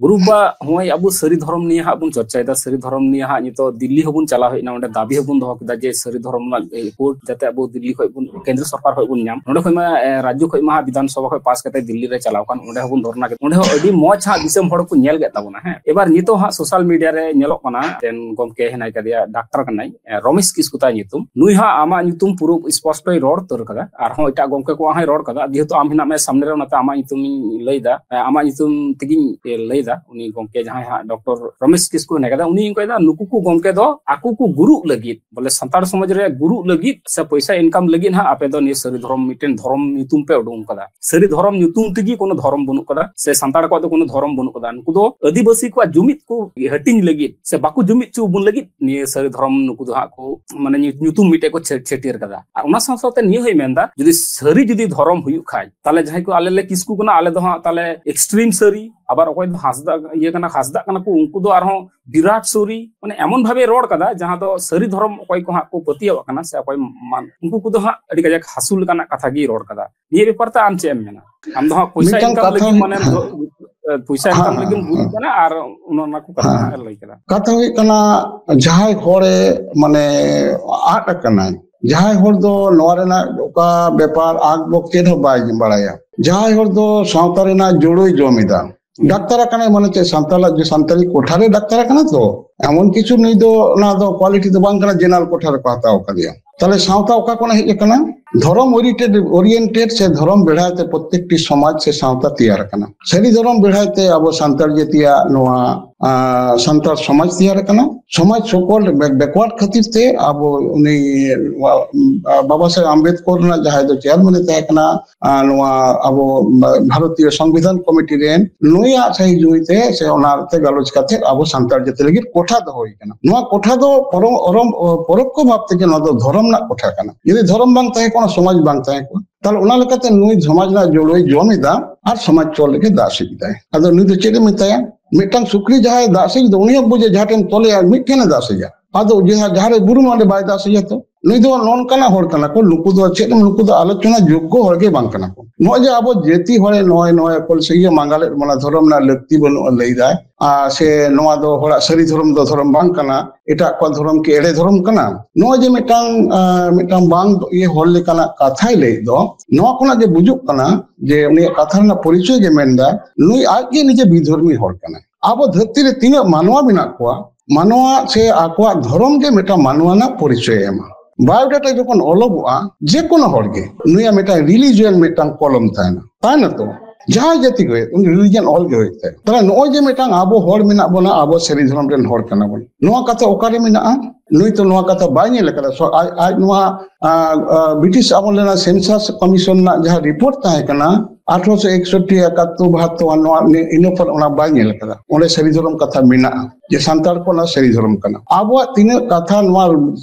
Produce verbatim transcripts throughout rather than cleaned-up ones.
ᱜᱩᱨᱩ ᱵᱟᱵᱟ, ᱱᱚᱜᱼᱚᱭ ᱟᱵᱚ ᱥᱟᱹᱨᱤ ᱫᱷᱚᱨᱚᱢ ᱱᱤᱭᱮ ᱦᱟᱸᱜ ᱵᱚᱱ ᱪᱚᱨᱪᱟᱭᱮᱫᱟ, ᱥᱟᱹᱨᱤ ᱫᱷᱚᱨᱚᱢ ᱱᱤᱭᱮ ᱦᱟᱸᱜ ᱱᱤᱛᱚᱜ ᱫᱤᱞᱞᱤ ᱦᱚᱸᱵᱚᱱ ᱪᱟᱞᱟᱣ ᱦᱮᱡ ᱮᱱᱟ, ᱚᱸᱰᱮ ᱫᱟᱹᱵᱤ ᱦᱚᱸᱵᱚᱱ ᱫᱚᱦᱚ ᱠᱮᱫᱟ ᱡᱮ ᱥᱟᱹᱨᱤ ᱫᱷᱚᱨᱚᱢ ᱨᱮᱱᱟᱜ ᱨᱤᱯᱳᱨᱴ ᱡᱟᱛᱮ ᱟᱵᱚ ᱫᱤᱞᱞᱤ ᱠᱷᱚᱱ ᱵᱚᱱ, ᱠᱮᱱᱫᱨᱚ ᱥᱚᱨᱠᱟᱨ ᱠᱷᱚᱱ ᱵᱚᱱ ᱧᱟᱢ᱾ ᱱᱚᱸᱰᱮ ᱠᱷᱚᱱ ᱢᱟ, ᱮ, ᱨᱟᱡᱽᱡᱚ ᱠᱷᱚᱱ ᱢᱟ ᱦᱟᱸᱜ ᱵᱤᱫᱷᱟᱱ ᱥᱚᱵᱷᱟ ᱠᱷᱚᱱ ᱯᱟᱥ ᱠᱟᱛᱮ ᱫᱤᱞᱞᱤ ᱨᱮ ᱪᱟᱞᱟᱣ ᱠᱟᱱ, ᱚᱸᱰᱮ ᱦᱚᱸᱵᱚᱱ ᱫᱷᱚᱨᱱᱟ ᱠᱮᱫᱟ, ᱚᱸᱰᱮ ᱦᱚᱸ ᱟᱹᱰᱤ ᱢᱚᱡᱽ ᱦᱟᱸᱜ ᱫᱤᱥᱚᱢ ᱦᱚᱲ ᱠᱚ ᱧᱮᱞ ᱠᱮᱫ ᱛᱟᱵᱚᱱᱟ᱾ ᱦᱮᱸ, ᱮᱵᱟᱨ ᱱᱤᱛᱚᱜ ᱦᱟᱸᱜ ᱥᱳᱥᱟᱞ ᱢᱤᱰᱤᱭᱟ ᱨᱮ ᱧᱮᱞᱚᱜ ᱠᱟᱱᱟ, ᱢᱤᱫᱴᱮᱱ ᱜᱚᱢᱠᱮ ᱦᱮᱱᱟᱭ ᱠᱟᱫᱮᱭᱟ, ᱰᱟᱠᱛᱟᱨ ᱠᱟᱱᱟᱭ, ᱮ, ᱨᱚᱢᱮᱥ ᱠᱤᱥᱠᱩ ᱛᱟᱭ ᱧᱩᱛᱩᱢ᱾ ᱱᱩᱭ ᱦᱟᱸᱜ ᱟᱢᱟᱜ ᱧᱩᱛᱩᱢ ᱯᱩᱨᱟᱹ ᱥᱯᱚᱥᱴᱚᱭ ᱨᱚᱲ ᱩᱛᱟᱹᱨ ᱠᱟᱫᱟ, ᱟᱨᱦᱚᱸ ᱮᱴᱟᱜ ᱜᱚᱢᱠᱮ ᱠᱚᱣᱟᱜ ᱦᱚᱸᱭ ᱨᱚᱲ ᱠᱟᱫᱟ᱾ ᱡᱮᱦᱮᱛᱩ ᱟᱢ ᱦᱮᱱᱟᱜ ᱢᱮ ᱥᱟᱢᱱᱮ ᱨᱮ, ᱚᱱᱟᱛᱮ ᱟᱢᱟᱜ ᱧᱩᱛᱩᱢᱤᱧ ᱞᱟᱹᱭᱫᱟ, ᱮ, ᱟᱢᱟᱜ ᱧᱩᱛᱩᱢ ᱛᱮᱜᱤᱧ, ᱮ, ᱞᱟᱹᱭᱫᱟ᱾ ᱩᱱᱤ ᱜᱚᱢᱠᱮ ᱡᱟᱦᱟᱸᱭ ᱦᱟᱸᱜ ᱰᱚᱠᱴᱚᱨ ᱨᱚᱢᱮᱥ ᱠᱤᱥᱠᱩ ᱦᱮᱱᱟᱭ ᱠᱟᱫᱟ, ᱩᱱᱤ ᱚᱱᱠᱟᱭᱫᱟ, ᱱᱩᱠᱩ ᱠᱚ ᱜᱚᱢᱠᱮ ᱫᱚ ᱟᱠᱚ ᱠᱚ ᱜᱩᱨᱩᱜ ᱞᱟᱹᱜᱤᱫ, ᱵᱚᱞᱮ ᱥᱟᱱᱛᱟᱲ ᱥᱚᱢᱟᱡᱽ ᱨᱮ ᱜᱩᱨᱩᱜ ᱞᱟᱹᱜᱤᱫ ᱥᱮ ᱯᱚᱭᱥᱟ ᱤᱱᱠᱟᱢ ᱞᱟᱹᱜᱤᱫ ᱦᱟᱸᱜ ᱟᱯᱮ ᱫᱚ ᱱᱤᱭᱟᱹ ᱥᱟᱹᱨᱤ ᱫᱷᱚᱨᱚᱢ, ᱢᱤᱫᱴᱮᱱ ᱫᱷᱚᱨᱚᱢ ᱧᱩᱛᱩᱢ ᱯᱮ ᱩᱰᱩᱝ ᱠᱟᱫᱟ᱾ ᱥᱟᱹᱨᱤ ᱫᱷᱚᱨᱚᱢ ᱧᱩᱛᱩᱢ ᱛᱮᱜᱮ ᱠᱳᱱᱳ ᱫᱷᱚᱨᱚᱢ ᱵᱟᱹᱱᱩᱜ ᱠᱟᱫᱟ, ᱥᱮ ᱥᱟᱱᱛᱟᱲ ᱠᱚᱣᱟᱜ ᱫᱚ ᱠᱳᱱᱳ ᱫᱷᱚᱨᱚᱢ ᱵᱟᱹᱱᱩᱜ ᱠᱟᱫᱟ᱾ ᱱᱩᱠᱩ ᱫᱚ ᱟᱹᱫᱤᱵᱟᱹᱥᱤ ᱠᱚᱣᱟᱜ ᱡᱩᱢᱤᱫ ᱠᱚ ᱦᱟᱹᱴᱤᱧ ᱞᱟᱹᱜᱤᱫ ᱥᱮ ᱵᱟᱠᱚ ᱡᱩᱢᱤᱫ ᱦᱚᱪᱚ ᱵᱚᱱ ᱞᱟᱹᱜᱤᱫ ᱱᱤᱭᱟᱹ ᱥᱟᱹᱨᱤ ᱫᱷᱚᱨᱚᱢ ᱱᱩᱠᱩ ᱫᱚ ᱦᱟᱸᱜ ᱠᱚ, ᱢᱟᱱᱮ, ᱧᱩ-, ᱧᱩᱛᱩᱢ ᱢᱤᱫᱴᱮᱡ ᱠᱚ ᱪᱷᱟᱹ-, ᱪᱷᱟᱹᱴᱭᱟᱹᱨ ᱠᱟᱫᱟ᱾ ᱟᱨ ᱚᱱᱟ ᱥᱟᱶ ᱥᱟᱶᱛᱮ ᱱᱤᱭᱟᱹ ᱦᱚᱸᱭ ᱢᱮᱱᱫᱟ, ᱡᱩᱫᱤ ᱥᱟᱹᱨᱤ ᱡᱩᱫᱤ ᱫᱷᱚᱨᱚᱢ ᱦᱩᱭᱩᱜ ᱠᱷᱟᱡ, ᱛᱟᱦᱞᱮ ᱡᱟᱦᱟᱸᱭ ᱠᱚ ᱟᱞᱮ ᱞᱮ ᱠᱤᱥᱠᱩ ᱠᱟᱱᱟ, ᱟᱞᱮ ᱫᱚ ᱦᱟᱸᱜ ᱛᱟᱦᱞᱮ ᱮᱠᱥᱴᱨᱤᱢ ᱥᱟᱹᱨᱤ, ᱟᱵᱟᱨ ᱚᱠᱚᱭ ᱫᱚ ᱦᱟᱸᱥᱫᱟ ᱤᱭᱟᱹ ᱠᱟᱱᱟ, ᱦᱟᱸᱥᱫᱟᱜ ᱠᱟᱱᱟ ᱠᱚ, ᱩᱱᱠᱩ ᱫᱚ ᱟᱨᱦᱚᱸ ᱵᱤᱨᱟᱴ ᱥᱟᱹᱨᱤ, ᱢᱟᱱᱮ, ᱮᱢᱚᱱ ᱵᱷᱟᱵᱮ ᱨᱚᱲ ᱠᱟᱫᱟ, ᱡᱟᱦᱟᱸ ᱫᱚ ᱥᱟᱹᱨᱤ ᱫᱷᱚᱨᱚᱢ ᱚᱠᱚᱭ ᱠᱚ ᱦᱟᱸᱜ ᱠᱚ ᱯᱟᱹᱛᱭᱟᱹᱣᱟᱜ ᱠᱟᱱᱟ ᱥᱮ ᱚᱠᱚᱭ ᱢᱟᱱ, ᱩᱱᱠᱩ ᱠᱚᱫᱚ ᱦᱟᱸᱜ ᱟᱹᱰᱤ ᱠᱟᱡᱟᱠ ᱦᱟᱹᱥᱩ ᱞᱮᱠᱟᱱᱟᱜ ᱠᱟᱛᱷᱟ ᱜᱮᱭ ᱨᱚᱲ ᱠᱟᱫᱟ᱾ ᱱᱤᱭᱟᱹ ᱵᱮᱯᱟᱨ ᱛᱮ ᱟᱢ ᱪᱮᱫ ᱮᱢ ᱢᱮᱱᱟ? ᱟᱢ ᱫᱚ ᱦᱟᱸᱜ ᱯᱚᱭᱥᱟ ᱢᱤᱫᱴᱟᱝ ᱤᱱᱠᱟᱢ ᱠᱟᱛᱷᱟ ᱞᱟᱹᱜᱤᱫ, ᱦᱩᱭᱩᱜ-, ᱢᱟᱱᱮ, ᱦᱮᱸ᱾ ᱫᱚ-, ᱯᱚᱭᱥᱟ ᱤᱱᱠᱟᱢ ᱦᱮᱸ, ᱞᱟᱹᱜᱤᱫ ᱮᱢ ᱦᱮᱸ, ᱜᱩᱨᱩᱜ ᱦᱮᱸ᱾ ᱠᱟᱱᱟ, ᱟᱨ ᱚᱱᱟ, ᱚᱱᱟ ᱠᱚ ᱠᱟᱛᱷᱟ ᱦᱮᱸ᱾ ᱦᱟᱸᱜ ᱮ ᱞᱟᱹᱭ ᱠᱮᱫᱟ᱾ ᱠᱟᱛᱷᱟ ᱦᱩᱭᱩᱜ ᱠᱟᱱᱟ, ᱡᱟᱦᱟᱸᱭ ᱦᱚᱲᱮ, ᱢᱟᱱᱮ, ᱟᱫ ᱟᱠᱟᱱᱟᱭ, ᱡᱟᱦᱟᱸᱭ ᱦᱚᱲ ᱫᱚ ᱱᱚᱣᱟ ᱨᱮᱱᱟᱜ ᱚᱠᱟ ᱵᱮᱯᱟᱨ ᱟᱸᱠ ᱵᱚᱠ ᱪᱮᱫ ᱦᱚᱸ ᱵᱟᱭ ᱵᱟᱲᱟᱭᱟ, ᱡᱟᱦᱟᱸᱭ ᱦᱚᱲ ᱫᱚ ᱥᱟᱶᱛᱟ ᱨᱮᱱᱟᱜ ᱡᱳᱲᱳᱭ ᱡᱚᱢ ᱮᱫᱟ, ᱦᱩᱸ᱾ ᱰᱟᱠᱛᱟᱨ ᱟᱠᱟᱱᱟᱭ, ᱢᱟᱱᱮ ᱪᱮᱫ, ᱥᱟᱱᱛᱟᱲᱟᱜ ᱡᱮ ᱥᱟᱱᱛᱟᱲᱤ ᱠᱚᱴᱷᱟ ᱨᱮ ᱰᱟᱠᱛᱟᱨ ᱟᱠᱟᱱᱟ ᱛᱚ, ᱮᱢᱚᱱ ᱠᱤᱪᱷᱩ ᱱᱩᱭ ᱫᱚ ᱚᱱᱟ ᱫᱚ ᱠᱳᱣᱟᱞᱤᱴᱤ ᱫᱚ ᱵᱟᱝ ᱠᱟᱱᱟ, ᱡᱮᱱᱟᱨᱟᱞ ᱠᱚᱴᱷᱟ ᱨᱮᱠᱚ ᱦᱟᱛᱟᱣ ᱟᱠᱟᱫᱮᱭᱟ᱾ ᱛᱟᱦᱞᱮ ᱥᱟᱶᱛᱟ ᱚᱠᱟ ᱠᱷᱚᱱᱟᱜ ᱦᱮᱡ ᱟᱠᱟᱱᱟ? ᱫᱷᱚᱨᱚᱢ oriented, oriented ᱥᱮ ᱫᱷᱚᱨᱚᱢ ᱵᱮᱲᱦᱟᱭ ᱛᱮ ᱯᱨᱚᱛᱮᱠᱴᱤ ᱥᱚᱢᱟᱡᱽ ᱥᱮ ᱥᱟᱶᱛᱟ ᱛᱮᱭᱟᱨ ᱟᱠᱟᱱᱟ᱾ ᱥᱟᱹᱨᱤ ᱫᱷᱚᱨᱚᱢ ᱵᱮᱲᱦᱟᱭ ᱛᱮ ᱟᱵᱚ ᱥᱟᱱᱛᱟᱲ ᱡᱟᱹᱛᱤᱭᱟᱜ ᱱᱚᱣᱟ, ᱟᱸ, ᱥᱟᱱᱛᱟᱲ ᱥᱚᱢᱟᱡᱽ ᱛᱮᱭᱟᱨ ᱟᱠᱟᱱᱟ᱾ ᱥᱚᱢᱟᱡᱽ ᱥᱚᱠᱚᱞ ᱵᱮ-, backward ᱠᱷᱟᱹᱛᱤᱨ ᱛᱮ ᱟᱵᱚ ᱩᱱᱤ, ᱱᱚᱣᱟ, ᱟᱸ, ᱵᱟᱵᱟ ᱥᱟᱦᱮᱵᱽ ᱟᱢᱵᱮᱫᱠᱚᱨ ᱨᱮᱱᱟᱜ ᱡᱟᱦᱟᱸᱭ ᱫᱚ ᱪᱮᱭᱟᱨᱢᱮᱱ ᱮ ᱛᱟᱦᱮᱸ ᱠᱟᱱᱟ, ᱟᱸ, ᱱᱚᱣᱟ ᱟᱵᱚ ᱵᱷᱟᱨᱚᱛᱤᱭᱚ ᱥᱚᱝᱵᱤᱫᱷᱟᱱ ᱠᱚᱢᱤᱴᱤ ᱨᱮᱱ, ᱱᱩᱭᱟᱜ ᱥᱟᱹᱦᱤ ᱡᱩᱦᱤ ᱛᱮ ᱥᱮ ᱚᱱᱟ ᱛᱮ ᱜᱟᱞᱚᱪ ᱠᱟᱛᱮ ᱟᱵᱚ ᱥᱟᱱᱛᱟᱲ ᱡᱟᱹᱛᱤ ᱞᱟᱹᱜᱤᱫ ᱠᱚᱴᱷᱟ ᱫᱚᱦᱚ ᱦᱩᱭ ᱠᱟᱱᱟ᱾ ᱱᱚᱣᱟ ᱠᱚᱴᱷᱟ ᱫᱚ ᱯᱚᱨᱚ-, ᱚᱨᱚᱢ-, ᱯᱚᱨᱚᱠᱠᱷᱚ ᱵᱷᱟᱵ ᱛᱮᱜᱮ ᱱᱚᱣᱟ ᱫᱚ ᱫᱷᱚᱨᱚᱢ ᱨᱮᱱᱟᱜ ᱠᱚᱴᱷᱟ ᱠᱟᱱᱟ᱾ ᱡᱩᱫᱤ ᱫᱷᱚᱨᱚᱢ ᱵᱟᱝ ᱛᱟᱦᱮᱸ ᱠᱚᱜᱼᱟ, ᱥᱚᱢᱟᱡᱽ ᱵᱟᱝ ᱛᱟᱦᱮᱸ ᱠᱚᱜᱼᱟ᱾ ᱛᱟᱦᱞᱮ ᱚᱱᱟ ᱞᱮᱠᱟᱛᱮ ᱱᱩᱭ ᱥᱚᱢᱟᱡᱽ ᱨᱮᱱᱟᱜ ᱡᱳᱲᱳᱭ ᱡᱚᱢ ᱮᱫᱟ ᱟᱨ ᱥᱚᱢᱟᱡᱽ ᱪᱚᱞ ᱞᱟᱹᱜᱤᱫ ᱫᱟᱜ ᱥᱮᱡ ᱮᱫᱟᱭ᱾ ᱟᱫᱚ ᱱᱩᱭ ᱫᱚ ᱪᱮᱫ ᱮ ᱢᱮᱛᱟᱭᱟ? ᱢᱤᱫᱴᱟᱝ ᱥᱩᱠᱨᱤ ᱡᱟᱦᱟᱸᱭ ᱫᱟᱜ ᱥᱮᱡ ᱫᱚ, ᱩᱱᱤ ᱦᱚᱸ ᱵᱩᱡᱟ ᱡᱟᱦᱟᱸ ᱴᱷᱮᱱ ᱛᱚᱞᱮᱭᱟ ᱢᱤᱫ ᱴᱷᱮᱱ ᱮ ᱫᱟᱜ ᱥᱮᱡᱟ᱾ ᱟᱫᱚ ᱡᱟᱦᱟᱸ, ᱡᱟᱦᱟᱸ ᱨᱮ ᱵᱩᱨᱩᱢᱟ ᱚᱸᱰᱮ ᱵᱟᱭ ᱫᱟᱜ ᱥᱮᱡᱟ ᱛᱚ᱾ ᱱᱩᱭ ᱫᱚ ᱱᱚᱝᱠᱟᱱᱟᱜ ᱦᱚᱲ ᱠᱟᱱᱟ ᱠᱚ, ᱱᱩᱠᱩ ᱫᱚ ᱪᱮᱫ ᱮᱢ, ᱱᱩᱠᱩ ᱫᱚ ᱟᱞᱳᱪᱚᱱᱟ ᱡᱳᱜᱽᱜᱚ ᱦᱚᱲ ᱜᱮ ᱵᱟᱝ ᱠᱟᱱᱟ ᱠᱚ᱾ ᱱᱚᱜᱼᱚᱭ ᱡᱮ ᱟᱵᱚ ᱡᱟᱹᱛᱤ ᱦᱚᱲᱮ ᱱᱚᱜᱼᱚᱭ, ᱱᱚᱜᱼᱚᱭ ᱠᱚ ᱥᱮ ᱤᱭᱟᱹ ᱢᱟᱸᱜᱟᱞᱮᱫ ᱵᱚᱱᱟ, ᱫᱷᱚᱨᱚᱢ ᱨᱮᱱᱟᱜ ᱞᱟᱹᱠᱛᱤ ᱵᱟᱹᱱᱩᱜᱼᱟ ᱞᱟᱹᱭ ᱫᱟᱭ, ᱟᱨ ᱥᱮ ᱱᱚᱣᱟ ᱫᱚ ᱦᱚᱲᱟᱜ ᱥᱟᱹᱨᱤ ᱫᱷᱚᱨᱚᱢ ᱫᱚ ᱫᱷᱚᱨᱚᱢ ᱵᱟᱝ ᱠᱟᱱᱟ, ᱮᱴᱟᱜ ᱠᱚᱣᱟᱜ ᱫᱷᱚᱨᱚᱢ ᱠᱤ ᱮᱲᱮ ᱫᱷᱚᱨᱚᱢ ᱠᱟᱱᱟ? ᱱᱚᱜᱼᱚᱭ ᱡᱮ ᱢᱤᱫᱴᱟᱝ, ᱟᱸ, ᱢᱤᱫᱴᱟᱝ ᱵᱟᱝ ᱤᱭᱟᱹ ᱦᱚᱲ ᱞᱮᱠᱟᱱᱟᱜ ᱠᱟᱛᱷᱟᱭ ᱞᱟᱹᱭᱮᱫ ᱫᱚ, ᱱᱚᱣᱟ ᱠᱷᱚᱱᱟᱜ ᱡᱮ ᱵᱩᱡᱩᱜ ᱠᱟᱱᱟ ᱡᱮ ᱩᱱᱤᱭᱟᱜ ᱠᱟᱛᱷᱟ ᱨᱮᱱᱟᱜ ᱯᱚᱨᱤᱪᱚᱭ ᱜᱮ ᱢᱮᱱᱫᱟ, ᱱᱩᱭ ᱟᱡ ᱜᱮ ᱱᱤᱡᱮ ᱵᱤᱫᱷᱚᱨᱢᱤ ᱦᱚᱲ ᱠᱟᱱᱟᱭ᱾ ᱟᱵᱚ ᱫᱷᱟᱹᱨᱛᱤ ᱨᱮ ᱛᱤᱱᱟᱹᱜ ᱢᱟᱱᱣᱟ ᱢᱮᱱᱟᱜ ᱠᱚᱣᱟ, ᱢᱟᱱᱣᱟ ᱥᱮ ᱟᱠᱚᱣᱟᱜ ᱫᱷᱚᱨᱚᱢ ᱜᱮ ᱢᱤᱫᱴᱟᱝ ᱢᱟᱱᱣᱟ ᱨᱮᱱᱟᱜ ᱯᱚᱨᱤᱪᱚᱭ ᱮᱢᱟ᱾ ᱵᱟᱭᱳᱰᱟᱴᱟ ᱡᱚᱠᱷᱚᱱ ᱚᱞᱚᱜᱚᱜᱼᱟ, ᱡᱮ ᱠᱳᱱᱳ ᱦᱚᱲ ᱜᱮ, ᱱᱩᱭᱟᱜ ᱢᱤᱫᱴᱟᱝ ᱨᱤᱞᱤᱡᱤᱭᱚᱱ ᱢᱤᱫᱴᱟᱝ ᱠᱚᱞᱚᱢ ᱛᱟᱦᱮᱱᱟ, ᱛᱟᱦᱮᱱᱟ ᱛᱚ? ᱡᱟᱦᱟᱸᱭ ᱡᱟᱹᱛᱤ ᱜᱮ, ᱩᱱᱤ ᱨᱤᱞᱤᱡᱤᱭᱚᱱ ᱚᱞ ᱜᱮ ᱦᱩᱭᱩᱜ ᱛᱟᱭᱟ᱾ ᱛᱟᱦᱞᱮ ᱱᱚᱜᱼᱚᱭ ᱡᱮ ᱢᱤᱫᱴᱟᱝ ᱟᱵᱚ ᱦᱚᱲ ᱢᱮᱱᱟᱜ ᱵᱚᱱᱟ, ᱟᱵᱚ ᱥᱟᱹᱨᱤ ᱫᱷᱚᱨᱚᱢ ᱨᱮᱱ ᱦᱚᱲ ᱠᱟᱱᱟ ᱵᱚᱱ, ᱱᱚᱣᱟ ᱠᱟᱛᱷᱟ ᱚᱠᱟᱨᱮ ᱢᱮᱱᱟᱜᱼᱟ? ᱱᱩᱭ ᱛᱚ ᱱᱚᱣᱟ ᱠᱟᱛᱷᱟ ᱵᱟᱭ ᱧᱮᱞ ᱟᱠᱟᱫᱟ᱾ ᱥᱚ-, ᱟᱡ, ᱟᱡ ᱱᱚᱣᱟ, ᱟ, ᱟ, ᱵᱨᱤᱴᱤᱥ ᱟᱢᱚᱞ ᱨᱮᱱᱟᱜ ᱥᱮᱱᱥᱟᱥ ᱠᱚᱢᱤᱥᱚᱱ ᱨᱮᱱᱟᱜ ᱡᱟᱦᱟᱸ ᱨᱤᱯᱳᱨᱴ ᱛᱟᱦᱮᱸ ᱠᱟᱱᱟ, ᱟᱴᱷᱨᱚᱥᱚ ᱮᱠᱥᱚᱴᱴᱤ, ᱮᱠᱟᱛᱛᱳᱨ, ᱵᱟᱦᱟᱛᱛᱳᱨ, ᱱᱚᱣᱟ ᱱᱤ-, ᱤᱱᱟᱹ ᱯᱚᱨ ᱚᱱᱟ ᱵᱟᱭ ᱧᱮᱞ ᱟᱠᱟᱫᱟ᱾ ᱚᱸᱰᱮ ᱥᱟᱹᱨᱤ ᱫᱷᱚᱨᱚᱢ ᱠᱟᱛᱷᱟ ᱢᱮᱱᱟᱜᱼᱟ, ᱡᱮ ᱥᱟᱱᱛᱟᱲ ᱠᱚ ᱚᱱᱟ ᱥᱟᱹᱨᱤ ᱫᱷᱚᱨᱚᱢ ᱠᱟᱱᱟ᱾ ᱟᱵᱚᱣᱟᱜ ᱛᱤᱱᱟᱹᱜ ᱠᱟᱛᱷᱟ ᱱᱚᱣᱟ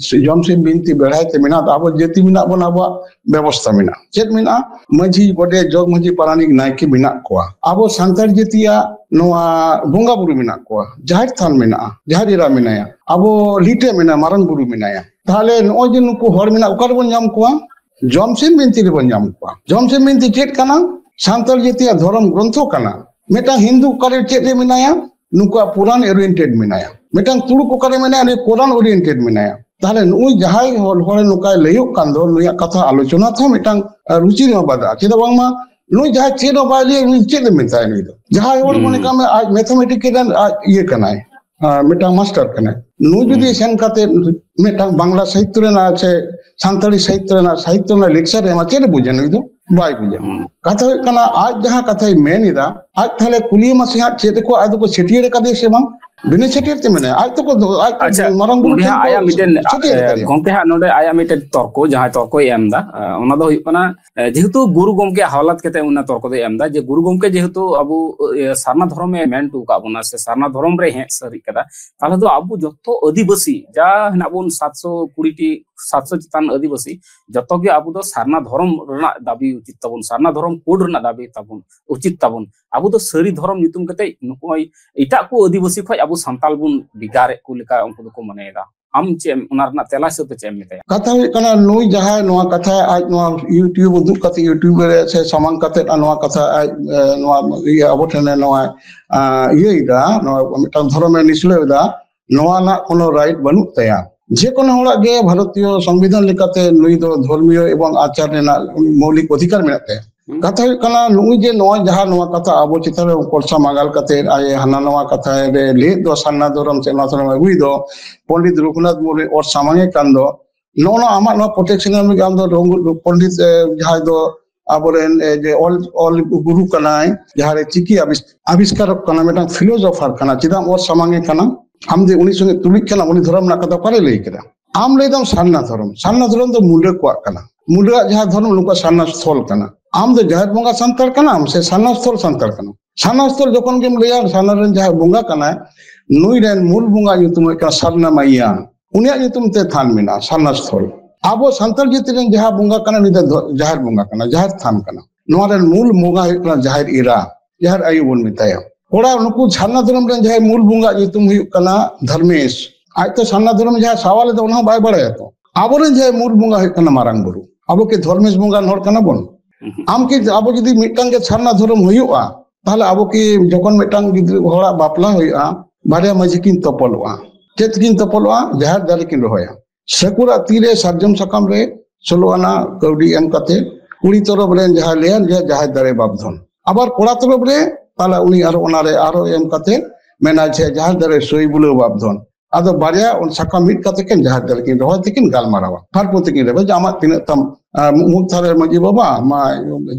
ᱡᱚᱢᱥᱤᱢ ᱵᱤᱱᱛᱤ ᱵᱮᱲᱦᱟᱭ ᱛᱮ ᱢᱮᱱᱟᱜ, ᱟᱵᱚ ᱡᱟᱹᱛᱤ ᱢᱮᱱᱟᱜ ᱵᱚᱱᱟ, ᱟᱵᱚᱣᱟᱜ ᱵᱮᱵᱚᱥᱛᱷᱟ ᱢᱮᱱᱟᱜᱼᱟ᱾ ᱪᱮᱫ ᱢᱮᱱᱟᱜᱼᱟ? ᱢᱟᱹᱡᱷᱤ, ᱜᱚᱰᱮᱛ, ᱡᱚᱜᱽ ᱢᱟᱹᱡᱷᱤ, ᱯᱟᱨᱟᱱᱤᱠ, ᱱᱟᱭᱠᱮ ᱢᱮᱱᱟᱜ ᱠᱚᱣᱟ᱾ ᱟᱵᱚ ᱥᱟᱱᱛᱟᱲ ᱡᱟᱹᱛᱤᱭᱟᱜ ᱱᱚᱣᱟ ᱵᱚᱸᱜᱟ ᱵᱩᱨᱩ ᱢᱮᱱᱟᱜ ᱠᱚᱣᱟ, ᱡᱟᱦᱮᱨ ᱛᱷᱟᱱ ᱢᱮᱱᱟᱜᱼᱟ, ᱡᱟᱦᱮᱨ ᱮᱨᱟ ᱢᱮᱱᱟᱭᱟ, ᱟᱵᱚ ᱞᱤᱴᱟᱹ ᱢᱮᱱᱟᱭᱟ, ᱢᱟᱨᱟᱝ ᱵᱩᱨᱩ ᱢᱮᱱᱟᱭᱟ᱾ ᱛᱟᱦᱞᱮ ᱱᱚᱜᱼᱚᱭ ᱡᱮ ᱱᱩᱠᱩ ᱦᱚᱲ ᱢᱮᱱᱟᱜ, ᱚᱠᱟ ᱨᱮᱵᱚᱱ ᱧᱟᱢ ᱠᱚᱣᱟ? ᱡᱚᱢᱥᱤᱢ ᱵᱤᱱᱛᱤ ᱨᱮᱵᱚᱱ ᱧᱟᱢ ᱠᱚᱣᱟ᱾ ᱡᱚᱢᱥᱤᱢ ᱵᱤᱱᱛᱤ ᱪᱮᱫ ᱠᱟᱱᱟ? ᱥᱟᱱᱛᱟᱲ ᱡᱟᱹᱛᱤᱭᱟᱜ ᱫᱷᱚᱨᱚᱢ ᱜᱨᱚᱱᱛᱷᱚ ᱠᱟᱱᱟ᱾ ᱢᱤᱫᱴᱟᱝ ᱦᱤᱱᱫᱩ ᱚᱠᱟᱨᱮ ᱪᱮᱫ ᱨᱮ ᱢᱮᱱᱟᱭᱟ? ᱱᱩᱠᱩᱣᱟᱜ ᱯᱩᱨᱟᱱ oriented ᱢᱮᱱᱟᱭᱟ᱾ ᱢᱤᱫᱴᱟᱝ ᱛᱩᱲᱩᱠ ᱚᱠᱟᱨᱮ ᱢᱮᱱᱟᱭᱟ? ᱩᱱᱤ ᱠᱳᱨᱟᱱ oriented ᱢᱮᱱᱟᱭᱟ᱾ ᱛᱟᱦᱞᱮ ᱱᱩᱜᱼᱩᱭ ᱡᱟᱦᱟᱸᱭ ᱦᱚᱲ, ᱦᱚᱲ ᱱᱚᱝᱠᱟᱭ ᱞᱟᱹᱭᱚᱜ ᱠᱟᱱ ᱫᱚ, ᱱᱩᱭᱟᱜ ᱠᱟᱛᱷᱟ ᱟᱞᱳᱪᱚᱱᱟ ᱛᱮᱦᱚᱸ ᱢᱤᱫᱴᱟᱝ, ᱟᱸ, ᱨᱩᱪᱤ ᱨᱮᱦᱚᱸ ᱵᱟᱫᱷᱟᱜᱼᱟ᱾ ᱪᱮᱫᱟᱜ ᱵᱟᱝᱢᱟ ᱱᱩᱭ ᱡᱟᱦᱟᱸᱭ ᱪᱮᱫ ᱦᱚᱸ ᱵᱟᱭ ᱞᱟᱹᱭᱟ, ᱱᱩᱭ ᱪᱮᱫ ᱮ ᱢᱮᱛᱟᱭᱟ? ᱱᱩᱭ ᱫᱚ ᱡᱟᱦᱟᱸᱭ ᱦᱚᱲ ᱢᱚᱱᱮ ᱠᱟᱜ ᱢᱮ ᱟᱡ ᱢᱮᱛᱷᱟᱢᱮᱴᱤᱠ ᱨᱮᱱ ᱟᱡ ᱤᱭᱟᱹ ᱠᱟᱱᱟᱭ, ᱟᱸ, ᱢᱤᱫᱴᱟᱝ ᱢᱟᱥᱴᱟᱨ ᱠᱟᱱᱟᱭ, ᱱᱩᱭ ᱡᱩᱫᱤ ᱥᱮᱱ ᱠᱟᱛᱮ ᱢᱤᱫᱴᱟᱝ ᱵᱟᱝᱞᱟ ᱥᱟᱦᱤᱛᱛᱚ ᱨᱮᱱᱟᱜ ᱥᱮ ᱥᱟᱱᱛᱟᱲᱤ ᱥᱟᱦᱤᱛᱛᱚ ᱨᱮᱱᱟᱜ, ᱥᱟᱦᱤᱛᱛᱚ ᱨᱮᱱᱟᱜ ᱞᱮᱠᱪᱟᱨ ᱮ ᱮᱢᱟ, ᱪᱮᱫ ᱮ ᱵᱩᱡᱟ ᱱᱩᱭ ᱫᱚ? ᱵᱟᱭ ᱵᱩᱡᱟ᱾ ᱠᱟᱛᱷᱟ ᱦᱩᱭᱩᱜ ᱠᱟᱱᱟ, ᱟᱡ ᱡᱟᱦᱟᱸ ᱠᱟᱛᱷᱟᱭ ᱢᱮᱱ ᱮᱫᱟ, ᱟᱡ ᱛᱟᱦᱞᱮ ᱠᱩᱞᱤᱭᱮ ᱢᱟᱥᱮ ᱦᱟᱸᱜ, ᱪᱮᱫ ᱠᱚ ᱟᱡ ᱫᱚᱠᱚ ᱪᱷᱟᱹᱴᱭᱟᱹᱨ ᱟᱠᱟᱫᱮᱭᱟ ᱥᱮ ᱵᱟᱝ? ᱵᱤᱱᱟᱹ ᱪᱷᱟᱹᱴᱭᱟᱹᱨ ᱛᱮ ᱢᱮᱱᱟᱭᱟ᱾ ᱟᱡ ᱛᱚᱠᱚ ᱫᱚ, ᱟᱡ ᱛᱚ ᱟᱪᱪᱷᱟ, ᱢᱟᱨᱟᱝ ᱵᱩᱨᱩ ᱚᱸᱰᱮ ᱴᱷᱮᱱ ᱦᱟᱸᱜ ᱠᱚ ᱟᱭᱟᱜ ᱢᱤᱫᱴᱮᱱ, ᱪᱷᱟᱹᱴᱭᱟᱹᱨ ᱮ, ᱟᱠᱟᱫᱮᱭᱟ᱾ ᱜᱚᱢᱠᱮ ᱦᱟᱸᱜ ᱱᱚᱰᱮ ᱟᱭᱟᱜ ᱢᱤᱫᱴᱮᱱ ᱛᱚᱨᱠᱚ, ᱡᱟᱦᱟᱸᱭ ᱛᱚᱨᱠᱚᱭ ᱮᱢ ᱮᱫᱟ, ᱮ, ᱚᱱᱟ ᱫᱚ ᱦᱩᱭᱩᱜ ᱠᱟᱱᱟ, ᱮ, ᱡᱮᱦᱮᱛᱩ ᱜᱩᱨᱩ ᱜᱚᱢᱠᱮ ᱦᱟᱣᱞᱟᱛ ᱠᱟᱛᱮ ᱚᱱᱟ ᱛᱚᱨᱠᱚ ᱫᱚᱭ ᱮᱢ ᱮᱫᱟ ᱡᱮ ᱜᱩᱨᱩ ᱜᱚᱢᱠᱮ ᱡᱮᱦᱮᱛᱩ ᱟᱵᱚ, ᱮ, ᱥᱟᱨᱱᱟ ᱫᱷᱚᱨᱚᱢ ᱮ ᱢᱮᱱ ᱦᱚᱴᱚ ᱟᱠᱟᱫ ᱵᱚᱱᱟ ᱥᱮ ᱥᱟᱨᱱᱟ ᱫᱷᱚᱨᱚᱢ ᱨᱮ ᱦᱮᱡ ᱥᱟᱹᱨᱤ ᱠᱟᱫᱟ, ᱛᱟᱦᱞᱮ ᱫᱚ ᱟᱵᱚ ᱡᱚᱛᱚ ᱟᱹᱫᱤᱵᱟᱹᱥᱤ ᱡᱟ ᱦᱮᱱᱟᱜ ᱵᱚᱱ ᱥᱟᱛᱥᱚ ᱠᱩᱲᱤ ᱴᱤ, ᱥᱟᱛᱥᱚ ᱪᱮᱛᱟᱱ ᱟᱹᱫᱤᱵᱟᱹᱥᱤ, ᱡᱚᱛᱚ ᱜᱮ ᱟᱵᱚ ᱫᱚ ᱥᱟᱨᱱᱟ ᱫᱷᱚᱨᱚᱢ ᱨᱮᱱᱟᱜ ᱫᱟᱹᱵᱤ ᱩᱪᱤᱛ ᱛᱟᱵᱚᱱ, ᱥᱟᱨᱱᱟ ᱫᱷᱚᱨᱚᱢ ᱠᱳᱰ ᱨᱮᱱᱟᱜ ᱫᱟᱹᱵᱤ ᱛᱟᱵᱚᱱ, ᱩᱪᱤᱛ ᱛᱟᱵᱚᱱ᱾ ᱟᱵᱚ ᱫᱚ ᱥᱟᱹᱨᱤ ᱫᱷᱚᱨᱚᱢ ᱧᱩᱛᱩᱢ ᱠᱟᱛᱮ ᱱᱚᱜᱼᱚᱭ ᱮᱴᱟᱜ ᱠᱚ ᱟᱹᱫᱤᱵᱟᱹᱥᱤ ᱠᱷᱚᱱ ᱟᱵᱚ ᱥᱟᱱᱛᱟᱞ ᱵᱚᱱ ᱵᱷᱮᱜᱟᱨᱮᱫ ᱠᱚ ᱞᱮᱠᱟ ᱩᱱᱠᱩ ᱫᱚᱠᱚ ᱢᱚᱱᱮᱭᱮᱫᱟ᱾ ᱟᱢ ᱪᱮᱫ ᱮᱢ, ᱚᱱᱟ ᱨᱮᱱᱟᱜ ᱛᱮᱞᱟ ᱦᱤᱥᱟᱹᱵ ᱛᱮ ᱪᱮᱫ ᱮᱢ ᱢᱮᱛᱟᱭᱟ? ᱠᱟᱛᱷᱟ ᱦᱩᱭᱩᱜ ᱠᱟᱱᱟ, ᱱᱩᱭ ᱡᱟᱦᱟᱸᱭ ᱱᱚᱣᱟ ᱠᱟᱛᱷᱟ ᱟᱡ ᱱᱚᱣᱟ YouTube ᱩᱫᱩᱜ ᱠᱟᱛᱮ, YouTube ᱨᱮ ᱥᱮ ᱥᱟᱢᱟᱝ ᱠᱟᱛᱮ ᱟᱨ ᱱᱚᱣᱟ ᱠᱟᱛᱷᱟ ᱟᱡ, ᱮ, ᱱᱚᱣᱟ ᱤᱭᱟᱹ ᱟᱵᱚ ᱴᱷᱮᱱ ᱮ ᱱᱚᱣᱟ, ᱟ, ᱤᱭᱟᱹᱭᱮᱫᱟ, ᱱᱚᱣᱟ ᱢᱤᱫᱴᱟᱝ ᱫᱷᱚᱨᱚᱢ ᱮ ᱱᱤᱥᱲᱟᱹᱣ ᱮᱫᱟ, ᱱᱚᱣᱟ ᱨᱮᱱᱟᱜ ᱠᱳᱱᱳ right ᱵᱟᱹᱱᱩᱜ ᱛᱟᱭᱟ᱾ ᱡᱮ ᱠᱳᱱᱳ ᱦᱚᱲᱟᱜ ᱜᱮ ᱵᱷᱟᱨᱚᱛᱤᱭᱚ ᱥᱚᱝᱵᱤᱫᱷᱟᱱ ᱞᱮᱠᱟᱛᱮ ᱱᱩᱭ ᱫᱚ ᱫᱷᱚᱨᱢᱤᱭᱚ ᱮᱵᱚᱝ ᱟᱪᱟᱨ ᱨᱮᱱᱟᱜ ᱢᱳᱣᱞᱤᱠ ᱚᱫᱷᱤᱠᱟᱨ ᱢᱮᱱᱟᱜ ᱛᱟᱭᱟ᱾ ᱦᱩᱸ᱾ ᱠᱟᱛᱷᱟ ᱦᱩᱭᱩᱜ ᱠᱟᱱᱟ, ᱱᱩᱜᱼᱩᱭ ᱡᱮ ᱱᱚᱣᱟ ᱡᱟᱦᱟᱸ ᱱᱚᱣᱟ ᱠᱟᱛᱷᱟ ᱟᱵᱚ ᱪᱮᱛᱟᱱ ᱨᱮ ᱠᱚᱞᱥᱟ ᱢᱟᱜᱟᱞ ᱠᱟᱛᱮ ᱟᱡ ᱦᱟᱱᱟ ᱱᱚᱣᱟ ᱠᱟᱛᱷᱟ ᱨᱮ ᱞᱟᱹᱭᱮᱫ ᱫᱚ, ᱥᱟᱨᱱᱟ ᱫᱷᱚᱨᱚᱢ ᱥᱮ ᱱᱚᱣᱟ ᱫᱷᱚᱨᱚᱢ ᱟᱹᱜᱩᱭ ᱫᱚ, ᱯᱚᱱᱰᱤᱛ ᱨᱚᱜᱷᱩᱱᱟᱛᱷ ᱢᱩᱨᱢᱩ ᱚᱨ ᱥᱟᱢᱟᱝ ᱮ ᱠᱟᱱ ᱫᱚ, ᱱᱚᱜᱼᱚ ᱱᱚᱣᱟ ᱟᱢᱟᱜ ᱱᱚᱣᱟ protection ᱮᱢ ᱞᱟᱹᱜᱤᱫ ᱟᱢ ᱫᱚ ᱨᱚᱜᱷᱩ-, ᱯᱚᱱᱰᱤᱛ, ᱮ, ᱡᱟᱦᱟᱸᱭ ᱫᱚ ᱟᱵᱚᱨᱮᱱ, ᱮ, ᱡᱮ ᱚᱞ, ᱚᱞ ᱜᱩᱨᱩ ᱠᱟᱱᱟᱭ, ᱡᱟᱦᱟᱸᱨᱮ ᱪᱤᱠᱤ ᱟᱵᱤᱥ-, ᱟᱵᱤᱥᱠᱟᱨᱚᱠ ᱠᱟᱱᱟ, ᱢᱤᱫᱴᱟᱝ philosopher ᱠᱟᱱᱟ, ᱪᱮᱫᱟᱜ ᱚᱨ ᱥᱟᱢᱟᱝ ᱮ ᱠᱟᱱᱟ? ᱟᱢ ᱡᱮ ᱩᱱᱤ ᱥᱚᱸᱜᱮ ᱛᱩᱞᱩᱡ ᱠᱟᱱᱟ, ᱩᱱᱤ ᱫᱷᱚᱨᱚᱢ ᱨᱮᱱᱟᱜ ᱠᱟᱛᱷᱟ ᱚᱠᱟᱨᱮ ᱞᱟᱹᱭ ᱠᱮᱫᱟ? ᱟᱢ ᱞᱟᱹᱭ ᱫᱟᱢ ᱥᱟᱨᱱᱟ ᱫᱷᱚᱨᱚᱢ, ᱥᱟᱨᱱᱟ ᱫᱷᱚᱨᱚᱢ ᱫᱚ ᱢᱩᱰᱟᱹ ᱠᱚᱣᱟᱜ ᱠᱟᱱᱟ, ᱢᱩᱰᱟᱹᱣᱟᱜ ᱡᱟᱦᱟᱸ ᱫᱷᱚᱨᱚᱢ, ᱱᱩᱠᱩᱣᱟᱜ ᱥᱟᱨᱱᱟ ᱥᱛᱷᱚᱞ ᱠᱟᱱᱟ᱾ ᱟᱢ ᱫᱚ ᱡᱟᱦᱮᱨ ᱵᱚᱸᱜᱟ ᱥᱟᱱᱛᱟᱲ ᱠᱟᱱᱟᱢ ᱥᱮ ᱥᱟᱨᱱᱟ ᱥᱛᱷᱚᱞ ᱥᱟᱱᱛᱟᱲ ᱠᱟᱱᱟᱢ? ᱥᱟᱨᱱᱟ ᱥᱛᱷᱚᱞ ᱡᱚᱠᱷᱚᱱ ᱜᱮᱢ ᱞᱟᱹᱭᱟ, ᱥᱟᱨᱱᱟ ᱨᱮᱱ ᱡᱟᱦᱟᱸᱭ ᱵᱚᱸᱜᱟ ᱠᱟᱱᱟᱭ, ᱱᱩᱭ ᱨᱮᱱ ᱢᱩᱞ ᱵᱚᱸᱜᱟ ᱧᱩᱛᱩᱢ ᱦᱩᱭᱩᱜ ᱠᱟᱱᱟ ᱥᱟᱨᱱᱟ ᱢᱟᱭᱭᱟ, ᱩᱱᱤᱭᱟᱜ ᱧᱩᱛᱩᱢ ᱛᱮ ᱛᱷᱟᱱ ᱢᱮᱱᱟᱜᱼᱟ, ᱥᱟᱨᱱᱟ ᱥᱛᱷᱚᱞ᱾ ᱟᱵᱚ ᱥᱟᱱᱛᱟᱲ ᱡᱟᱹᱛᱤ ᱨᱮᱱ ᱡᱟᱦᱟᱸ ᱵᱚᱸᱜᱟ ᱠᱟᱱᱟ, ᱩᱱᱤ ᱫᱚ ᱫᱷᱚ-, ᱡᱟᱦᱮᱨ ᱵᱚᱸᱜᱟ ᱠᱟᱱᱟ, ᱡᱟᱦᱮᱨ ᱛᱷᱟᱱ ᱠᱟᱱᱟ᱾ ᱱᱚᱣᱟ ᱨᱮᱱ ᱢᱩᱞ ᱵᱚᱸᱜᱟ ᱦᱩᱭᱩᱜ ᱠᱟᱱᱟ ᱡᱟᱦᱮᱨ ᱮᱨᱟ, ᱡᱟᱦᱮᱨ ᱟᱭᱳ ᱵᱚᱱ ᱢᱮᱛᱟᱭᱟ᱾ ᱠᱚᱲᱟ, ᱱᱩᱠᱩ ᱥᱟᱨᱱᱟ ᱫᱷᱚᱨᱚᱢ ᱨᱮᱱ ᱡᱟᱦᱟᱸᱭ ᱢᱩᱞ ᱵᱚᱸᱜᱟ ᱧᱩᱛᱩᱢ ᱦᱩᱭᱩᱜ ᱠᱟᱱᱟ ᱫᱷᱚᱨᱢᱮᱥ᱾ ᱟᱡ ᱛᱚ ᱥᱟᱨᱱᱟ ᱫᱷᱚᱨᱚᱢ ᱡᱟᱦᱟᱸᱭ ᱥᱟᱶᱟ ᱞᱮᱫᱟ, ᱚᱱᱟ ᱦᱚᱸ ᱵᱟᱭ ᱵᱟᱲᱟᱭᱟ ᱛᱚ᱾ ᱟᱵᱚᱨᱮᱱ ᱡᱟᱦᱟᱸᱭ ᱢᱩᱞ ᱵᱚᱸᱜᱟ ᱦᱩᱭᱩᱜ ᱠᱟᱱᱟ ᱢᱟᱨᱟᱝ ᱵᱩᱨᱩ᱾ ᱟᱵᱚ ᱠᱤ ᱫᱷᱚᱨᱢᱮᱥ ᱵᱚᱸᱜᱟ ᱦᱚᱲ ᱠᱟᱱᱟ ᱵᱚᱱ? ᱦᱩᱸ᱾ ᱟᱢ ᱠᱤ, ᱟᱵᱚ ᱡᱩᱫᱤ ᱢᱤᱫᱴᱟᱝ ᱜᱮ ᱥᱟᱨᱱᱟ ᱫᱷᱚᱨᱚᱢ ᱦᱩᱭᱩᱜᱼᱟ, ᱛᱟᱦᱞᱮ ᱟᱵᱚ ᱠᱤ ᱡᱚᱠᱷᱚᱱ ᱢᱤᱫᱴᱟᱝ ᱜᱤᱫᱽᱨᱟᱹ ᱦᱚᱲᱟᱜ ᱵᱟᱯᱞᱟ ᱦᱩᱭᱩᱜᱼᱟ, ᱵᱟᱨᱭᱟ ᱢᱟᱹᱡᱷᱤ ᱠᱤᱱ ᱛᱚᱯᱚᱞᱚᱜᱼᱟ? ᱪᱮᱫ ᱠᱤᱱ ᱛᱚᱯᱚᱞᱚᱜᱼᱟ? ᱡᱟᱦᱮᱨ ᱫᱟᱨᱮ ᱠᱤᱱ ᱨᱚᱦᱚᱭᱟ᱾ ᱥᱟᱹᱠᱩᱨᱟᱜ ᱛᱤᱨᱮ ᱥᱟᱨᱡᱚᱢ ᱥᱟᱠᱟᱢ ᱨᱮ ᱥᱳᱞᱳ ᱟᱱᱟ ᱠᱟᱹᱣᱰᱤ ᱮᱢ ᱠᱟᱛᱮ, ᱠᱩᱲᱤ ᱛᱚᱨᱚᱯ ᱨᱮᱱ ᱡᱟᱦᱟᱸᱭ ᱞᱟᱹᱭᱟ ᱡᱮ ᱡᱟᱦᱮᱨ ᱫᱟᱨᱮ ᱵᱟᱯᱫᱷᱚᱱ, ᱟᱵᱟᱨ ᱠᱚᱲᱟ ᱛᱚᱨᱚᱯ ᱨᱮ ᱛᱟᱦᱞᱮ ᱩᱱᱤ ᱟᱨᱚ ᱚᱱᱟᱨᱮ ᱟᱨᱚ ᱮᱢ ᱠᱟᱛᱮ ᱢᱮᱱᱟ ᱡᱮ ᱡᱟᱦᱮᱨ ᱫᱟᱨᱮ ᱥᱳᱭ ᱵᱩᱞᱟᱹᱣ ᱵᱟᱯᱫᱷᱚᱱ᱾ ᱟᱫᱚ ᱵᱟᱨᱭᱟ ᱚᱱ ᱥᱟᱠᱟᱢ ᱢᱤᱫ ᱠᱟᱛᱮ ᱠᱤᱱ ᱡᱟᱦᱮᱨ ᱫᱟᱨᱮ ᱠᱤᱱ ᱨᱚᱦᱚᱭ ᱛᱮᱠᱤᱱ ᱜᱟᱞᱢᱟᱨᱟᱣᱟ, ᱯᱷᱟᱨᱯᱩ ᱛᱮᱠᱤᱱ ᱨᱮᱵᱮ ᱡᱮ ᱟᱢᱟᱜ ᱛᱤᱱᱟᱹᱜ ᱛᱟᱢ, ᱟᱨ ᱢᱩ-, ᱢᱩᱠ ᱛᱷᱟᱨᱮ ᱢᱟᱹᱡᱷᱤ ᱵᱟᱵᱟ, ᱢᱟ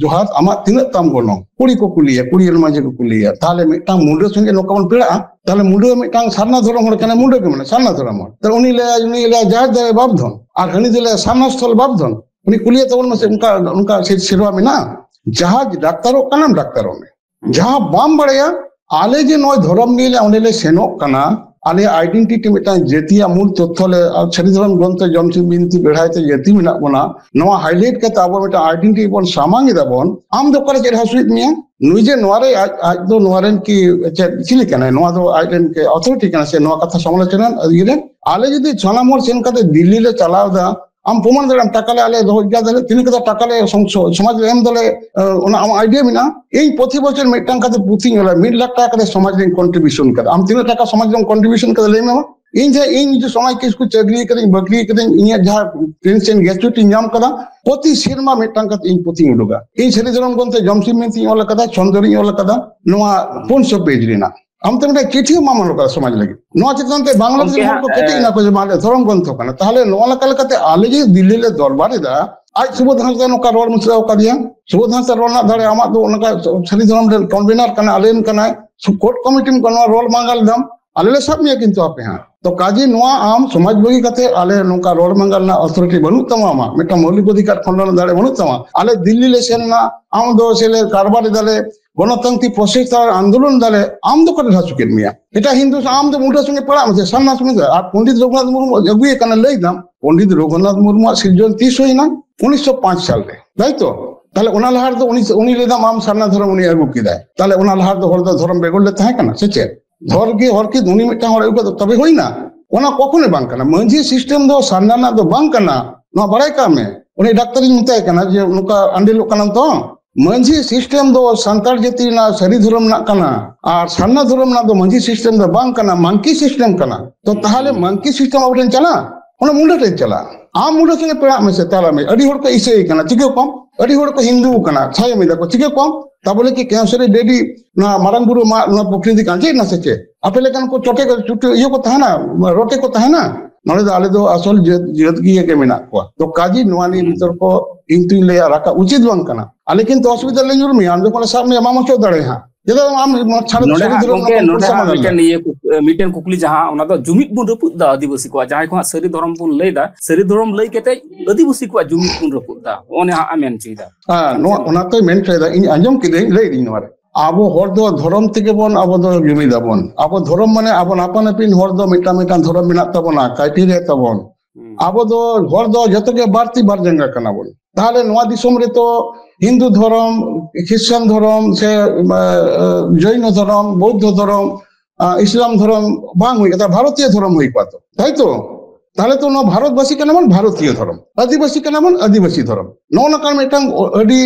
ᱡᱚᱦᱟᱨ, ᱟᱢᱟᱜ ᱛᱤᱱᱟᱹᱜ ᱛᱟᱢ ᱜᱚᱱᱚᱝ? ᱠᱩᱲᱤ ᱠᱚ ᱠᱩᱞᱤᱭᱟ, ᱠᱩᱲᱤ ᱨᱮᱱ ᱢᱟᱹᱡᱷᱤ ᱠᱚ ᱠᱩᱞᱤᱭᱟ᱾ ᱛᱟᱦᱞᱮ ᱢᱤᱫᱴᱟᱝ ᱢᱩᱰᱟᱹ ᱥᱚᱸᱜᱮ ᱱᱚᱝᱠᱟ ᱵᱚᱱ ᱯᱮᱲᱟᱜᱼᱟ, ᱛᱟᱦᱞᱮ ᱢᱩᱰᱟᱹ ᱢᱤᱫᱴᱟᱝ ᱥᱟᱨᱱᱟ ᱫᱷᱚᱨᱚᱢ ᱦᱚᱲ ᱠᱟᱱᱟᱭ, ᱢᱩᱰᱟᱹ ᱜᱮ ᱢᱟᱱᱮ ᱥᱟᱨᱱᱟ ᱫᱷᱚᱨᱚᱢ ᱦᱚᱲ᱾ ᱛᱟᱦᱞᱮ ᱩᱱᱤ ᱞᱟᱹᱭᱟ, ᱩᱱᱤ ᱞᱟᱹᱭᱟ ᱡᱟᱦᱮᱨ ᱫᱟᱨᱮ ᱵᱟᱯᱫᱷᱚᱱ, ᱟᱨ ᱦᱟᱹᱱᱤ ᱫᱚ ᱞᱟᱹᱭᱟ ᱥᱟᱨᱱᱟ ᱥᱛᱷᱚᱞ ᱵᱟᱯᱫᱷᱚᱱ᱾ ᱩᱱᱤ ᱠᱩᱞᱤᱭᱮ ᱛᱟᱵᱚᱱ ᱢᱟᱥᱮ, ᱚᱱᱠᱟ, ᱚᱱᱠᱟ ᱥᱮ-, ᱥᱮᱨᱣᱟ ᱢᱮᱱᱟᱜᱼᱟ? ᱡᱟᱦᱟᱸ ᱰᱟᱠᱛᱟᱨᱚᱜ ᱠᱟᱱᱟᱢ, ᱰᱟᱠᱛᱟᱨᱚᱜ ᱢᱮ᱾ ᱡᱟᱦᱟᱸ ᱵᱟᱢ ᱵᱟᱲᱟᱭᱟ, ᱟᱞᱮ ᱡᱮ ᱱᱚᱜᱼᱚᱭ ᱫᱷᱚᱨᱚᱢ ᱱᱤᱭᱮ ᱞᱮ ᱚᱸᱰᱮ ᱞᱮ ᱥᱮᱱᱚᱜ ᱠᱟᱱᱟ, ᱟᱞᱮᱭᱟᱜ ᱟᱭᱰᱮᱱᱴᱤᱴᱤ, ᱢᱤᱫᱴᱟᱝ ᱡᱟᱹᱛᱤᱭᱟᱜ ᱢᱩᱞ ᱛᱚᱛᱛᱷᱚ ᱞᱮ, ᱟᱨ ᱥᱟᱹᱨᱤ ᱫᱷᱚᱨᱚᱢ ᱜᱨᱚᱱᱛᱷᱚ ᱡᱚᱢᱥᱤᱢ ᱵᱤᱱᱛᱤ ᱵᱮᱲᱦᱟᱭ ᱛᱮ ᱡᱟᱹᱛᱤ ᱢᱮᱱᱟᱜ ᱵᱚᱱᱟ, ᱱᱚᱣᱟ ᱦᱟᱭᱞᱟᱭᱤᱴ ᱠᱟᱛᱮ ᱟᱵᱚ ᱢᱤᱫᱴᱟᱝ ᱟᱭᱰᱮᱱᱴᱤᱴᱤ ᱵᱚᱱ ᱥᱟᱢᱟᱝ ᱮᱫᱟ ᱵᱚᱱ, ᱟᱢ ᱫᱚ ᱚᱠᱟᱨᱮ ᱪᱮᱫ ᱦᱟᱹᱥᱩᱭᱮᱫ ᱢᱮᱭᱟ? ᱱᱩᱭ ᱡᱮ ᱱᱚᱣᱟ ᱨᱮ ᱟᱡ, ᱟᱡ ᱫᱚ ᱱᱚᱣᱟ ᱨᱮᱱ ᱠᱤ ᱪᱮᱫ, ᱪᱤᱞᱤ ᱠᱟᱱᱟᱭ? ᱱᱚᱣᱟ ᱫᱚ ᱟᱡ ᱨᱮᱱ ᱠᱤ ᱚᱛᱷᱚᱨᱤᱴᱤ ᱠᱟᱱᱟ ᱥᱮ ᱱᱚᱣᱟ ᱠᱟᱛᱷᱟ ᱥᱚᱢᱟᱞᱳᱪᱚᱱᱟ ᱤᱭᱟᱹ ᱨᱮᱱ? ᱟᱞᱮ ᱡᱩᱫᱤ ᱥᱟᱱᱟᱢ ᱦᱚᱲ ᱥᱮᱱ ᱠᱟᱛᱮ ᱫᱤᱞᱞᱤ ᱞᱮ ᱪᱟᱞᱟᱣ ᱮᱫᱟ, ᱟᱢ ᱯᱨᱚᱢᱟᱱ ᱫᱟᱲᱮᱭᱟᱜ ᱟᱢ, ᱴᱟᱠᱟ ᱞᱮ ᱟᱞᱮ ᱫᱚᱦᱚ ᱡᱟᱭᱜᱟ ᱫᱟᱞᱮ, ᱛᱤᱱᱟᱹᱜ ᱠᱟᱛᱮ ᱴᱟᱠᱟ ᱞᱮ ᱥᱚᱝ-, ᱥᱚ-, ᱥᱚᱢᱟᱡᱽ ᱨᱮ ᱮᱢ ᱫᱟᱞᱮ, ᱟᱸ, ᱚᱱᱟ ᱟᱢᱟᱜ ᱟᱭᱰᱤᱭᱟ ᱢᱮᱱᱟᱜᱼᱟ? ᱤᱧ ᱯᱨᱚᱛᱤ ᱵᱚᱪᱷᱚᱨ ᱢᱤᱫᱴᱟᱝ ᱠᱟᱛᱮ ᱯᱩᱛᱷᱤᱧ ᱚᱞᱟ, ᱢᱤᱫ ᱞᱟᱠᱷ ᱴᱟᱠᱟ ᱠᱟᱛᱮ ᱥᱚᱢᱟᱡᱽ ᱨᱮᱧ ᱠᱚᱱᱴᱨᱤᱵᱤᱭᱩᱥᱚᱱ ᱠᱟᱫᱟ᱾ ᱟᱢ ᱛᱤᱱᱟᱹᱜ ᱴᱟᱠᱟ ᱥᱚᱢᱟᱡᱽ ᱨᱮᱢ ᱠᱚᱱᱴᱨᱤᱵᱤᱭᱩᱥᱚᱱ ᱠᱟᱫᱟ, ᱞᱟᱹᱭ ᱢᱮ ᱢᱟ? ᱤᱧ ᱡᱮ, ᱤᱧ ᱡᱩᱫᱤ ᱥᱚᱢᱟᱡᱽ ᱠᱤᱥᱠᱩ ᱪᱟᱹᱠᱨᱤ ᱠᱟᱹᱫᱟᱹᱧ, ᱵᱟᱹᱠᱨᱤ ᱠᱟᱹᱫᱟᱹᱧ, ᱤᱧᱟᱹᱜ ᱡᱟᱦᱟᱸ ᱯᱮᱱᱥᱚᱱ ᱜᱨᱮᱪᱩᱭᱤᱴᱤᱧ ᱧᱟᱢ ᱠᱟᱫᱟ, ᱯᱨᱚᱛᱤ ᱥᱮᱨᱢᱟ ᱢᱤᱫᱴᱟᱝ ᱠᱟᱛᱮ ᱤᱧ ᱯᱩᱛᱷᱤᱧ ᱩᱰᱩᱠᱟ᱾ ᱤᱧ ᱥᱟᱹᱨᱤ ᱫᱷᱚᱨᱚᱢ ᱜᱨᱚᱱᱛᱷᱚ ᱡᱚᱢᱥᱤᱢ ᱵᱤᱱᱛᱤᱧ ᱚᱞ ᱠᱟᱫᱟ, ᱪᱷᱚᱱᱫᱚᱨᱤᱧ ᱚᱞ ᱠᱟᱫᱟ, ᱱᱚᱣᱟ ᱯᱩᱱᱥᱚ ᱯᱮᱡᱽ ᱨᱮᱱᱟᱜ᱾ ᱟᱢ ᱛᱮ ᱢᱤᱫᱴᱟᱝ ᱪᱤᱴᱷᱤ ᱦᱚᱸ ᱵᱟᱢ ᱚᱞ ᱠᱟᱫᱟ ᱥᱚᱢᱟᱡᱽ ᱞᱟᱹᱜᱤᱫ᱾ ᱱᱚᱣᱟ ᱪᱮᱛᱟᱱ ᱛᱮ ᱵᱟᱝᱞᱟ ᱜᱚᱢᱠᱮ ᱨᱮᱱ ᱦᱚᱲ ᱦᱟᱸᱜ, ᱠᱚ ᱠᱮᱴᱮᱡ ᱮ, ᱮᱱᱟ ᱠᱚ ᱡᱮ ᱢᱟ ᱟᱞᱮ ᱫᱷᱚᱨᱚᱢ ᱜᱨᱚᱱᱛᱷᱚ ᱠᱟᱱᱟ᱾ ᱛᱟᱦᱞᱮ ᱱᱚᱣᱟ ᱞᱮᱠᱟ ᱞᱮᱠᱟᱛᱮ ᱟᱞᱮ ᱡᱩᱫᱤ ᱫᱤᱞᱞᱤ ᱞᱮ ᱫᱚᱨᱵᱟᱨ ᱮᱫᱟ, ᱟᱡ ᱥᱩᱵᱳᱫᱷ ᱦᱟᱸᱥᱫᱟ ᱱᱚᱝᱠᱟ ᱨᱚᱲ ᱢᱩᱪᱟᱹᱫ ᱟᱠᱟᱫᱮᱭᱟ᱾ ᱥᱩᱵᱳᱫᱷ ᱦᱟᱸᱥᱫᱟ ᱨᱚᱲ ᱨᱮᱱᱟᱜ ᱫᱟᱲᱮ ᱟᱢᱟᱜ ᱫᱚ, ᱚᱱᱠᱟ ᱥᱟᱹᱨᱤ ᱫᱷᱚᱨᱚᱢ ᱨᱮᱱ ᱠᱚᱱᱵᱷᱮᱱᱟᱨ ᱠᱟᱱᱟ, ᱟᱞᱮ ᱨᱮᱱ ᱠᱟᱱᱟᱭ, ᱥᱩ-, ᱠᱳᱨᱴ ᱠᱚᱢᱤᱴᱤ ᱱᱚᱣᱟ ᱨᱚᱲ ᱢᱟᱸᱜᱟᱞ ᱫᱟᱢ, ᱟᱞᱮ ᱞᱮ ᱥᱟᱵ ᱢᱮᱭᱟ ᱠᱤᱱᱛᱩ ᱟᱯᱮ ᱦᱟᱸᱜ᱾ ᱛᱚ ᱠᱟᱡᱮ ᱱᱚᱣᱟ ᱟᱢ ᱥᱚᱢᱟᱡᱽ ᱵᱟᱹᱜᱤ ᱠᱟᱛᱮ ᱟᱞᱮ ᱱᱚᱝᱠᱟ ᱨᱚᱲ ᱢᱟᱸᱜᱟᱞ ᱨᱮᱱᱟᱜ ᱚᱛᱷᱚᱨᱤᱴᱤ ᱵᱟᱹᱱᱩᱜ ᱛᱟᱢᱟ, ᱟᱢᱟᱜ ᱢᱤᱫᱴᱟᱝ ᱢᱳᱣᱞᱤᱠ ᱚᱫᱷᱤᱠᱟᱨ ᱠᱷᱚᱸᱰᱚᱱ ᱨᱮᱱᱟᱜ ᱫᱟᱲᱮ ᱵᱟᱹᱱᱩᱜ ᱛᱟᱢᱟ᱾ ᱟᱞᱮ ᱫᱤᱞᱞᱤ ᱞᱮ ᱥᱮᱱ ᱮᱱᱟ, ᱟᱢ ᱫᱚ ᱥᱮ ᱞᱮ ᱠᱟᱨᱵᱟᱨ ᱮᱫᱟᱞᱮ, ᱜᱚᱱᱚᱛᱟᱱᱛᱨᱤᱠ ᱯᱨᱚᱥᱮᱥ ᱛᱟᱞᱟ ᱨᱮ ᱟᱱᱫᱳᱞᱚᱱ ᱫᱟᱞᱮ, ᱟᱢ ᱫᱚ ᱚᱠᱟᱨᱮ ᱦᱟᱹᱥᱩ ᱠᱮᱫ ᱢᱮᱭᱟ? ᱮᱴᱟᱜ ᱦᱤᱱᱫᱩ ᱥᱟᱶ ᱟᱢ ᱫᱚ ᱢᱩᱰᱷᱟᱹ ᱥᱚᱸᱜᱮ ᱯᱟᱲᱟᱜ ᱢᱮᱥᱮ, ᱥᱟᱨᱱᱟ ᱥᱚᱸᱜᱮ᱾ ᱟᱨ ᱯᱚᱱᱰᱤᱛ ᱨᱚᱜᱷᱩᱱᱟᱛᱷ ᱢᱩᱨᱢᱩ ᱟᱹᱜᱩᱭᱮ ᱠᱟᱱᱟ, ᱞᱟᱹᱭ ᱫᱟᱢ, ᱯᱚᱱᱰᱤᱛ ᱨᱚᱜᱷᱩᱱᱟᱛᱷ ᱢᱩᱨᱢᱩᱣᱟᱜ ᱥᱤᱨᱡᱚᱱ ᱛᱤᱥ ᱦᱩᱭᱱᱟ? ᱩᱱᱤᱥᱥᱚ ᱯᱟᱸᱪ ᱥᱟᱞ ᱨᱮ, ᱛᱟᱭ ᱛᱚ? ᱛᱟᱦᱞᱮ ᱚᱱᱟ ᱞᱟᱦᱟ ᱨᱮᱫᱚ ᱩᱱᱤ, ᱩᱱᱤ ᱞᱟᱹᱭ ᱫᱟᱢ ᱟᱢ ᱥᱟᱨᱱᱟ ᱫᱷᱚᱨᱚᱢ ᱩᱱᱤ ᱟᱹᱜᱩ ᱠᱮᱫᱟᱭ, ᱛᱟᱦᱞᱮ ᱚᱱᱟ ᱞᱟᱦᱟ ᱨᱮᱫᱚ ᱦᱚᱲ ᱫᱚ ᱫᱷᱚᱨᱚᱢ ᱵᱮᱜᱚᱨ ᱞᱮ ᱛᱟᱦᱮᱸ ᱠᱟᱱᱟ ᱥᱮ ᱪᱮᱫ? ᱦᱚᱲ ᱜᱮ, ᱦᱚᱲ ᱠᱤ ᱩᱱᱤ ᱢᱤᱫᱴᱟᱝ ᱦᱚᱲ ᱟᱹᱜᱩ ᱠᱟᱛᱮ ᱛᱚᱵᱮ ᱦᱩᱭᱱᱟ? ᱚᱱᱟ ᱠᱚᱠᱷᱚᱱᱳ ᱵᱟᱝ ᱠᱟᱱᱟ᱾ ᱢᱟᱹᱡᱷᱤ ᱥᱤᱥᱴᱮᱢ ᱫᱚ ᱥᱟᱨᱱᱟ ᱨᱮᱱᱟᱜ ᱫᱚ ᱵᱟᱝ ᱠᱟᱱᱟ, ᱱᱚᱣᱟ ᱵᱟᱲᱟᱭ ᱠᱟᱜ ᱢᱮ᱾ ᱩᱱᱤ ᱰᱟᱠᱛᱟᱨᱤᱧ ᱢᱮᱛᱟᱭ ᱠᱟᱱᱟ ᱡᱮ ᱱᱚᱝᱠᱟ ᱟᱸᱰᱮᱞᱚᱜ ᱠᱟᱱᱟᱢ ᱛᱚ, ᱢᱟᱹᱡᱷᱤ ᱥᱤᱥᱴᱮᱢ ᱫᱚ ᱥᱟᱱᱛᱟᱲ ᱡᱟᱹᱛᱤ ᱨᱮᱱᱟᱜ ᱥᱟᱹᱨᱤ ᱫᱷᱚᱨᱚᱢ ᱨᱮᱱᱟᱜ ᱠᱟᱱᱟ, ᱟᱨ ᱥᱟᱨᱱᱟ ᱫᱷᱚᱨᱚᱢ ᱨᱮᱱᱟᱜ ᱫᱚ ᱢᱟᱹᱡᱷᱤ ᱥᱤᱥᱴᱮᱢ ᱫᱚ ᱵᱟᱝ ᱠᱟᱱᱟ, ᱢᱟᱝᱠᱤ ᱥᱤᱥᱴᱮᱢ ᱠᱟᱱᱟ᱾ ᱛᱚ ᱛᱟᱦᱞᱮ ᱢᱟᱝᱠᱤ ᱥᱤᱥᱴᱮᱢ ᱟᱵᱚ ᱴᱷᱮᱱ ᱪᱟᱞᱟᱜ, ᱚᱱᱟ ᱢᱩᱰᱷᱟᱹ ᱴᱷᱮᱱ ᱪᱟᱞᱟᱜ ᱢᱮᱥᱮ, ᱛᱟᱦᱞᱮ ᱢᱮ᱾ ᱟᱹᱰᱤ ᱦᱚᱲ ᱠᱚ ᱤᱥᱟᱹᱭ ᱠᱟᱱᱟ, ᱪᱤᱠᱟᱹ ᱠᱚᱢ? ᱟᱹᱰᱤ ᱦᱚᱲ ᱠᱚ ᱦᱤᱱᱫᱩ ᱠᱟᱱᱟ, ᱪᱷᱟᱭᱚᱢ ᱮᱫᱟ ᱠᱚ, ᱪᱤᱠᱟᱹ ᱠᱚᱢ? ᱛᱟᱵᱚᱞᱮ ᱠᱤ ᱠᱮᱥᱚᱨᱤ ᱰᱮᱰᱤ ᱱᱚᱣᱟ ᱢᱟᱨᱟᱝ ᱵᱩᱨᱩ ᱢᱟ ᱱᱚᱣᱟ ᱯᱩᱠᱷᱨᱤ ᱫᱤᱠ ᱟᱸᱡᱮᱫ ᱮᱱᱟ ᱥᱮ ᱪᱮᱫ? ᱟᱯᱮ ᱞᱮᱠᱟᱱ ᱠᱚ ᱪᱚᱴᱮ ᱠᱚ ᱪᱩᱴᱤ ᱤᱭᱟᱹ ᱠᱚ ᱛᱟᱦᱮᱱᱟ, ᱨᱚᱴᱮ ᱠᱚ ᱛᱟᱦᱮᱱᱟ? ᱱᱚᱰᱮ ᱫᱚ ᱟᱞᱮ ᱫᱚ ᱟᱥᱚᱞ ᱡᱟᱹᱛ, ᱡᱟᱹᱛ ᱜᱮ ᱜᱮ ᱢᱮᱱᱟᱜ ᱠᱚᱣᱟ᱾ ᱛᱚ ᱠᱟᱡᱮ ᱱᱚᱣᱟ ᱱᱤᱭᱮ ᱵᱤᱛᱚᱨᱠᱚ ᱤᱧ ᱛᱩᱧ ᱞᱟᱹᱭᱟ ᱨᱟᱠᱟᱵ ᱩᱪᱤᱛ ᱵᱟᱝ ᱠᱟᱱᱟ᱾ ᱟᱞᱮ ᱠᱤᱱᱛᱩ ᱚᱥᱩᱵᱤᱫᱷᱟ ᱞᱮ ᱧᱩᱨ ᱢᱮᱭᱟ, ᱟᱢ ᱡᱚᱠᱷᱚᱱ ᱞᱮ ᱥᱟᱵ ᱢᱮᱭᱟ ᱵᱟᱢ ᱚᱪᱚᱜ ᱫᱟᱲᱮᱭᱟᱜᱼᱟ ᱦᱟᱸᱜ᱾ ᱪᱮᱫᱟᱜ ᱟᱢ ᱪᱷᱟᱲᱟ ᱱᱚᱰᱮ ᱥᱟᱹᱨᱤ ᱦᱟᱸᱜ ᱫᱷᱚᱨᱚᱢ ᱜᱚᱢᱠᱮ, ᱨᱮᱱᱟᱜ ᱱᱚᱰᱮ ᱯᱚᱭᱥᱟ ᱦᱟᱸᱜ ᱵᱟᱝ ᱟᱞᱮ᱾ ᱢᱤᱫᱴᱮᱱ ᱤᱭᱟᱹ ᱠᱩᱠ-, ᱢᱤᱫᱴᱮᱱ ᱠᱩᱠᱞᱤ ᱡᱟᱦᱟᱸ, ᱚᱱᱟ ᱫᱚ ᱡᱩᱢᱤᱫ ᱵᱚᱱ ᱨᱟᱹᱯᱩᱫ ᱮᱫᱟ ᱟᱹᱫᱤᱵᱟᱹᱥᱤ ᱠᱚᱣᱟᱜ, ᱡᱟᱦᱟᱸᱭ ᱠᱚ ᱦᱟᱸᱜ ᱥᱟᱹᱨᱤ ᱫᱷᱚᱨᱚᱢ ᱵᱚᱱ ᱞᱟᱹᱭ ᱮᱫᱟ, ᱥᱟᱹᱨᱤ ᱫᱷᱚᱨᱚᱢ ᱞᱟᱹᱭ ᱠᱟᱛᱮ ᱟᱹᱫᱤᱵᱟᱹᱥᱤ ᱠᱚᱣᱟᱜ ᱡᱩᱢᱤᱫ ᱵᱚᱱ ᱨᱟᱹᱯᱩᱫ ᱮᱫᱟ, ᱚᱱᱮ ᱦᱟᱸᱜ ᱮ ᱢᱮᱱ ᱦᱚᱪᱚᱭᱮᱫᱟ᱾ ᱦᱮᱸ, ᱱᱚᱣᱟ, ᱚᱱᱟ ᱛᱚᱭ ᱢᱮᱱ ᱦᱚᱪᱚᱭᱮᱫᱟ, ᱤᱧ ᱟᱸᱡᱚᱢ ᱠᱤᱫᱟᱹᱧ, ᱞᱟᱹᱭ ᱫᱟᱹᱧ ᱱᱚᱣᱟ ᱨᱮ᱾ ᱟᱵᱚ ᱦᱚᱲ ᱫᱚ ᱫᱷᱚᱨᱚᱢ ᱛᱮᱜᱮ ᱵᱚᱱ, ᱟᱵᱚ ᱫᱚ ᱡᱩᱢᱤᱫ ᱟᱵᱚᱱ᱾ ᱟᱵᱚ ᱫᱷᱚᱨᱚᱢ ᱢᱟᱱᱮ ᱟᱵᱚ ᱟᱯᱟᱱ ᱟᱹᱯᱤᱱ ᱦᱚᱲ ᱫᱚ ᱢᱤᱫᱴᱟᱝ ᱢᱤᱫᱴᱟᱝ ᱫᱷᱚᱨᱚᱢ ᱢᱮᱱᱟᱜ ᱛᱟᱵᱚᱱᱟ, criteria ᱛᱟᱵᱚᱱ᱾ ᱦᱩᱸ᱾ ᱟᱵᱚ ᱫᱚ ᱦᱚᱲ ᱫᱚ ᱡᱚᱛᱚ ᱜᱮ ᱵᱟᱨ ᱛᱤ ᱵᱟᱨ ᱡᱟᱸᱜᱟ ᱠᱟᱱᱟ ᱵᱚᱱ᱾ ᱛᱟᱦᱞᱮ ᱱᱚᱣᱟ ᱫᱤᱥᱚᱢ ᱨᱮᱛᱚ ᱦᱤᱱᱫᱩ ᱫᱷᱚᱨᱚᱢ, ᱠᱷᱨᱤᱥᱴᱟᱱ ᱫᱷᱚᱨᱚᱢ ᱥᱮ, ᱮ, ᱮ, ᱡᱚᱭᱱᱚ ᱫᱷᱚᱨᱚᱢ, ᱵᱳᱫᱽᱫᱷᱚ ᱫᱷᱚᱨᱚᱢ, ᱟ, ᱤᱥᱞᱟᱢ ᱫᱷᱚᱨᱚᱢ ᱵᱟᱝ ᱦᱩᱭ ᱠᱟᱛᱮ ᱵᱷᱟᱨᱚᱛᱤᱭᱚ ᱫᱷᱚᱨᱚᱢ ᱦᱩᱭ ᱠᱚᱜᱼᱟ ᱛᱚ, ᱛᱟᱭ ᱛᱚ? ᱛᱟᱦᱞᱮ ᱛᱚ ᱱᱚᱣᱟ ᱵᱷᱟᱨᱚᱛᱵᱟᱥᱤ ᱠᱟᱱᱟ ᱵᱚᱱ ᱵᱷᱟᱨᱚᱛᱤᱭᱚ ᱫᱷᱚᱨᱚᱢ, ᱟᱹᱫᱤᱵᱟᱹᱥᱤ ᱠᱟᱱᱟ ᱵᱚᱱ ᱟᱹᱫᱤᱵᱟᱹᱥᱤ ᱫᱷᱚᱨᱚᱢ᱾ ᱱᱚᱜᱼᱚ ᱱᱚᱝᱠᱟᱱ ᱢᱤᱫᱴᱟᱝ ᱟᱹᱰᱤ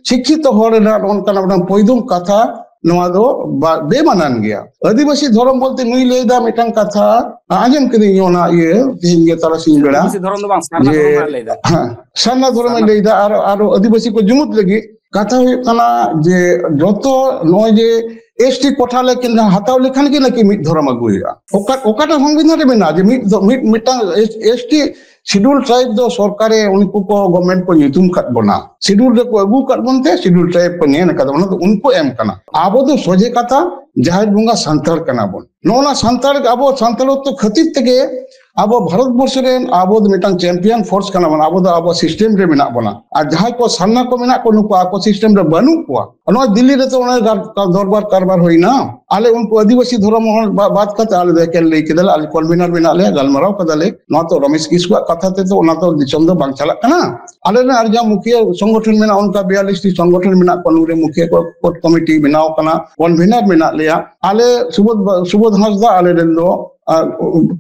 ᱥᱤᱠᱠᱷᱤᱛᱚ ᱦᱚᱲ ᱨᱮᱱᱟᱜ ᱱᱚᱜᱼᱚ ᱱᱚᱝᱠᱟᱱᱟᱜ ᱢᱤᱫᱴᱟᱝ ᱯᱚᱭᱫᱩᱢ ᱠᱟᱛᱷᱟ, ᱱᱚᱣᱟ ᱫᱚ ᱵᱟ-, ᱵᱮᱢᱟᱱᱟᱱ ᱜᱮᱭᱟ᱾ ᱟᱹᱫᱤᱵᱟᱹᱥᱤ ᱫᱷᱚᱨᱚᱢ ᱵᱚᱞᱛᱮ ᱱᱩᱭ ᱞᱟᱹᱭᱫᱟ ᱢᱤᱫᱴᱟᱝ ᱠᱟᱛᱷᱟ, ᱟᱸᱡᱚᱢ ᱠᱤᱫᱟᱹᱧ ᱚᱱᱟ ᱤᱭᱟᱹ ᱛᱮᱦᱮᱧ ᱜᱮ ᱛᱟᱨᱟᱥᱤᱧ ᱵᱮᱲᱟ᱾ ᱟᱹᱫᱤᱵᱟᱹᱥᱤ ᱫᱷᱚᱨᱚᱢ ᱫᱚ ᱵᱟᱝ, ᱥᱟᱨᱱᱟ ᱡᱮ, ᱫᱷᱚᱨᱚᱢ ᱮ ᱞᱟᱹᱭᱫᱟ᱾ ᱦᱮᱸ, ᱥᱟᱨᱱᱟ ᱫᱷᱚᱨᱚᱢᱮ ᱥᱟᱨᱱᱟ ᱞᱟᱹᱭᱫᱟ, ᱟᱨ, ᱟᱨᱚ ᱟᱹᱫᱤᱵᱟᱹᱥᱤ ᱠᱚ ᱡᱩᱢᱤᱫ ᱞᱟᱹᱜᱤᱫ᱾ ᱠᱟᱛᱷᱟ ᱦᱩᱭᱩᱜ ᱠᱟᱱᱟ ᱡᱮ ᱡᱚᱛᱚ ᱱᱚᱜᱼᱚᱭ ᱡᱮ ST ᱠᱳᱴᱟ ᱞᱮ ᱠᱤᱱ ᱦᱟᱛᱟᱣ ᱞᱮᱠᱷᱟᱱ ᱜᱮ ᱱᱟᱠᱤ ᱢᱤᱫ ᱫᱷᱚᱨᱚᱢ ᱟᱹᱜᱩ ᱦᱩᱭᱩᱜᱼᱟ᱾ ᱚᱠᱟ-, ᱚᱠᱟᱴᱟᱜ ᱥᱚᱝᱵᱤᱫᱷᱟᱱ ᱨᱮ ᱢᱮᱱᱟᱜᱼᱟ ᱡᱮ ᱢᱤᱫ ᱫᱷᱚ-, ᱢᱤᱫ, ᱢᱤᱫᱴᱟᱝ ST schedule tribe ᱫᱚ ᱥᱚᱨᱠᱟᱨᱮ ᱩᱱᱠᱩ ᱠᱚ government ᱠᱚ ᱧᱩᱛᱩᱢ ᱠᱟᱫ ᱵᱚᱱᱟ, schedule ᱨᱮᱠᱚ ᱟᱹᱜᱩ ᱠᱟᱫ ᱵᱚᱱ ᱛᱮ schedule tribe ᱠᱚ ᱧᱮᱞ ᱟᱠᱟᱫᱟ, ᱚᱱᱟ ᱫᱚ ᱩᱱᱠᱩ ᱮᱢ ᱠᱟᱱᱟ᱾ ᱟᱵᱚ ᱫᱚ ᱥᱚᱡᱷᱮ ᱠᱟᱛᱷᱟ ᱡᱟᱦᱮᱨ ᱵᱚᱸᱜᱟ ᱥᱟᱱᱛᱟᱲ ᱠᱟᱱᱟ ᱵᱚᱱ᱾ ᱱᱚᱜᱼᱚ ᱱᱟ ᱥᱟᱱᱛᱟᱲ, ᱟᱵᱚ ᱥᱟᱱᱛᱟᱲᱚᱛᱛᱚ ᱠᱷᱟᱹᱛᱤᱨ ᱛᱮᱜᱮ ᱟᱵᱚ ᱵᱷᱟᱨᱚᱛ ᱵᱚᱨᱥᱚ ᱨᱮᱱ ᱟᱵᱚ ᱫᱚ ᱢᱤᱫᱴᱟᱝ champion force ᱠᱟᱱᱟ ᱵᱚᱱ᱾ ᱟᱵᱚ ᱫᱚ ᱟᱵᱚ system ᱨᱮ ᱢᱮᱱᱟᱜ ᱵᱚᱱᱟ᱾ ᱟᱨ ᱡᱟᱦᱟᱸᱭ ᱠᱚ ᱥᱟᱨᱱᱟ ᱠᱚ ᱢᱮᱱᱟᱜ ᱠᱚ, ᱱᱩᱠᱩ ᱟᱠᱚ system ᱨᱮ ᱵᱟᱹᱱᱩᱜ ᱠᱚᱣᱟ᱾ ᱱᱚᱣᱟ ᱫᱤᱞᱞᱤ ᱨᱮᱛᱚ ᱚᱱᱟ ᱜᱟᱨ-, ᱫᱚᱨᱵᱟᱨ ᱠᱟᱨᱵᱟᱨ ᱦᱩᱭᱱᱟ᱾ ᱟᱞᱮ ᱩᱱᱠᱩ ᱟᱹᱫᱤᱵᱟᱹᱥᱤ ᱫᱷᱚᱨᱚᱢ ᱦᱚᱲ ᱵᱟ-, ᱵᱟᱫ ᱠᱟᱛᱮ ᱟᱞᱮ ᱫᱚ ᱮᱠᱮᱱ ᱞᱟᱹᱭ ᱠᱮᱫᱟᱞᱮ, ᱟᱞᱮ convener ᱢᱮᱱᱟᱜ ᱞᱮᱭᱟ, ᱜᱟᱞᱢᱟᱨᱟᱣ ᱠᱟᱫᱟᱞᱮ᱾ ᱱᱚᱣᱟ ᱛᱚ ᱨᱚᱢᱮᱥ ᱠᱤᱥᱠᱩᱣᱟᱜ ᱠᱟᱛᱷᱟ ᱛᱮᱫᱚ ᱚᱱᱟ ᱫᱚ ᱫᱤᱥᱚᱢ ᱫᱚ ᱵᱟᱝ ᱪᱟᱞᱟᱜ ᱠᱟᱱᱟ᱾ ᱟᱞᱮ ᱨᱮᱱ ᱟᱨ ᱡᱟᱦᱟᱸ ᱢᱩᱠᱷᱤᱭᱟᱹ ᱥᱚᱝᱜᱚᱴᱷᱚᱱ ᱢᱮᱱᱟᱜᱼᱟ, ᱚᱱᱠᱟ ᱵᱤᱭᱟᱞᱤᱥ ᱴᱤ ᱥᱚᱝᱜᱚᱴᱷᱚᱱ ᱢᱮᱱᱟᱜ ᱠᱚᱣᱟ, ᱱᱩᱭ ᱨᱮ ᱢᱩᱠᱷᱤᱭᱟᱹ ᱠᱚ, ᱠᱳᱨ ᱠᱚᱢᱤᱴᱤ ᱵᱮᱱᱟᱣ ᱠᱟᱱᱟ, convener ᱢᱮᱱᱟᱜ ᱞᱮᱭᱟ᱾ ᱟᱞᱮ ᱥᱩᱵᱳᱫᱷ ᱵᱟ-, ᱥᱩᱵᱳᱫᱷ ᱦᱟᱸᱥᱫᱟ ᱟᱞᱮ ᱨᱮᱱ ᱫᱚ, ᱟ,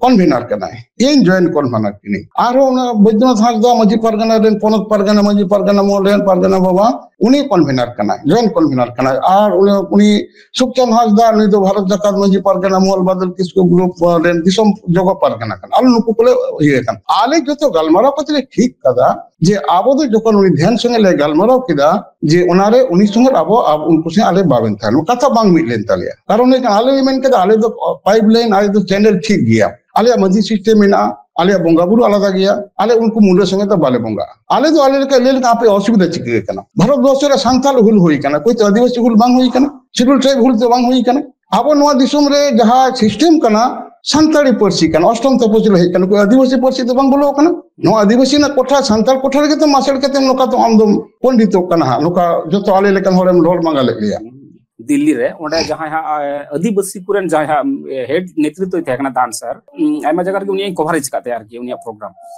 convener ᱠᱟᱱᱟᱭ, ᱤᱧ joint convener ᱠᱟᱹᱱᱟᱹᱧ᱾ ᱟᱨᱦᱚᱸ ᱚᱱᱟ ᱵᱳᱭᱫᱚᱱᱟᱛᱷ ᱦᱟᱸᱥᱫᱟ ᱢᱟᱹᱡᱷᱤ ᱯᱟᱨᱜᱟᱱᱟ ᱨᱮᱱ, ᱯᱚᱱᱚᱛ ᱯᱟᱨᱜᱟᱱᱟ, ᱢᱟᱹᱡᱷᱤ ᱯᱟᱨᱜᱟᱱᱟ ᱢᱚᱦᱚᱞ ᱨᱮᱱ ᱯᱟᱨᱜᱟᱱᱟ ᱵᱟᱵᱟ, ᱩᱱᱤ convener ᱠᱟᱱᱟᱭ, joint convener ᱠᱟᱱᱟᱭ᱾ ᱟᱨ ᱩᱱᱤ, ᱩᱱᱤ ᱥᱩᱠᱪᱟᱸᱫ ᱦᱟᱸᱥᱫᱟ, ᱩᱱᱤ ᱫᱚ ᱵᱷᱟᱨᱚᱛ ᱡᱟᱠᱟᱛ ᱢᱟᱹᱡᱷᱤ ᱯᱟᱨᱜᱟᱱᱟ ᱢᱚᱦᱚᱞ ᱵᱟᱫᱚᱞ ᱠᱤᱥᱠᱩ group ᱨᱮᱱ ᱫᱤᱥᱚᱢ ᱡᱚᱜᱚ ᱯᱟᱨᱜᱟᱱᱟ ᱠᱟᱱᱟ᱾ ᱟᱞᱮ ᱱᱩᱠᱩ ᱠᱚᱞᱮ ᱤᱭᱟᱹ ᱠᱟᱱ᱾ ᱟᱞᱮ ᱡᱚᱛᱚ ᱜᱟᱞᱢᱟᱨᱟᱣ ᱠᱟᱛᱮ ᱞᱮ ᱴᱷᱤᱠ ᱠᱟᱫᱟ ᱡᱮ ᱟᱵᱚ ᱫᱚ ᱡᱚᱠᱷᱚᱱ ᱩᱱᱤ ᱫᱷᱮᱱ ᱥᱚᱸᱜᱮ ᱞᱮ ᱜᱟᱞᱢᱟᱨᱟᱣ ᱠᱮᱫᱟ ᱡᱮ ᱚᱱᱟᱨᱮ ᱩᱱᱤ ᱥᱚᱸᱜᱮ ᱟᱵᱚ, ᱟᱵᱚ ᱩᱱᱠᱩ ᱥᱚᱸᱜᱮ ᱟᱞᱮ ᱵᱟᱵᱮᱱ ᱛᱟᱦᱮᱱᱟ, ᱠᱟᱛᱷᱟ ᱵᱟᱝ ᱢᱤᱫ ᱞᱮᱱ ᱛᱟᱞᱮᱭᱟ᱾ ᱠᱟᱨᱚᱱ ᱦᱩᱭᱩᱜ ᱠᱟᱱᱟ, ᱟᱞᱮ ᱞᱮ ᱢᱮᱱ ᱠᱮᱫᱟ ᱟᱞᱮ ᱫᱚ pipeline, ᱟᱞᱮ ᱫᱚ channel ᱴᱷᱤᱠ ᱜᱮᱭᱟ, ᱟᱞᱮᱭᱟᱜ ᱢᱟᱹᱡᱷᱤ system ᱢᱮᱱᱟᱜᱼᱟ, ᱟᱞᱮᱭᱟᱜ ᱵᱚᱸᱜᱟ ᱵᱩᱨᱩ ᱟᱞᱟᱫᱟ ᱜᱮᱭᱟ, ᱟᱞᱮ ᱩᱱᱠᱩ ᱢᱩᱰᱟᱹ ᱥᱚᱸᱜᱮ ᱫᱚ ᱵᱟᱞᱮ ᱵᱚᱸᱜᱟᱜᱼᱟ᱾ ᱟᱞᱮ ᱫᱚ ᱟᱞᱮ ᱞᱮᱠᱟ ᱞᱟᱹᱭ ᱞᱮᱠᱷᱟᱱ ᱟᱯᱮ ᱚᱥᱩᱵᱤᱫᱷᱟ ᱪᱤᱠᱟᱹ ᱠᱟᱱᱟ? ᱵᱷᱟᱨᱚᱛ ᱵᱚᱨᱥᱚ ᱨᱮ ᱥᱟᱱᱛᱟᱲ ᱦᱩᱞ ᱦᱩᱭ ᱠᱟᱱᱟ, ᱠᱚᱭᱛᱚ ᱟᱹᱫᱤᱵᱟᱹᱥᱤ ᱦᱩᱞ ᱵᱟᱝ ᱦᱩᱭ ᱠᱟᱱᱟ, schedule tribe ᱦᱩᱞ ᱫᱚ ᱵᱟᱝ ᱦᱩᱭ ᱠᱟᱱᱟ᱾ ᱟᱵᱚ ᱱᱚᱣᱟ ᱫᱤᱥᱚᱢ ᱨᱮ ᱡᱟᱦᱟᱸ system ᱠᱟᱱᱟ, ᱥᱟᱱᱛᱟᱲᱤ ᱯᱟᱹᱨᱥᱤ ᱠᱟᱱᱟ, ᱚᱥᱴᱚᱢ ᱛᱚᱯᱚᱥᱤᱞ ᱦᱮᱡ ᱠᱟᱱᱟ, ᱠᱚᱭ ᱟᱹᱫᱤᱵᱟᱹᱥᱤ ᱯᱟᱹᱨᱥᱤ ᱫᱚ ᱵᱟᱝ ᱵᱚᱞᱚ ᱠᱟᱱᱟ᱾ ᱱᱚᱣᱟ ᱟᱹᱫᱤᱵᱟᱹᱥᱤ ᱨᱮᱱᱟᱜ ᱠᱚᱴᱷᱟ, ᱥᱟᱱᱛᱟᱲ ᱠᱚᱴᱷᱟ ᱨᱮᱜᱮ ᱛᱚ ᱢᱟᱥᱮᱲ ᱠᱟᱛᱮ ᱱᱚᱝᱠᱟ ᱛᱚ ᱟᱢ ᱫᱚᱢ ᱯᱚᱱᱰᱤᱛᱚᱜ ᱠᱟᱱᱟ ᱦᱟᱸᱜ, ᱱᱚᱝᱠᱟ ᱡᱚᱛᱚ ᱟᱞᱮ ᱞᱮᱠᱟᱱ ᱦᱚᱲᱮᱢ ᱨᱚᱲ ᱢᱟᱸᱜᱟ ᱞᱮᱫ ᱞᱮᱭᱟ᱾ ᱫᱤᱞᱞᱤ ᱨᱮ, ᱚᱸᱰᱮ ᱡᱟᱦᱟᱸᱭ ᱦᱟᱸᱜ ᱟᱹᱫᱤᱵᱟᱹᱥᱤ ᱠᱚᱨᱮᱱ ᱡᱟᱦᱟᱸᱭ ᱦᱟᱸᱜ ᱦᱮᱰ ᱱᱮᱛᱨᱤᱛᱵ ᱛᱟᱦᱮᱸ ᱠᱟᱱᱟ ᱫᱟᱱ ᱥᱟᱨ, ᱟᱭᱢᱟ ᱡᱟᱭᱜᱟ ᱨᱮᱜᱮ ᱩᱱᱤ ᱠᱚᱵᱷᱟᱨᱮᱡᱽ ᱟᱠᱟᱫ ᱛᱟᱭᱟ ᱟᱨᱠᱤ ᱩᱱᱤᱭᱟᱜ ᱯᱨᱳᱜᱨᱟᱢ᱾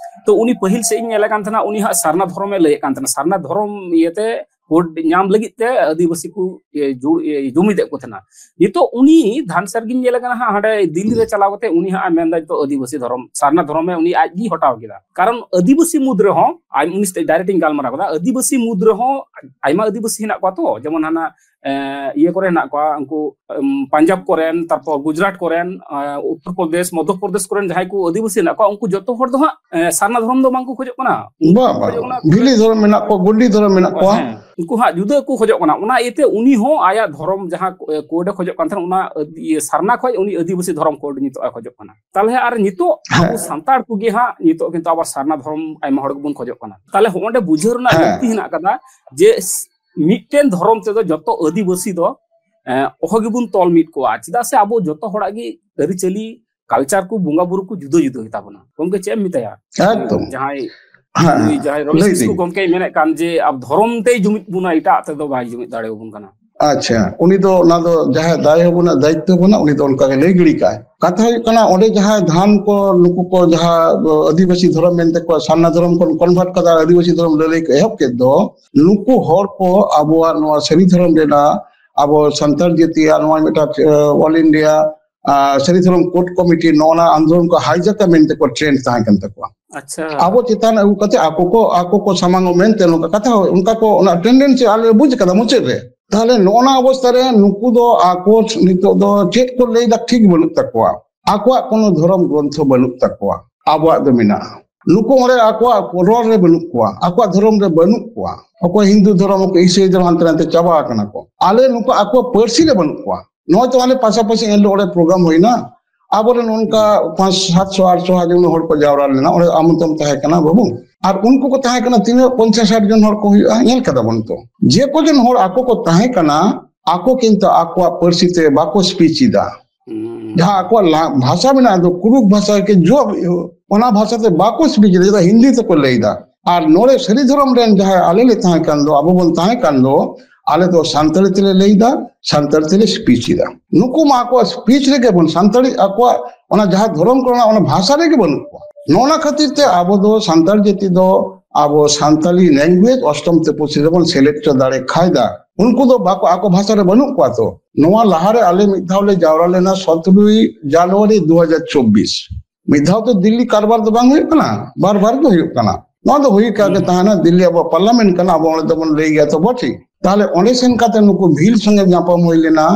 ᱛᱚ ᱩᱱᱤ ᱯᱟᱹᱦᱤᱞ ᱥᱮᱫ ᱤᱧ ᱧᱮᱞᱮ ᱠᱟᱱ ᱛᱟᱦᱮᱱᱟ, ᱩᱱᱤ ᱦᱟᱸᱜ ᱥᱟᱨᱱᱟ ᱫᱷᱚᱨᱚᱢᱮ ᱞᱟᱹᱭᱮᱫ ᱠᱟᱱ ᱛᱟᱦᱮᱱᱟ, ᱥᱟᱨᱱᱟ ᱫᱷᱚᱨᱚᱢ ᱤᱭᱟᱹᱛᱮ ᱠᱳᱰ ᱧᱟᱢ ᱞᱟᱹᱜᱤᱫ ᱛᱮ ᱟᱹᱫᱤᱵᱟᱹᱥᱤ ᱠᱚ ᱤᱭᱟᱹ ᱡᱩ-, ᱤᱭᱟᱹ ᱡᱩᱢᱤᱫᱮᱫ ᱠᱚ ᱛᱟᱦᱮᱱᱟ᱾ ᱱᱤᱛᱚᱜ ᱩᱱᱤ ᱫᱷᱟᱱ ᱥᱟᱨ ᱜᱤᱧ ᱧᱮᱞᱮ ᱠᱟᱱᱟ ᱦᱟᱸᱜ, ᱦᱟᱸᱰᱮ ᱫᱤᱞᱞᱤ ᱨᱮ ᱪᱟᱞᱟᱣ ᱠᱟᱛᱮ ᱩᱱᱤ ᱦᱟᱸᱜ ᱮ ᱢᱮᱱᱫᱟ ᱱᱤᱛᱚᱜ ᱟᱹᱫᱤᱵᱟᱹᱥᱤ ᱫᱷᱚᱨᱚᱢ, ᱥᱟᱨᱱᱟ ᱫᱷᱚᱨᱚᱢᱮ ᱩᱱᱤ ᱟᱡ ᱜᱮᱭ ᱦᱚᱴᱟᱣ ᱠᱮᱫᱟ᱾ ᱠᱟᱨᱚᱱ ᱟᱹᱫᱤᱵᱟᱹᱥᱤ ᱢᱩᱫᱽ ᱨᱮᱦᱚᱸ, ᱟᱡ ᱩᱱᱤ ᱥᱟᱛᱮ ᱰᱟᱭᱨᱮᱠᱴ ᱤᱧ ᱜᱟᱞᱢᱟᱨᱟᱣ ᱠᱮᱫᱟ, ᱟᱹᱫᱤᱵᱟᱹᱥᱤ ᱢᱩᱫᱽ ᱨᱮᱦᱚᱸ ᱟᱭᱢᱟ ᱟᱹᱫᱤᱵᱟᱹᱥᱤ ᱦᱮᱱᱟᱜ ᱠᱚᱣᱟ ᱛᱚ, ᱡᱮᱢᱚᱱ ᱦᱟᱱᱟ ᱮ, ᱤᱭᱟᱹ ᱠᱚᱨᱮ ᱦᱮᱱᱟᱜ ᱠᱚᱣᱟ, ᱩᱱᱠᱩ, ᱩᱢ, ᱯᱟᱧᱡᱟᱵᱽ ᱠᱚᱨᱮᱱ, ᱛᱟᱨᱯᱚᱨ ᱜᱩᱡᱽᱨᱟᱴ ᱠᱚᱨᱮᱱ, ᱮ, ᱩᱛᱛᱚᱨ ᱯᱨᱚᱫᱮᱥ, ᱢᱚᱫᱽᱫᱷᱚ ᱯᱨᱚᱫᱮᱥ ᱠᱚᱨᱮᱱ ᱡᱟᱦᱟᱸᱭ ᱠᱚ ᱟᱹᱫᱤᱵᱟᱹᱥᱤ ᱦᱮᱱᱟᱜ ᱠᱚᱣᱟ, ᱩᱱᱠᱩ ᱡᱚᱛᱚ ᱦᱚᱲ ᱫᱚ ᱦᱟᱸᱜ, ᱮ, ᱥᱟᱨᱱᱟ ᱫᱷᱚᱨᱚᱢ ᱫᱚ ᱵᱟᱝ ᱠᱚ ᱠᱷᱚᱡᱚᱜ ᱠᱟᱱᱟ᱾ ᱩᱱᱠᱩ ᱵᱟ, ᱠᱚ ᱵᱟ, ᱠᱷᱚᱡᱚᱜ ᱠᱟᱱᱟ ᱵᱤᱞᱤ ᱫᱷᱚᱨᱚᱢ ᱢᱮᱱᱟᱜ ᱠᱚᱣᱟ, ᱜᱚᱱᱰᱤ ᱫᱷᱚᱨᱚᱢ ᱢᱮᱱᱟᱜ ᱠᱚᱣᱟ᱾ ᱦᱮᱸ, ᱩᱱᱠᱩ ᱦᱟᱸᱜ ᱡᱩᱫᱟᱹ ᱠᱚ ᱠᱷᱚᱡᱚᱜ ᱠᱟᱱᱟ᱾ ᱚᱱᱟ ᱤᱭᱟᱹᱛᱮ ᱩᱱᱤ ᱦᱚᱸ ᱟᱭᱟᱜ ᱫᱷᱚᱨᱚᱢ ᱡᱟᱦᱟᱸ ᱠᱳ-, ᱮ, ᱠᱳᱰ ᱮ ᱠᱷᱚᱡᱚᱜ ᱠᱟᱱ ᱛᱟᱦᱮᱱᱟ, ᱚᱱᱟ ᱟᱹᱫ-, ᱤᱭᱟᱹ, ᱥᱟᱨᱱᱟ ᱠᱷᱚᱡ ᱩᱱᱤ ᱟᱹᱫᱤᱵᱟᱹᱥᱤ ᱫᱷᱚᱨᱚᱢ ᱠᱳᱰ ᱱᱤᱛᱚᱜ ᱮ ᱠᱷᱚᱡᱚᱜ ᱠᱟᱱᱟ᱾ ᱛᱟᱦᱞᱮ ᱟᱨ ᱱᱤᱛᱚᱜ ᱟᱵᱚ ᱦᱮᱸ᱾ ᱥᱟᱱᱛᱟᱲ ᱠᱚᱜᱮ ᱦᱟᱸᱜ ᱱᱤᱛᱚᱜ ᱠᱤᱱᱛᱩ ᱟᱵᱟᱨ ᱥᱟᱨᱱᱟ ᱫᱷᱚᱨᱚᱢ ᱟᱭᱢᱟ ᱦᱚᱲ ᱜᱮᱵᱚᱱ ᱠᱷᱚᱡᱚᱜ ᱠᱟᱱᱟ᱾ ᱛᱟᱦᱞᱮ ᱦᱚᱸᱜᱼᱚ ᱱᱚᱰᱮ ᱵᱩᱡᱷᱟᱹᱣ ᱨᱮᱱᱟᱜ ᱦᱮᱸ᱾ ᱞᱟᱹᱠᱛᱤ ᱦᱮᱱᱟᱜ ᱠᱟᱫᱟ ᱡᱮ ᱥ-, ᱢᱤᱫᱴᱮᱱ ᱫᱷᱚᱨᱚᱢ ᱛᱮᱫᱚ ᱡᱚᱛᱚ ᱟᱹᱫᱤᱵᱟᱹᱥᱤ ᱫᱚ, ᱮ, ᱚᱦᱚ ᱜᱮᱵᱚᱱ ᱛᱚᱞ ᱢᱤᱫ ᱠᱚᱣᱟ᱾ ᱪᱮᱫᱟᱜ ᱥᱮ ᱟᱵᱚ ᱡᱚᱛᱚ ᱦᱚᱲᱟᱜ ᱜᱮ ᱟᱹᱨᱤᱪᱟᱹᱞᱤ, ᱠᱟᱞᱪᱟᱨ ᱠᱚ, ᱵᱚᱸᱜᱟ ᱵᱩᱨᱩ ᱠᱚ ᱡᱩᱫᱟᱹ ᱡᱩᱫᱟᱹ ᱜᱮᱛᱟ ᱵᱚᱱᱟ᱾ ᱜᱚᱢᱠᱮ, ᱪᱮᱫ ᱮᱢ ᱢᱮᱛᱟᱭᱟ? ᱮᱠᱫᱚᱢ᱾ ᱡᱟᱦᱟᱸᱭ, ᱦᱮᱸ, ᱱᱩᱭ ᱡᱟᱦᱟᱸᱭ ᱨᱚᱢᱮᱥ ᱞᱟᱹᱭ ᱠᱤᱥᱠᱩ ᱫᱟᱹᱧ᱾ ᱜᱚᱢᱠᱮᱭ ᱢᱮᱱᱮᱫ ᱠᱟᱱ ᱡᱮ ᱟᱵ-, ᱫᱷᱚᱨᱚᱢ ᱛᱮᱭ ᱡᱩᱢᱤᱫ ᱵᱚᱱᱟ, ᱮᱴᱟᱜ ᱛᱮᱫᱚ ᱵᱟᱭ ᱡᱩᱢᱤᱫ ᱫᱟᱲᱮᱭᱟᱵᱚᱱ ᱠᱟᱱᱟ᱾ ᱟᱪᱪᱷᱟ, ᱩᱱᱤ ᱫᱚ ᱚᱱᱟ ᱫᱚ ᱡᱟᱦᱟᱸᱭ ᱫᱟᱭ ᱦᱚᱵᱚᱱᱟᱜ ᱫᱟᱭᱤᱛᱛᱚ ᱵᱚᱱᱟ, ᱩᱱᱤ ᱫᱚ ᱚᱱᱠᱟ ᱜᱮ ᱞᱟᱹᱭ ᱜᱤᱲᱤ ᱠᱟᱜᱼᱟᱭ᱾ ᱠᱟᱛᱷᱟ ᱦᱩᱭᱩᱜ ᱠᱟᱱᱟ, ᱚᱸᱰᱮ ᱡᱟᱦᱟᱸᱭ ᱫᱷᱟᱱ ᱠᱚ, ᱱᱩᱠᱩ ᱠᱚ ᱡᱟᱦᱟᱸ, ᱟᱹᱫᱤᱵᱟᱹᱥᱤ ᱫᱷᱚᱨᱚᱢ ᱢᱮᱱᱛᱮ ᱠᱚ ᱥᱟᱨᱱᱟ ᱫᱷᱚᱨᱚᱢ ᱠᱚ convert ᱠᱟᱫᱟ, ᱟᱹᱫᱤᱵᱟᱹᱥᱤ ᱫᱷᱚᱨᱚᱢ ᱞᱟᱹᱞᱟᱹᱭ ᱠᱚ ᱮᱦᱚᱵ ᱠᱮᱫ ᱫᱚ, ᱱᱩᱠᱩ ᱦᱚᱲ ᱠᱚ ᱟᱵᱚᱣᱟᱜ ᱱᱚᱣᱟ ᱥᱟᱹᱨᱤ ᱫᱷᱚᱨᱚᱢ ᱨᱮᱱᱟᱜ, ᱟᱵᱚ ᱥᱟᱱᱛᱟᱲ ᱡᱟᱹᱛᱤᱭᱟᱜ ᱱᱚᱣᱟ ᱢᱤᱫᱴᱟᱝ, ᱮ, all India, ᱟ, ᱥᱟᱹᱨᱤ ᱫᱷᱚᱨᱚᱢ ᱠᱳᱰ ᱠᱚᱢᱤᱴᱤ ᱱᱚᱜᱼᱚ ᱱᱟ ᱟᱱᱫᱳᱞᱚᱱ ᱠᱚ hijack ᱟ ᱢᱮᱱᱛᱮ ᱠᱚ trend ᱛᱟᱦᱮᱸ ᱠᱟᱱ ᱛᱟᱠᱚᱣᱟ᱾ ᱟᱪᱪᱷᱟ᱾ ᱟᱵᱚ ᱪᱮᱛᱟᱱ ᱟᱹᱜᱩ ᱠᱟᱛᱮ ᱟᱠᱚ ᱠᱚ, ᱟᱠᱚ ᱠᱚ ᱥᱟᱢᱟᱝ ᱚᱜ ᱢᱮᱱᱛᱮ ᱱᱚᱝᱠᱟ ᱠᱟᱛᱷᱟ ᱦᱚᱸ, ᱚᱱᱠᱟ ᱠᱚ, ᱚᱱᱟ tendency ᱟᱞᱮ ᱵᱩᱡᱽ ᱠᱟᱫᱟ ᱢᱩᱪᱟᱹᱫ ᱨᱮ᱾ ᱛᱟᱦᱞᱮ ᱱᱚᱜᱼᱚ ᱱᱟ ᱚᱵᱚᱥᱛᱟ ᱨᱮ ᱱᱩᱠᱩ ᱫᱚ ᱟᱠᱚ ᱱᱤᱛᱚᱜ ᱫᱚ ᱪᱮᱫ ᱠᱚ ᱞᱟᱹᱭ ᱫᱟ ᱴᱷᱤᱠ ᱵᱟᱹᱱᱩᱜ ᱛᱟᱠᱚᱣᱟ᱾ ᱟᱠᱚᱣᱟᱜ ᱠᱳᱱᱳ ᱫᱷᱚᱨᱚᱢ ᱜᱨᱚᱱᱛᱷᱚ ᱵᱟᱹᱱᱩᱜ ᱛᱟᱠᱚᱣᱟ, ᱟᱵᱚᱣᱟᱜ ᱫᱚ ᱢᱮᱱᱟᱜᱼᱟ᱾ ᱱᱩᱠᱩ ᱚᱸᱰᱮ ᱟᱠᱚᱣᱟᱜ ᱨᱚᱲ ᱨᱮ ᱵᱟᱹᱱᱩᱜ ᱠᱚᱣᱟ, ᱟᱠᱚᱣᱟᱜ ᱫᱷᱚᱨᱚᱢ ᱨᱮ ᱵᱟᱹᱱᱩᱜ ᱠᱚᱣᱟ᱾ ᱚᱠᱚᱭ ᱦᱤᱱᱫᱩ ᱫᱷᱚᱨᱚᱢ, ᱚᱠᱚᱭ ᱤᱥᱟᱹᱭ ᱫᱷᱚᱨᱚᱢ, ᱦᱟᱱᱛᱮ ᱱᱟᱛᱮ ᱪᱟᱵᱟ ᱟᱠᱟᱱᱟ ᱠᱚ᱾ ᱟᱞᱮ ᱱᱩᱠᱩ ᱟᱠᱚᱣᱟᱜ ᱯᱟᱹᱨᱥᱤ ᱨᱮ ᱵᱟᱹᱱᱩᱜ ᱠᱚᱣᱟ᱾ ᱱᱚᱜᱼᱚᱭ ᱛᱚ ᱟᱞᱮ ᱯᱟᱥᱟᱯᱟᱥᱤ ᱮᱱ ᱦᱤᱞᱳᱜ ᱚᱸᱰᱮ program ᱦᱩᱭᱱᱟ, ᱟᱵᱚᱨᱮᱱ ᱚᱱᱠᱟ ᱯᱟᱸᱪ ᱥᱟᱛᱥᱚ ᱟᱴᱥᱚ ᱦᱟᱡᱟᱨ ᱦᱚᱲ ᱠᱚ ᱡᱟᱣᱨᱟ ᱞᱮᱱᱟ, ᱚᱸᱰᱮ ᱟᱢ ᱦᱚᱸᱛᱚᱢ ᱛᱟᱦᱮᱸ ᱠᱟᱱᱟ ᱵᱟᱹᱵᱩ᱾ ᱟᱨ ᱩᱱᱠᱩ ᱠᱚ ᱛᱟᱦᱮᱸ ᱠᱟᱱᱟ ᱛᱤᱱᱟᱹᱜ, ᱯᱚᱧᱪᱟᱥ ᱥᱟᱴ ᱡᱚᱱ ᱦᱚᱲ ᱠᱚ ᱦᱩᱭᱩᱜᱼᱟ, ᱧᱮᱞ ᱠᱟᱫᱟ ᱵᱚᱱ ᱛᱚ᱾ ᱡᱮ ᱠᱚᱡᱚᱱ ᱦᱚᱲ ᱟᱠᱚ ᱠᱚ ᱛᱟᱦᱮᱸ ᱠᱟᱱᱟ, ᱟᱠᱚ ᱠᱤᱱᱛᱩ ᱟᱠᱚᱣᱟᱜ ᱯᱟᱹᱨᱥᱤ ᱛᱮ ᱵᱟᱠᱚ speech ᱮᱫᱟ᱾ ᱦᱩᱸ᱾ ᱡᱟᱦᱟᱸ ᱟᱠᱚᱣᱟᱜ ᱞᱟ-, ᱵᱷᱟᱥᱟ ᱢᱮᱱᱟᱜᱼᱟ, ᱫᱚ ᱠᱩᱲᱩᱠ ᱵᱷᱟᱥᱟ ᱠᱮ ᱡᱚ, ᱚᱱᱟ ᱵᱷᱟᱥᱟ ᱛᱮ ᱵᱟᱠᱚ speech ᱮᱫᱟ, ᱪᱮᱫᱟᱜ ᱦᱤᱱᱫᱤ ᱛᱮᱠᱚ ᱞᱟᱹᱭ ᱮᱫᱟ᱾ ᱟᱨ ᱱᱚᱰᱮ ᱥᱟᱹᱨᱤ ᱫᱷᱚᱨᱚᱢ ᱨᱮᱱ ᱡᱟᱦᱟᱸᱭ ᱟᱞᱮ ᱞᱮ ᱛᱟᱦᱮᱸ ᱠᱟᱱ ᱫᱚ, ᱟᱵᱚ ᱵᱚᱱ ᱛᱟᱦᱮᱸ ᱠᱟᱱ ᱫᱚ, ᱟᱞᱮ ᱫᱚ ᱥᱟᱱᱛᱟᱲᱤ ᱛᱮᱞᱮ ᱞᱟᱹᱭ ᱮᱫᱟ, ᱥᱟᱱᱛᱟᱲᱤ ᱛᱮᱞᱮ ᱥᱯᱤᱪ ᱮᱫᱟ᱾ ᱱᱩᱠᱩ ᱢᱟ ᱟᱠᱚᱣᱟᱜ ᱥᱯᱤᱪ ᱨᱮᱜᱮ ᱵᱟᱹᱱᱩᱜ, ᱥᱟᱱᱛᱟᱲᱤ ᱟᱠᱚᱣᱟᱜ ᱚᱱᱟ ᱡᱟᱦᱟᱸ ᱫᱷᱚᱨᱚᱢ ᱠᱚ ᱨᱮᱱᱟᱜ ᱚᱱᱟ ᱵᱷᱟᱥᱟ ᱨᱮᱜᱮ ᱵᱟᱹᱱᱩᱜ ᱠᱚᱣᱟ᱾ ᱱᱚᱜᱼᱚ ᱱᱟ ᱠᱷᱟᱹᱛᱤᱨ ᱛᱮ ᱟᱵᱚ ᱫᱚ ᱥᱟᱱᱛᱟᱲ ᱡᱟᱹᱛᱤ ᱫᱚ ᱟᱵᱚ ᱥᱟᱱᱛᱟᱲᱤ ᱞᱮᱝᱜᱩᱭᱮᱡᱽ ᱚᱥᱴᱚᱢ ᱛᱚᱯᱚᱥᱤᱞ ᱨᱮᱵᱚᱱ ᱥᱮᱞᱮᱫ ᱦᱚᱪᱚ ᱫᱟᱲᱮ ᱠᱷᱟᱭ ᱫᱟ᱾ ᱩᱱᱠᱩ ᱫᱚ ᱵᱟᱠᱚ, ᱟᱠᱚ ᱵᱷᱟᱥᱟ ᱨᱮ ᱵᱟᱹᱱᱩᱜ ᱠᱚᱣᱟ ᱛᱚ᱾ ᱱᱚᱣᱟ ᱞᱟᱦᱟᱨᱮ ᱟᱞᱮ ᱢᱤᱫ ᱫᱷᱟᱣ ᱞᱮ ᱡᱟᱣᱨᱟ ᱞᱮᱱᱟ ᱥᱚᱛᱨᱚᱭ ᱡᱟᱱᱩᱣᱟᱨᱤ ᱫᱩ ᱦᱟᱡᱟᱨ ᱪᱚᱵᱵᱤᱥ᱾ ᱢᱤᱫ ᱫᱷᱟᱣ ᱛᱮ ᱫᱤᱞᱞᱤ ᱠᱟᱨᱵᱟᱨ ᱫᱚ ᱵᱟᱝ ᱦᱩᱭᱩᱜ ᱠᱟᱱᱟ, ᱵᱟᱨ ᱵᱟᱨ ᱜᱮ ᱦᱩᱭᱩᱜ ᱠᱟᱱᱟ᱾ ᱱᱚᱣᱟ ᱫᱚ ᱦᱩᱭ ᱠᱟᱜ ᱜᱮ ᱛᱟᱦᱮᱱᱟ, ᱫᱤᱞᱞᱤ ᱟᱵᱚᱣᱟᱜ ᱯᱟᱨᱞᱟᱢᱮᱱᱴ ᱠᱟᱱᱟ, ᱟᱵᱚ ᱚᱸᱰᱮ ᱫᱚᱵᱚᱱ ᱞᱟᱹᱭ ᱜᱮᱭᱟ ᱛᱚ ᱵᱚᱴᱷᱮ᱾ ᱛᱟᱦᱞᱮ ᱚᱸᱰᱮ ᱥᱮᱱ ᱠᱟᱛᱮ ᱱᱩᱠᱩ ᱵᱷᱤᱞ ᱥᱚᱸᱜᱮ ᱧᱟᱯᱟᱢ ᱦᱩᱭ ᱞᱮᱱᱟ,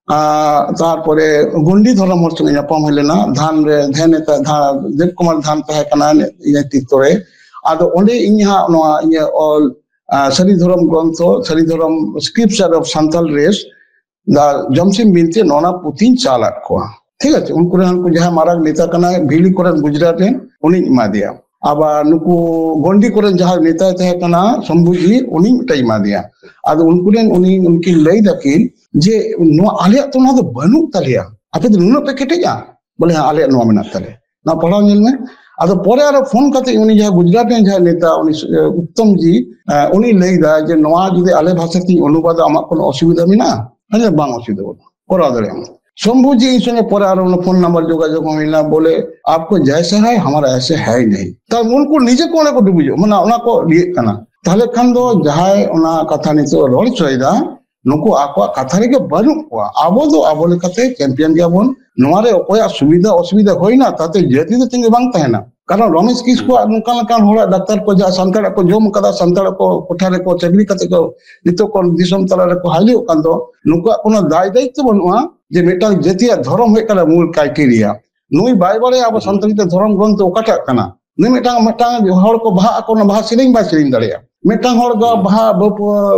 ᱟᱨ ᱛᱟᱨᱯᱚᱨᱮ ᱜᱚᱱᱰᱤ ᱫᱷᱚᱨᱚᱢ ᱦᱚᱲ ᱥᱚᱸᱜᱮ ᱧᱟᱯᱟᱢ ᱦᱩᱭ ᱞᱮᱱᱟ᱾ ᱫᱷᱟᱱ ᱨᱮ ᱫᱷᱮᱱ ᱱᱮᱛᱟ-, ᱫᱷᱟ-, ᱫᱮᱵ ᱠᱩᱢᱟᱨ ᱫᱷᱟᱱ ᱛᱟᱦᱮᱸ ᱠᱟᱱᱟ ᱤᱧᱟᱹᱜ ᱱᱮᱛᱨᱤᱛᱵ ᱨᱮ᱾ ᱟᱫᱚ ᱚᱸᱰᱮ ᱤᱧ ᱦᱟᱸᱜ ᱱᱚᱣᱟ ᱤᱧᱟᱹᱜ ᱚᱞ, ᱟᱨ ᱥᱟᱹᱨᱤ ᱫᱷᱚᱨᱚᱢ ᱜᱨᱚᱱᱛᱷᱚ, ᱥᱟᱹᱨᱤ ᱫᱷᱚᱨᱚᱢ Scripture of Santal Race, ᱫᱟ ᱡᱚᱢᱥᱤᱢ ᱵᱤᱱᱛᱤ, ᱱᱚᱣᱟ ᱯᱩᱛᱷᱤᱧ ᱪᱟᱞ ᱟᱫ ᱠᱚᱣᱟ᱾ ᱴᱷᱤᱠ ᱟᱪᱷᱮ, ᱩᱱᱠᱩ ᱨᱮᱱ ᱩᱱᱠᱩ ᱡᱟᱦᱟᱸᱭ ᱢᱟᱨᱟᱝ ᱱᱮᱛᱟ ᱠᱟᱱᱟᱭ ᱵᱷᱤᱞᱤ ᱠᱚᱨᱮᱱ, ᱜᱩᱡᱽᱨᱟᱴ ᱨᱮᱱ, ᱩᱱᱤᱧ ᱮᱢᱟ ᱫᱮᱭᱟ᱾ ᱟᱵᱟᱨ ᱱᱩᱠᱩ ᱜᱚᱱᱰᱤ ᱠᱚᱨᱮᱱ ᱡᱟᱦᱟᱸᱭ ᱱᱮᱛᱟᱭ ᱛᱟᱦᱮᱸ ᱠᱟᱱᱟ ᱥᱚᱢᱵᱷᱩᱡᱤ, ᱩᱱᱤ ᱢᱤᱫᱴᱟᱝ ᱮᱢᱟ ᱫᱮᱭᱟ᱾ ᱟᱫᱚ ᱩᱱᱠᱩ ᱨᱮᱱ ᱩᱱᱤ, ᱩᱱᱠᱤᱱ ᱞᱟᱹᱭ ᱫᱟᱠᱤᱱ ᱡᱮ, "ᱱᱚᱣᱟ ᱟᱞᱮᱭᱟᱜ ᱛᱚ ᱱᱚᱣᱟ ᱫᱚ ᱵᱟᱹᱱᱩᱜ ᱛᱟᱞᱮᱭᱟ, ᱟᱯᱮ ᱫᱚ ᱱᱩᱱᱟᱹᱜ ᱯᱮ ᱠᱮᱴᱮᱡᱼᱟ?" ᱵᱚᱞᱮ, "ᱦᱮᱸ, ᱟᱞᱮᱭᱟᱜ ᱱᱚᱣᱟ ᱢᱮᱱᱟᱜ ᱛᱟᱞᱮᱭᱟ, ᱱᱚᱣᱟ ᱯᱟᱲᱦᱟᱣ ᱧᱮᱞ ᱢᱮ᱾" ᱟᱫᱚ ᱯᱚᱨᱮ ᱟᱨᱚ ᱯᱷᱳᱱ ᱠᱟᱛᱮ ᱩᱱᱤ ᱡᱟᱦᱟᱸ ᱜᱩᱡᱽᱨᱟᱴ ᱨᱮᱱ ᱡᱟᱦᱟᱸ ᱱᱮᱛᱟ, ᱩᱱᱤ, ᱮ, ᱩᱛᱛᱚᱢ ᱡᱤ, ᱮ, ᱩᱱᱤ ᱞᱟᱹᱭ ᱫᱟ ᱡᱮ, "ᱱᱚᱣᱟ ᱡᱩᱫᱤ ᱟᱞᱮ ᱵᱷᱟᱥᱟ ᱛᱤᱧ ᱚᱱᱩᱵᱟᱫᱟ, ᱟᱢᱟᱜ ᱠᱳᱱᱳ ᱚᱥᱩᱵᱤᱫᱷᱟ ᱢᱮᱱᱟᱜᱼᱟ?" ᱟᱫᱚ, "ᱵᱟᱝ ᱚᱥᱩᱵᱤᱫᱷᱟ ᱵᱟᱹᱱᱩᱜᱼᱟ, ᱠᱚᱨᱟᱣ ᱫᱟᱲᱮᱭᱟᱜ ᱟᱢ᱾" ᱥᱚᱢᱵᱷᱩ ᱡᱤ ᱤᱧ ᱥᱚᱸᱜᱮ ᱯᱚᱨᱮ ᱟᱨᱚ ᱚᱱᱟ ᱯᱷᱳᱱ ᱱᱟᱢᱵᱟᱨ ᱡᱳᱜᱟᱡᱳᱜᱽ ᱦᱩᱭᱱᱟ, ᱵᱚᱞᱮ, "ᱟᱯᱠᱳ ᱡᱟᱭᱥᱟ ᱦᱟᱭ, ᱦᱟᱢᱟᱨᱟ ᱟᱭᱥᱟ ᱦᱟᱭ ᱱᱟᱦᱤ᱾" ᱛᱟᱦᱞᱮ ᱩᱱᱠᱩ ᱱᱤᱡᱮ ᱠᱚ ᱚᱸᱰᱮ ᱠᱚ ᱰᱩᱵᱩᱡᱚᱜ, ᱢᱟᱱᱮ ᱚᱱᱟ ᱠᱚ ᱤᱭᱟᱹᱜ ᱠᱟᱱᱟ᱾ ᱛᱟᱦᱞᱮ ᱠᱷᱟᱱ ᱫᱚ ᱡᱟᱦᱟᱸᱭ ᱚᱱᱟ ᱠᱟᱛᱷᱟ ᱱᱤᱛᱚᱜ ᱨᱚᱲ ᱦᱚᱪᱚᱭᱮᱫᱟ, ᱱᱩᱠᱩ ᱟᱠᱚᱣᱟᱜ ᱠᱟᱛᱷᱟ ᱨᱮᱜᱮ ᱵᱟᱹᱱᱩᱜ ᱠᱚᱣᱟ᱾ ᱟᱵᱚ ᱫᱚ ᱟᱵᱚ ᱞᱮᱠᱟᱛᱮ ᱪᱟᱢᱯᱤᱭᱟᱱ ᱜᱮᱭᱟᱵᱚᱱ᱾ ᱱᱚᱣᱟ ᱨᱮ ᱚᱠᱚᱭᱟᱜ ᱥᱩᱵᱤᱫᱷᱟ ᱚᱥᱩᱵᱤᱫᱷᱟ ᱦᱩᱭᱱᱟ, ᱛᱟᱛᱮ ᱡᱟᱹᱛᱤ ᱫᱚ ᱛᱤᱸᱜᱩ ᱵᱟᱝ ᱛᱟᱦᱮᱱᱟ᱾ ᱠᱟᱨᱚᱱ ᱨᱚᱢᱮᱥ ᱠᱤᱥᱠᱩᱣᱟᱜ ᱱᱚᱝᱠᱟ ᱞᱮᱠᱟᱱ ᱦᱚᱲᱟᱜ ᱰᱟᱠᱛᱟᱨ ᱠᱚ, ᱡᱟᱦᱟᱸ ᱥᱟᱱᱛᱟᱲᱟᱜ ᱠᱚ ᱡᱚᱢ ᱠᱟᱫᱟ, ᱥᱟᱱᱛᱟᱲᱟᱜ ᱠᱚ ᱠᱚᱴᱷᱟ ᱨᱮᱠᱚ ᱪᱟᱹᱠᱨᱤ ᱠᱟᱛᱮ ᱠᱚ ᱱᱤᱛᱚᱜ ᱠᱚ ᱫᱤᱥᱚᱢ ᱛᱟᱞᱟ ᱨᱮᱠᱚ ᱦᱟᱹᱡᱩᱜ ᱠᱟᱱ ᱫᱚ, ᱱᱩᱠᱩᱣᱟᱜ ᱠᱳᱱᱳ ᱫᱟᱭ ᱫᱟᱭᱤᱛᱛᱚ ᱵᱟᱹᱱᱩᱜᱼᱟ ᱡᱮ ᱢᱤᱫᱴᱟᱝ ᱡᱟᱹᱛᱤᱭᱟᱜ ᱫᱷᱚᱨᱚᱢ ᱦᱩᱭᱩᱜ ᱠᱟᱱᱟ ᱢᱩᱞ ᱠᱟᱭᱴᱮᱨᱤᱭᱟ᱾ ᱱᱩᱭ ᱵᱟᱭ ᱵᱟᱲᱟᱭᱟ ᱟᱵᱚ ᱥᱟᱱᱛᱟᱲᱤ ᱛᱮ ᱫᱷᱚᱨᱚᱢ ᱜᱨᱚᱱᱛᱷᱚ ᱚᱠᱟᱴᱟᱜ ᱠᱟᱱᱟ᱾ ᱱᱩᱭ ᱢᱤᱫᱴᱟᱝ, ᱢᱤᱫᱴᱟᱝ ᱦᱚᱲ ᱠᱚ ᱵᱟᱦᱟ ᱟᱠᱚ, ᱚᱱᱟ ᱵᱟᱦᱟ ᱥᱮᱨᱮᱧ ᱵᱟᱭ ᱥᱮᱨᱮᱧ ᱫᱟᱲᱮᱭᱟᱜᱼᱟ᱾ ᱢᱤᱫᱴᱟᱝ ᱦᱚᱲ ᱫᱚ ᱵᱟᱦᱟ ᱵᱟᱹᱯ-,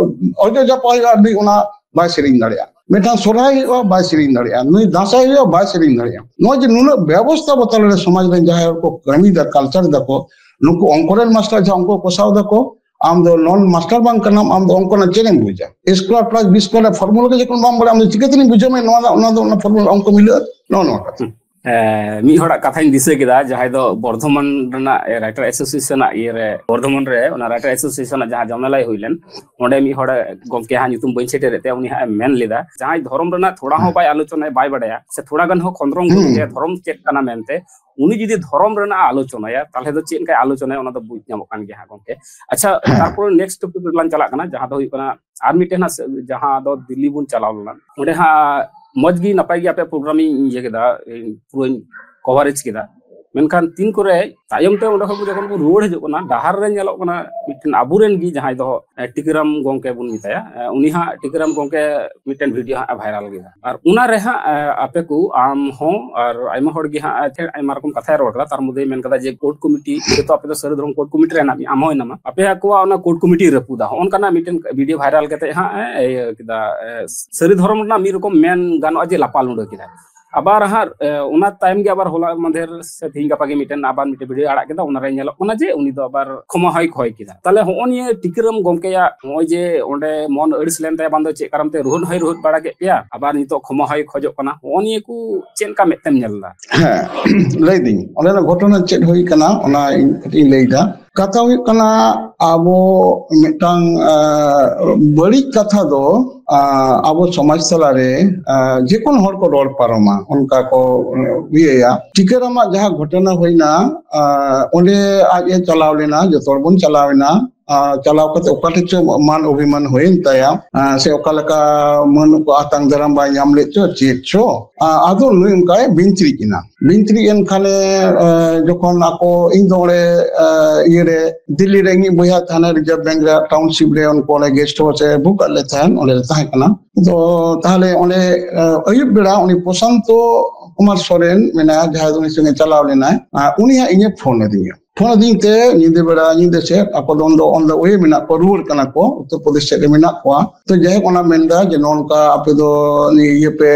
ᱚᱡᱚᱜ ᱡᱟᱯᱟᱜ ᱦᱩᱭᱩᱜᱼᱟ, ᱱᱩᱭ ᱚᱱᱟ ᱵᱟᱭ ᱥᱮᱨᱮᱧ ᱫᱟᱲᱮᱭᱟᱜᱼᱟ᱾ ᱢᱤᱫᱴᱟᱝ ᱥᱚᱨᱦᱟᱭ ᱦᱩᱭᱩᱜᱼᱟ, ᱵᱟᱭ ᱥᱮᱨᱮᱧ ᱫᱟᱲᱮᱭᱟᱜᱼᱟ᱾ ᱱᱩᱭ ᱫᱟᱸᱥᱟᱭ ᱦᱩᱭᱩᱜᱼᱟ, ᱵᱟᱭ ᱥᱮᱨᱮᱧ ᱫᱟᱲᱮᱭᱟᱜᱼᱟ᱾ ᱱᱚᱜᱼᱚᱭ ᱡᱮ ᱱᱩᱱᱟᱹᱜ ᱵᱮᱵᱚᱥᱛᱷᱟ ᱟᱵᱚ ᱛᱟᱞᱟᱨᱮ ᱥᱚᱢᱟᱡᱽ ᱨᱮᱱ ᱡᱟᱦᱟᱸᱭ ᱦᱚᱲ ᱠᱚ ᱠᱟᱹᱢᱤᱭᱮᱫᱟ, ᱠᱟᱞᱪᱟᱨ ᱫᱟᱠᱚ, ᱱᱩᱠᱩ ᱚᱝᱠᱚ ᱨᱮᱱ ᱢᱟᱥᱴᱟᱨ ᱡᱟᱦᱟᱸ ᱚᱝᱠᱚ ᱠᱚᱥᱟᱣ ᱫᱟᱠᱚ, ᱟᱢ ᱫᱚ ᱱᱚᱱ ᱢᱟᱥᱴᱟᱨ ᱵᱟᱝ ᱠᱟᱱᱟᱢ, ᱟᱢ ᱫᱚ ᱚᱝᱠᱚ ᱨᱮᱱᱟᱜ ᱪᱮᱫ ᱮᱢ ᱵᱩᱡᱟ? ᱥᱠᱚᱭᱟᱨ ᱯᱞᱟᱥ ᱵᱤ ᱥᱠᱚᱭᱟᱨ ᱨᱮᱱᱟᱜ ᱯᱷᱚᱨᱢᱩᱞᱟ ᱜᱮ ᱡᱚᱠᱷᱚᱱ ᱵᱟᱢ ᱵᱟᱲᱟᱭᱟ, ᱟᱢ ᱫᱚ ᱪᱤᱠᱟᱹ ᱛᱮᱢ ᱵᱩᱡᱷᱟᱹᱣ ᱢᱮ ᱱᱚᱣᱟ ᱫᱚ, ᱚᱱᱟ ᱫᱚ, ᱚᱱᱟ ᱯᱷᱚᱨᱢᱩᱞᱟ ᱚᱝᱠᱚ ᱢᱤᱞᱟᱹᱜᱼᱟ? ᱱᱚᱜᱼᱚ ᱱᱚᱣᱟ ᱠᱟᱛᱷᱟ᱾ ᱢᱤᱫ ᱦᱚᱲᱟᱜ ᱠᱟᱛᱷᱟᱧ ᱫᱤᱥᱟᱹ ᱠᱮᱫᱟ, ᱡᱟᱦᱟᱸᱭ ᱫᱚ ᱵᱚᱨᱫᱷᱚᱢᱟᱱ ᱨᱮᱱᱟᱜ ᱨᱟᱭᱴᱟᱨ ᱮᱥᱳᱥᱤᱭᱮᱥᱚᱱ ᱟᱜ ᱤᱭᱟᱹᱨᱮ, ᱵᱚᱨᱫᱷᱚᱢᱟᱱ ᱨᱮ ᱚᱱᱟ ᱨᱟᱭᱴᱟᱨ ᱮᱥᱳᱥᱤᱭᱮᱥᱚᱱ ᱟᱜ ᱡᱟᱦᱟᱸ ᱡᱚᱢᱮᱞᱟᱭ ᱦᱩᱭ ᱞᱮᱱ, ᱚᱸᱰᱮ ᱢᱤᱫ ᱦᱚᱲ ᱜᱚᱢᱠᱮ, ᱦᱟᱸᱜ ᱧᱩᱛᱩᱢ ᱵᱟᱹᱧ ᱥᱮᱴᱮᱨᱮᱫ ᱛᱟᱭᱟ, ᱩᱱᱤ ᱦᱟᱸᱜ ᱮ ᱢᱮᱱ ᱞᱮᱫᱟ, ᱡᱟᱦᱟᱸᱭ ᱫᱷᱚᱨᱚᱢ ᱨᱮᱱᱟᱜ ᱛᱷᱚᱲᱟ ᱦᱚᱸ ᱵᱟᱭ ᱟᱞᱳᱪᱚᱱᱟᱭᱟ, ᱵᱟᱭ ᱵᱟᱰᱟᱭᱟ, ᱥᱮ ᱛᱷᱚᱲᱟ ᱜᱟᱱ ᱦᱚᱸ ᱠᱷᱚᱸᱫᱽᱨᱚᱝ ᱵᱟᱹᱱᱩᱜ ᱛᱟᱭᱟ ᱫᱷᱚᱨᱚᱢ ᱪᱮᱫ ᱠᱟᱱᱟ ᱢᱮᱱᱛᱮ, ᱩᱱᱤ ᱡᱩᱫᱤ ᱫᱷᱚᱨᱚᱢ ᱨᱮᱱᱟᱜ ᱟᱞᱳᱪᱚᱱᱟᱭᱟ, ᱛᱟᱦᱚᱞᱮ ᱫᱚ ᱪᱮᱫ ᱞᱮᱠᱟᱭ ᱟᱞᱳᱪᱚᱱᱟᱭᱟ, ᱚᱱᱟ ᱫᱚ ᱵᱩᱡᱽ ᱧᱟᱢᱚᱜ ᱠᱟᱱ ᱜᱮᱭᱟ ᱦᱟᱸᱜ ᱜᱚᱢᱠᱮ᱾ ᱟᱪᱪᱷᱟ, ᱛᱟᱨᱯᱚᱨᱮ ᱱᱮᱠᱥᱴ ᱴᱚᱯᱤᱠ ᱨᱮᱞᱟᱝ ᱪᱟᱞᱟᱜ ᱠᱟᱱᱟ, ᱡᱟᱦᱟᱸ ᱫᱚ ᱦᱩᱭᱩᱜ ᱠᱟᱱᱟ ᱟᱨ ᱢᱤᱫᱴᱮᱱ ᱦᱟᱸᱜ ᱥᱮ-, ᱡᱟᱦᱟᱸ ᱫᱚ ᱫᱤᱞᱞᱤ ᱵᱚᱱ ᱪᱟᱞᱟᱣ ᱞᱮᱱᱟ, ᱚᱸᱰᱮ ᱦᱟᱸᱜ ᱢᱚᱡᱽ ᱜᱮ ᱱᱟᱯᱟᱭ ᱜᱮ ᱟᱯᱮᱭᱟᱜ ᱯᱨᱳᱜᱨᱟᱢ ᱤᱧ ᱤᱭᱟᱹ ᱠᱮᱫᱟ, ᱤᱧ ᱯᱩᱨᱟᱹᱧ ᱠᱚᱵᱷᱟᱨᱮᱡᱽ ᱠᱮᱫᱟ᱾ ᱢᱮᱱᱠᱷᱟᱱ ᱛᱤᱱ ᱠᱚᱨᱮ ᱛᱟᱭᱚᱢ ᱛᱮ ᱚᱸᱰᱮ ᱠᱷᱚᱱ ᱡᱚᱠᱷᱚᱱ ᱵᱚᱱ ᱨᱩᱣᱟᱹᱲ ᱦᱤᱡᱩᱜ ᱠᱟᱱᱟ, ᱰᱟᱦᱟᱨ ᱨᱮ ᱧᱮᱞᱚᱜ ᱠᱟᱱᱟ ᱢᱤᱫᱴᱮᱱ ᱟᱵᱚᱨᱮᱱ ᱜᱮ, ᱡᱟᱦᱟᱸᱭ ᱫᱚ, ᱮ, ᱴᱤᱠᱟᱹᱨᱟᱢ ᱜᱚᱢᱠᱮ ᱵᱚᱱ ᱢᱮᱛᱟᱭᱟ, ᱮ, ᱩᱱᱤ ᱦᱟᱸᱜ ᱴᱤᱠᱟᱹᱨᱟᱢ ᱜᱚᱢᱠᱮ ᱢᱤᱫᱴᱮᱱ ᱵᱷᱤᱰᱤᱭᱳ ᱦᱟᱸᱜ ᱮ ᱵᱷᱟᱭᱨᱟᱞ ᱠᱮᱫᱟ᱾ ᱟᱨ ᱚᱱᱟ ᱨᱮ ᱦᱟᱸᱜ, ᱮ, ᱟᱯᱮ ᱠᱚ, ᱟᱢ ᱦᱚᱸ ᱟᱨ ᱟᱭᱢᱟ ᱦᱚᱲ ᱜᱮ ᱦᱟᱸᱜ, ᱮ, ᱟᱭᱢᱟ ᱨᱚᱠᱚᱢ ᱠᱟᱛᱷᱟᱭ ᱨᱚᱲ ᱠᱟᱫᱟ᱾ ᱛᱟᱨ ᱢᱚᱫᱽᱫᱷᱮ ᱢᱮᱱ ᱠᱟᱫᱟ ᱡᱮ ᱠᱳᱨᱴ ᱠᱚᱢᱤᱴᱤ, ᱡᱮᱦᱮᱛᱩ ᱟᱯᱮ ᱫᱚ ᱥᱟᱹᱨᱤ ᱫᱷᱚᱨᱚᱢ ᱠᱳᱨᱴ ᱠᱚᱢᱤᱴᱤ ᱨᱮ ᱦᱮᱱᱟᱜ ᱢᱮᱭᱟ, ᱟᱢ ᱦᱚᱸ ᱦᱮᱱᱟᱢᱟ, ᱟᱯᱮ ᱟᱠᱚᱣᱟᱜ ᱚᱱᱟ ᱠᱳᱨᱴ ᱠᱚᱢᱤᱴᱤ ᱨᱟᱹᱯᱩᱫᱟ, ᱦᱚᱸᱜᱼᱚ ᱱᱚᱝᱠᱟᱱᱟᱜ ᱢᱤᱫᱴᱮᱱ ᱵᱷᱤᱰᱤᱭᱳ ᱵᱷᱟᱭᱨᱟᱞ ᱠᱟᱛᱮ ᱦᱟᱸᱜ, ᱮ, ᱤᱭᱟᱹ ᱠᱮᱫᱟ, ᱮ, ᱥᱟᱹᱨᱤ ᱫᱷᱚᱨᱚᱢ ᱨᱮᱱᱟᱜ ᱢᱤᱫ ᱨᱚᱠᱚᱢ ᱢᱮᱱ ᱜᱟᱱᱚᱜᱼᱟ ᱡᱮ ᱞᱟᱯᱟᱞ ᱞᱩᱸᱰᱟᱹ ᱠᱮᱫᱟ᱾ ᱟᱵᱟᱨ ᱦᱟᱸᱜ, ᱮ, ᱚᱱᱟ ᱛᱟᱭᱚᱢ ᱜᱮ ᱟᱵᱟᱨ ᱦᱚᱞᱟ ᱢᱟᱫᱷᱮᱨ ᱥᱮ ᱛᱮᱦᱮᱧ ᱜᱟᱯᱟ ᱜᱮ ᱢᱤᱫᱴᱮᱱ ᱟᱵᱟᱨ ᱢᱤᱫᱴᱮᱱ ᱵᱷᱤᱰᱤᱭᱳ ᱟᱲᱟᱜ ᱠᱮᱫᱟ, ᱚᱱᱟ ᱨᱮ ᱧᱮᱞᱚᱜ ᱠᱟᱱᱟ ᱡᱮ ᱩᱱᱤ ᱫᱚ ᱟᱵᱟᱨ ᱠᱷᱚᱢᱟ ᱦᱚᱸᱭ ᱠᱷᱚᱭ ᱠᱮᱫᱟ᱾ ᱛᱟᱦᱞᱮ ᱦᱚᱸᱜᱼᱚ ᱱᱤᱭᱟᱹ ᱴᱤᱠᱟᱹᱨᱟᱢ ᱜᱚᱢᱠᱮᱭᱟᱜ ᱱᱚᱜᱼᱚᱭ ᱡᱮ ᱚᱸᱰᱮ ᱢᱚᱱ ᱟᱹᱲᱤᱥ ᱞᱮᱱ ᱛᱟᱭᱟ, ᱵᱟᱝ ᱫᱚ ᱪᱮᱫ ᱠᱟᱨᱚᱱ ᱛᱮ ᱨᱩᱦᱩᱫ ᱦᱚᱸᱭ ᱨᱩᱦᱩᱫ ᱵᱟᱲᱟ ᱠᱮᱫ ᱯᱮᱭᱟ, ᱟᱵᱟᱨ ᱱᱤᱛᱚᱜ ᱠᱷᱚᱢᱟ ᱦᱚᱸᱭ ᱠᱷᱚᱡᱚᱜ ᱠᱟᱱᱟ, ᱦᱚᱸᱜᱼᱚ ᱱᱤᱭᱟᱹ ᱠᱚ ᱪᱮᱫ ᱞᱮᱠᱟ ᱢᱮᱫ ᱛᱮᱢ ᱧᱮᱞ ᱮᱫᱟ? ᱦᱮᱸ, ᱞᱟᱹᱭᱫᱟᱹᱧ, ᱚᱸᱰᱮᱱᱟᱜ ᱜᱷᱚᱴᱚᱱᱟ ᱪᱮᱫ ᱦᱩᱭ ᱠᱟᱱᱟ, ᱚᱱᱟ ᱤᱧ ᱠᱟᱹᱴᱤᱡ ᱤᱧ ᱞᱟᱹᱭᱫᱟ᱾ ᱠᱟᱛᱷᱟ ᱦᱩᱭᱩᱜ ᱠᱟᱱᱟ, ᱟᱵᱚ ᱢᱤᱫᱴᱟᱝ, ᱟ, ᱵᱟᱹᱲᱤᱡ ᱠᱟᱛᱷᱟ ᱫᱚ, ᱟ, ᱟᱵᱚ ᱥᱚᱢᱟᱡᱽ ᱛᱟᱞᱟᱨᱮ, ᱟ, ᱡᱮᱠᱳᱱᱳ ᱦᱚᱲ ᱠᱚ ᱨᱚᱲ ᱯᱟᱨᱚᱢᱟ, ᱚᱱᱠᱟ ᱠᱚ, ᱟ, ᱤᱭᱟᱹᱭᱟ᱾ ᱴᱤᱠᱟᱹᱨᱟᱢᱟᱜ ᱡᱟᱦᱟᱸ ᱜᱷᱚᱴᱚᱱᱟ ᱦᱩᱭᱱᱟ, ᱟ, ᱚᱸᱰᱮ ᱟᱡ ᱮ ᱪᱟᱞᱟᱣ ᱞᱮᱱᱟ, ᱡᱚᱛᱚ ᱦᱚᱲ ᱵᱚᱱ ᱪᱟᱞᱟᱣ ᱮᱱᱟ᱾ ᱟ, ᱪᱟᱞᱟᱣ ᱠᱟᱛᱮ ᱚᱠᱟ ᱴᱷᱮᱡ ᱪᱚ ᱢᱟᱱ ᱚᱵᱷᱤᱢᱟᱱ ᱦᱩᱭᱮᱱ ᱛᱟᱭᱟ, ᱟ, ᱥᱮ ᱚᱠᱟ ᱞᱮᱠᱟ ᱢᱟᱹᱱ ᱠᱚ ᱟᱛᱟᱝ ᱫᱟᱨᱟᱢ ᱵᱟᱭ ᱧᱟᱢ ᱞᱮᱫ ᱪᱚ ᱪᱮᱫ ᱪᱚ, ᱟ, ᱟᱫᱚ ᱱᱩᱭ ᱚᱱᱠᱟᱭ ᱵᱤᱧ ᱪᱤᱨᱤᱡ ᱮᱱᱟ᱾ ᱵᱤᱧ ᱪᱤᱨᱤᱡ ᱮᱱ ᱠᱷᱟᱱᱮ, ᱟ, ᱡᱚᱠᱷᱚᱱ ᱟᱠᱚ, ᱤᱧ ᱫᱚ ᱚᱸᱰᱮ, ᱟ, ᱤᱭᱟᱹᱨᱮ, ᱫᱤᱞᱞᱤ ᱨᱮ ᱤᱧᱤᱡ ᱵᱚᱭᱦᱟ ᱛᱟᱦᱮᱱᱟ, ᱨᱤᱡᱟᱨᱵᱷ ᱵᱮᱝᱠ ᱨᱮ ᱴᱟᱣᱩᱱᱥᱤᱯ ᱨᱮ ᱩᱱᱠᱩ ᱚᱸᱰᱮ ᱜᱮᱥᱴ ᱦᱟᱣᱩᱥ ᱮ ᱵᱩᱠ ᱟᱫ ᱞᱮ ᱛᱟᱦᱮᱸᱱ, ᱚᱸᱰᱮ ᱞᱮ ᱛᱟᱦᱮᱸ ᱠᱟᱱᱟ᱾ ᱛᱚ ᱛᱟᱦᱞᱮ ᱚᱸᱰᱮ, ᱟ, ᱟᱹᱭᱩᱵ ᱵᱮᱲᱟ ᱩᱱᱤ ᱯᱨᱚᱥᱟᱱᱛᱚ ᱠᱩᱢᱟᱨ ᱥᱚᱨᱮᱱ ᱢᱮᱱᱟᱭᱟ, ᱡᱟᱦᱟᱸᱭ ᱫᱚ ᱩᱱᱤ ᱥᱚᱸᱜᱮ ᱪᱟᱞᱟᱣ ᱞᱮᱱᱟᱭ, ᱟ, ᱩᱱᱤ ᱦᱟᱸᱜ ᱤᱧᱮ ᱯᱷᱳᱱ ᱟᱹᱫᱤᱧᱟ᱾ ᱯᱷᱳᱱ ᱟᱹᱫᱤᱧ ᱛᱮ ᱧᱤᱫᱟᱹ ᱵᱮᱲᱟ, ᱧᱤᱫᱟᱹ ᱥᱮᱫ ᱟᱠᱚ ᱫᱚ ᱩᱱ ᱫᱚ on the way ᱢᱮᱱᱟᱜ ᱠᱚᱣᱟ, ᱨᱩᱣᱟᱹᱲ ᱠᱟᱱᱟ ᱠᱚ, ᱩᱛᱛᱚᱨ ᱯᱨᱚᱫᱮᱥ ᱥᱮᱫ ᱨᱮ ᱢᱮᱱᱟᱜ ᱠᱚᱣᱟ᱾ ᱛᱚ ᱡᱟᱭᱦᱳᱠ, ᱚᱱᱟ ᱢᱮᱱᱫᱟ ᱡᱮ ᱱᱚᱜᱼᱚ ᱱᱚᱝᱠᱟ ᱟᱯᱮ ᱫᱚ ᱱᱤᱭᱟᱹ ᱤᱭᱟᱹ ᱯᱮ,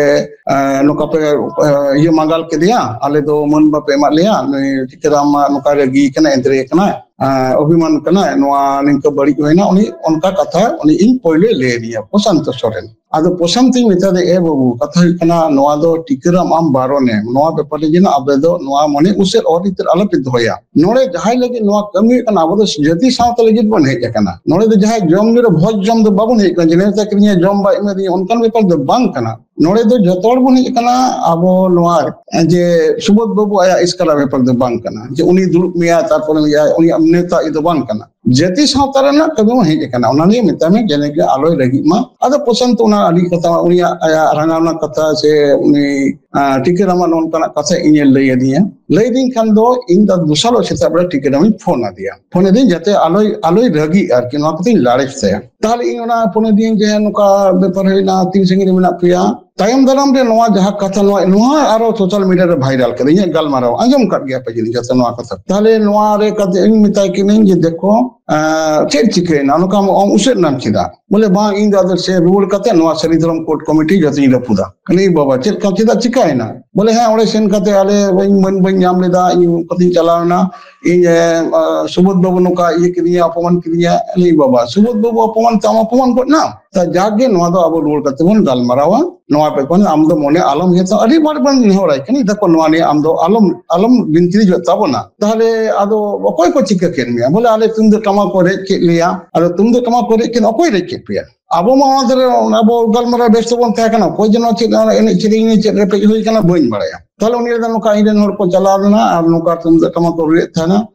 ᱮ, ᱱᱚᱝᱠᱟ ᱯᱮ, ᱮ, ᱤᱭᱟᱹ ᱢᱟᱸᱜᱟᱞ ᱠᱮᱫᱮᱭᱟ, ᱟᱞᱮ ᱫᱚ ᱢᱟᱹᱱ ᱵᱟᱯᱮ ᱮᱢᱟᱫ ᱞᱮᱭᱟ, ᱱᱩᱭ ᱴᱤᱠᱟᱹᱨᱟᱢ ᱢᱟ ᱱᱚᱝᱠᱟ ᱨᱟᱹᱜᱤ ᱠᱟᱱᱟᱭ, ᱮᱱᱛᱮ ᱨᱮᱜᱮ ᱠᱟᱱᱟᱭ, ᱮ, ᱚᱵᱷᱤᱢᱟᱱ ᱠᱟᱱᱟᱭ, ᱱᱚᱣᱟ ᱱᱤᱝᱠᱟᱹ ᱵᱟᱹᱲᱤᱡ ᱦᱩᱭᱱᱟ᱾ ᱩᱱᱤ ᱚᱱᱠᱟ ᱠᱟᱛᱷᱟ ᱩᱱᱤ ᱤᱧ ᱯᱳᱭᱞᱳᱭ ᱞᱟᱹᱭ ᱟᱹᱫᱤᱧᱟ, ᱯᱨᱚᱥᱟᱱᱛᱚ ᱥᱚᱨᱮᱱ᱾ ᱟᱫᱚ ᱯᱨᱚᱥᱟᱱᱛᱤᱧ ᱢᱮᱛᱟᱫᱮ, "ᱮ ᱵᱟᱹᱵᱩ, ᱠᱟᱛᱷᱟ ᱦᱩᱭᱩᱜ ᱠᱟᱱᱟ, ᱱᱚᱣᱟ ᱫᱚ ᱴᱤᱠᱟᱹᱨᱟᱢ ᱟᱢ ᱵᱟᱨᱚᱱᱮᱢ, ᱱᱚᱣᱟ ᱵᱮᱯᱟᱨ ᱨᱮ ᱡᱮᱱᱚ ᱟᱯᱮ ᱫᱚ ᱱᱚᱣᱟ ᱢᱚᱱᱮ ᱩᱥᱟᱹᱫ ᱚᱨ ᱤᱛᱟᱹᱨ ᱟᱞᱚᱯᱮ ᱫᱚᱦᱚᱭᱟ᱾ ᱱᱚᱰᱮ ᱡᱟᱦᱟᱸᱭ ᱞᱟᱹᱜᱤᱫ ᱱᱚᱣᱟ ᱠᱟᱹᱢᱤ ᱦᱩᱭᱩᱜ ᱠᱟᱱᱟ, ᱟᱵᱚ ᱫᱚ ᱡᱟᱹᱛᱤ ᱥᱟᱶᱛᱟ ᱞᱟᱹᱜᱤᱫ ᱵᱚᱱ ᱦᱮᱡ ᱟᱠᱟᱱᱟ᱾ ᱱᱚᱰᱮ ᱫᱚ ᱡᱟᱦᱟᱸᱭ ᱡᱚᱢ ᱧᱩ ᱨᱮ ᱵᱷᱚᱡᱽ ᱡᱚᱢ ᱫᱚ ᱵᱟᱵᱚᱱ ᱦᱮᱡ ᱟᱠᱟᱱᱟ, ᱡᱮ ᱱᱮᱣᱛᱟ ᱠᱤᱫᱤᱧᱟ, ᱡᱚᱢ ᱵᱟᱭ ᱮᱢᱟᱫᱤᱧᱟ, ᱚᱱᱠᱟᱱ ᱵᱮᱯᱟᱨ ᱫᱚ ᱵᱟᱝ ᱠᱟᱱᱟ᱾ ᱱᱚᱰᱮ ᱫᱚ ᱡᱚᱛᱚ ᱦᱚᱲ ᱵᱚᱱ ᱦᱮᱡ ᱟᱠᱟᱱᱟ ᱟᱵᱚ ᱱᱚᱣᱟ ᱡᱮ ᱥᱩᱵᱳᱫᱷ ᱵᱟᱹᱵᱩ ᱟᱭᱟᱜ ᱮᱥᱠᱟᱨᱟ ᱵᱮᱯᱟᱨ ᱫᱚ ᱵᱟᱝ ᱠᱟᱱᱟ, ᱡᱮ ᱩᱱᱤ ᱫᱩᱲᱩᱵ ᱢᱮᱭᱟ, ᱛᱟᱨᱯᱚᱨᱮ ᱩᱱᱤᱭᱟᱜ ᱱᱮᱣᱛᱟ ᱤᱭᱟᱹ ᱫᱚ ᱵᱟᱝ ᱠᱟᱱᱟ᱾ ᱡᱟᱹᱛᱤ ᱥᱟᱶᱛᱟ ᱨᱮᱱᱟᱜ ᱠᱟᱹᱢᱤ ᱵᱚᱱ ᱦᱮᱡ ᱟᱠᱟᱱᱟ, ᱚᱱᱟ ᱱᱤᱭᱮ ᱢᱮᱛᱟᱭ ᱢᱮ ᱡᱮᱱᱚ ᱟᱞᱚᱭ ᱨᱟᱹᱜᱤᱜ ᱢᱟ᱾" ᱟᱫᱚ ᱯᱨᱚᱥᱟᱱᱛ ᱚᱱᱟ ᱟᱹᱰᱤ ᱠᱟᱛᱷᱟ, ᱩᱱᱤᱭᱟᱜ ᱟᱭᱟᱜ ᱨᱟᱸᱜᱟᱣ ᱨᱮᱱᱟᱜ ᱠᱟᱛᱷᱟ ᱥᱮ ᱩᱱᱤ, ᱟᱸ, ᱴᱤᱠᱟᱹᱨᱟᱢᱟᱜ ᱱᱚᱝᱠᱟᱱᱟᱜ ᱠᱟᱛᱷᱟ ᱤᱧᱮ ᱞᱟᱹᱭ ᱟᱹᱫᱤᱧᱟ᱾ ᱞᱟᱹᱭ ᱟᱹᱫᱤᱧ ᱠᱷᱟᱱ ᱫᱚ ᱤᱧ ᱫᱚ ᱫᱚᱥᱟᱨ ᱦᱤᱞᱳᱜ ᱥᱮᱛᱟᱜ ᱵᱮᱲᱟ ᱴᱤᱠᱟᱹᱨᱟᱢᱤᱧ ᱯᱷᱳᱱ ᱟᱫᱮᱭᱟ᱾ ᱯᱷᱳᱱ ᱟᱹᱫᱤᱧ ᱡᱟᱛᱮ ᱟᱞᱚᱭ, ᱟᱞᱚᱭ ᱨᱟᱹᱜᱤᱜ ᱟᱨᱠᱤ, ᱱᱚᱣᱟ ᱠᱟᱛᱷᱟᱧ ᱞᱟᱲᱮᱥ ᱛᱟᱭᱟ᱾ ᱛᱟᱦᱞᱮ ᱤᱧ ᱚᱱᱟ ᱯᱷᱳᱱ ᱟᱹᱫᱤᱧ ᱡᱮ, "ᱱᱚᱝᱠᱟ ᱵᱮᱯᱟᱨ ᱦᱩᱭᱱᱟ, ᱛᱤᱱ ᱥᱟᱺᱜᱤᱧ ᱨᱮ ᱢᱮᱱᱟᱜ ᱯᱮᱭᱟ?" ᱛᱟᱭᱚᱢ ᱫᱟᱨᱟᱢ ᱨᱮ ᱱᱚᱣᱟ ᱡᱟᱦᱟᱸ ᱠᱟᱛᱷᱟ, ᱱᱚᱣᱟ, ᱱᱚᱣᱟ ᱟᱨᱚ ᱥᱳᱥᱟᱞ ᱢᱤᱰᱤᱭᱟ ᱨᱮ ᱵᱷᱟᱭᱨᱟᱞ ᱠᱟᱫᱟ, ᱤᱧᱟᱹᱜ ᱜᱟᱞᱢᱟᱨᱟᱣ ᱟᱸᱡᱚᱢ ᱠᱟᱫ ᱜᱮᱭᱟ ᱯᱮ ᱡᱟᱹᱱᱤᱡ ᱡᱚᱛᱚ ᱱᱚᱣᱟ ᱠᱟᱛᱷᱟ᱾ ᱛᱟᱦᱞᱮ ᱱᱚᱣᱟ ᱨᱮ ᱠᱟᱛᱮ ᱤᱧ ᱢᱮᱛᱟᱭ ᱠᱟᱹᱱᱟᱹᱧ ᱡᱮ, "ᱫᱮᱠᱷᱚ, ᱟᱸ, ᱪᱮᱫ ᱪᱤᱠᱟᱹᱭᱮᱱᱟ, ᱱᱚᱝᱠᱟᱢ ᱩᱥᱟᱹᱫ ᱮᱱᱟᱢ ᱪᱮᱫᱟᱜ?" ᱵᱚᱞᱮ, "ᱵᱟᱝ, ᱤᱧ ᱫᱚ ᱟᱫᱚ ᱥᱮ ᱨᱩᱣᱟᱹᱲ ᱠᱟᱛᱮ ᱱᱚᱣᱟ ᱥᱟᱹᱨᱤ ᱫᱷᱚᱨᱚᱢ ᱠᱳᱰ ᱠᱚᱢᱤᱴᱤ ᱡᱚᱛᱚᱧ ᱨᱟᱹᱯᱩᱫᱟ᱾" ᱟᱹᱞᱤᱧ, "ᱵᱟᱵᱟ, ᱪᱮᱫ ᱠᱟ, ᱪᱮᱫᱟᱜ, ᱪᱤᱠᱟᱭᱮᱱᱟ?" ᱵᱚᱞᱮ, "ᱦᱮᱸ, ᱚᱸᱰᱮ ᱥᱮᱱ ᱠᱟᱛᱮ ᱟᱞᱮ ᱵᱟᱹᱧ, ᱢᱟᱹᱱ ᱵᱟᱹᱧ ᱧᱟᱢ ᱞᱮᱫᱟ, ᱤᱧ ᱚᱱᱠᱟᱛᱤᱧ ᱪᱟᱞᱟᱣ ᱮᱱᱟ, ᱤᱧ, ᱮ, ᱟ, ᱥᱩᱵᱳᱫᱷ ᱵᱟᱹᱵᱩ ᱱᱚᱝᱠᱟ ᱤᱭᱟᱹ ᱠᱤᱫᱤᱧᱟ, ᱚᱯᱚᱢᱟᱱ ᱠᱤᱫᱤᱧᱟ᱾" ᱟᱹᱞᱤᱧ, "ᱵᱟᱵᱟ, ᱥᱩᱵᱳᱫᱷ ᱵᱟᱹᱵᱩ ᱚᱯᱚᱢᱟᱱ ᱛᱮ ᱟᱢ ᱚᱯᱚᱢᱟᱱ ᱜᱚᱫ ᱱᱟᱢ? ᱛᱟ ᱡᱟᱠ ᱜᱮ, ᱱᱚᱣᱟ ᱫᱚ ᱟᱵᱚ ᱨᱩᱣᱟᱹᱲ ᱠᱟᱛᱮ ᱵᱚᱱ ᱜᱟᱞᱢᱟᱨᱟᱣᱟ, ᱱᱚᱣᱟ ᱵᱮᱯᱟᱨ ᱟᱢ ᱫᱚ ᱢᱚᱱᱮ ᱟᱞᱚᱢ ᱦᱮᱛᱟ᱾" ᱟᱹᱰᱤ ᱵᱟᱨ ᱵᱚᱱ ᱱᱮᱦᱚᱨᱟᱭ ᱠᱟᱱᱟ, ᱫᱮᱠᱷᱚ, ᱱᱚᱣᱟ ᱱᱤᱭᱮ ᱟᱢ ᱫᱚ ᱟᱞᱚᱢ, ᱟᱞᱚᱢ ᱵᱤᱱᱛᱤᱨᱤᱡᱚᱜ ᱛᱟᱵᱚᱱᱟ᱾ ᱛᱟᱦᱞᱮ ᱟᱫᱚ ᱚᱠᱚᱭ ᱠᱚ ᱪᱤᱠᱟᱹ ᱠᱮᱫ ᱢᱮᱭᱟ? ᱵᱚᱞᱮ, "ᱟᱞᱮ ᱛᱩᱢᱫᱟᱹᱜ ᱴᱟᱢᱟᱠ ᱠᱚ ᱨᱮᱡ ᱠᱮᱫ ᱞᱮᱭᱟ᱾ ᱟᱫᱚ ᱛᱩᱢᱫᱟᱹᱜ ᱴᱟᱢᱟᱠ ᱠᱚ ᱨᱮᱡ ᱠᱮᱫ, ᱚᱠᱚᱭ ᱨᱮᱡ ᱠᱮᱫ ᱯᱮᱭᱟ?" ᱟᱵᱚ ᱢᱟ ᱚᱱᱟ ᱫᱷᱟᱨᱮ, ᱟᱵᱚ ᱜᱟᱞᱢᱟᱨᱟᱣ ᱵᱮᱥ ᱛᱮᱵᱚᱱ ᱛᱟᱦᱮᱸ ᱠᱟᱱᱟ, ᱚᱠᱚᱭ ᱡᱮ ᱱᱚᱣᱟ ᱪᱮᱫ ᱮᱱᱮᱡ ᱥᱮᱨᱮᱧ ᱨᱮ ᱪᱮᱫ ᱨᱮᱯᱮᱡ ᱦᱩᱭ ᱠᱟᱱᱟ, ᱵᱟᱹᱧ ᱵᱟᱲᱟᱭᱟ᱾ ᱛᱟᱦᱞᱮ ᱩᱱᱤ ᱞᱟᱹᱭᱫᱟ, "ᱱᱚᱝᱠᱟ ᱤᱧ ᱨᱮᱱ ᱦᱚᱲ ᱠᱚ ᱪᱟᱞᱟᱣ ᱞᱮᱱᱟ ᱟᱨ ᱱᱚᱝᱠᱟ ᱛᱩᱢᱫᱟᱹᱜ ᱴᱟᱢᱟᱠ ᱠᱚ ᱨᱩᱭᱮᱫ ᱛᱟᱦᱮᱱᱟ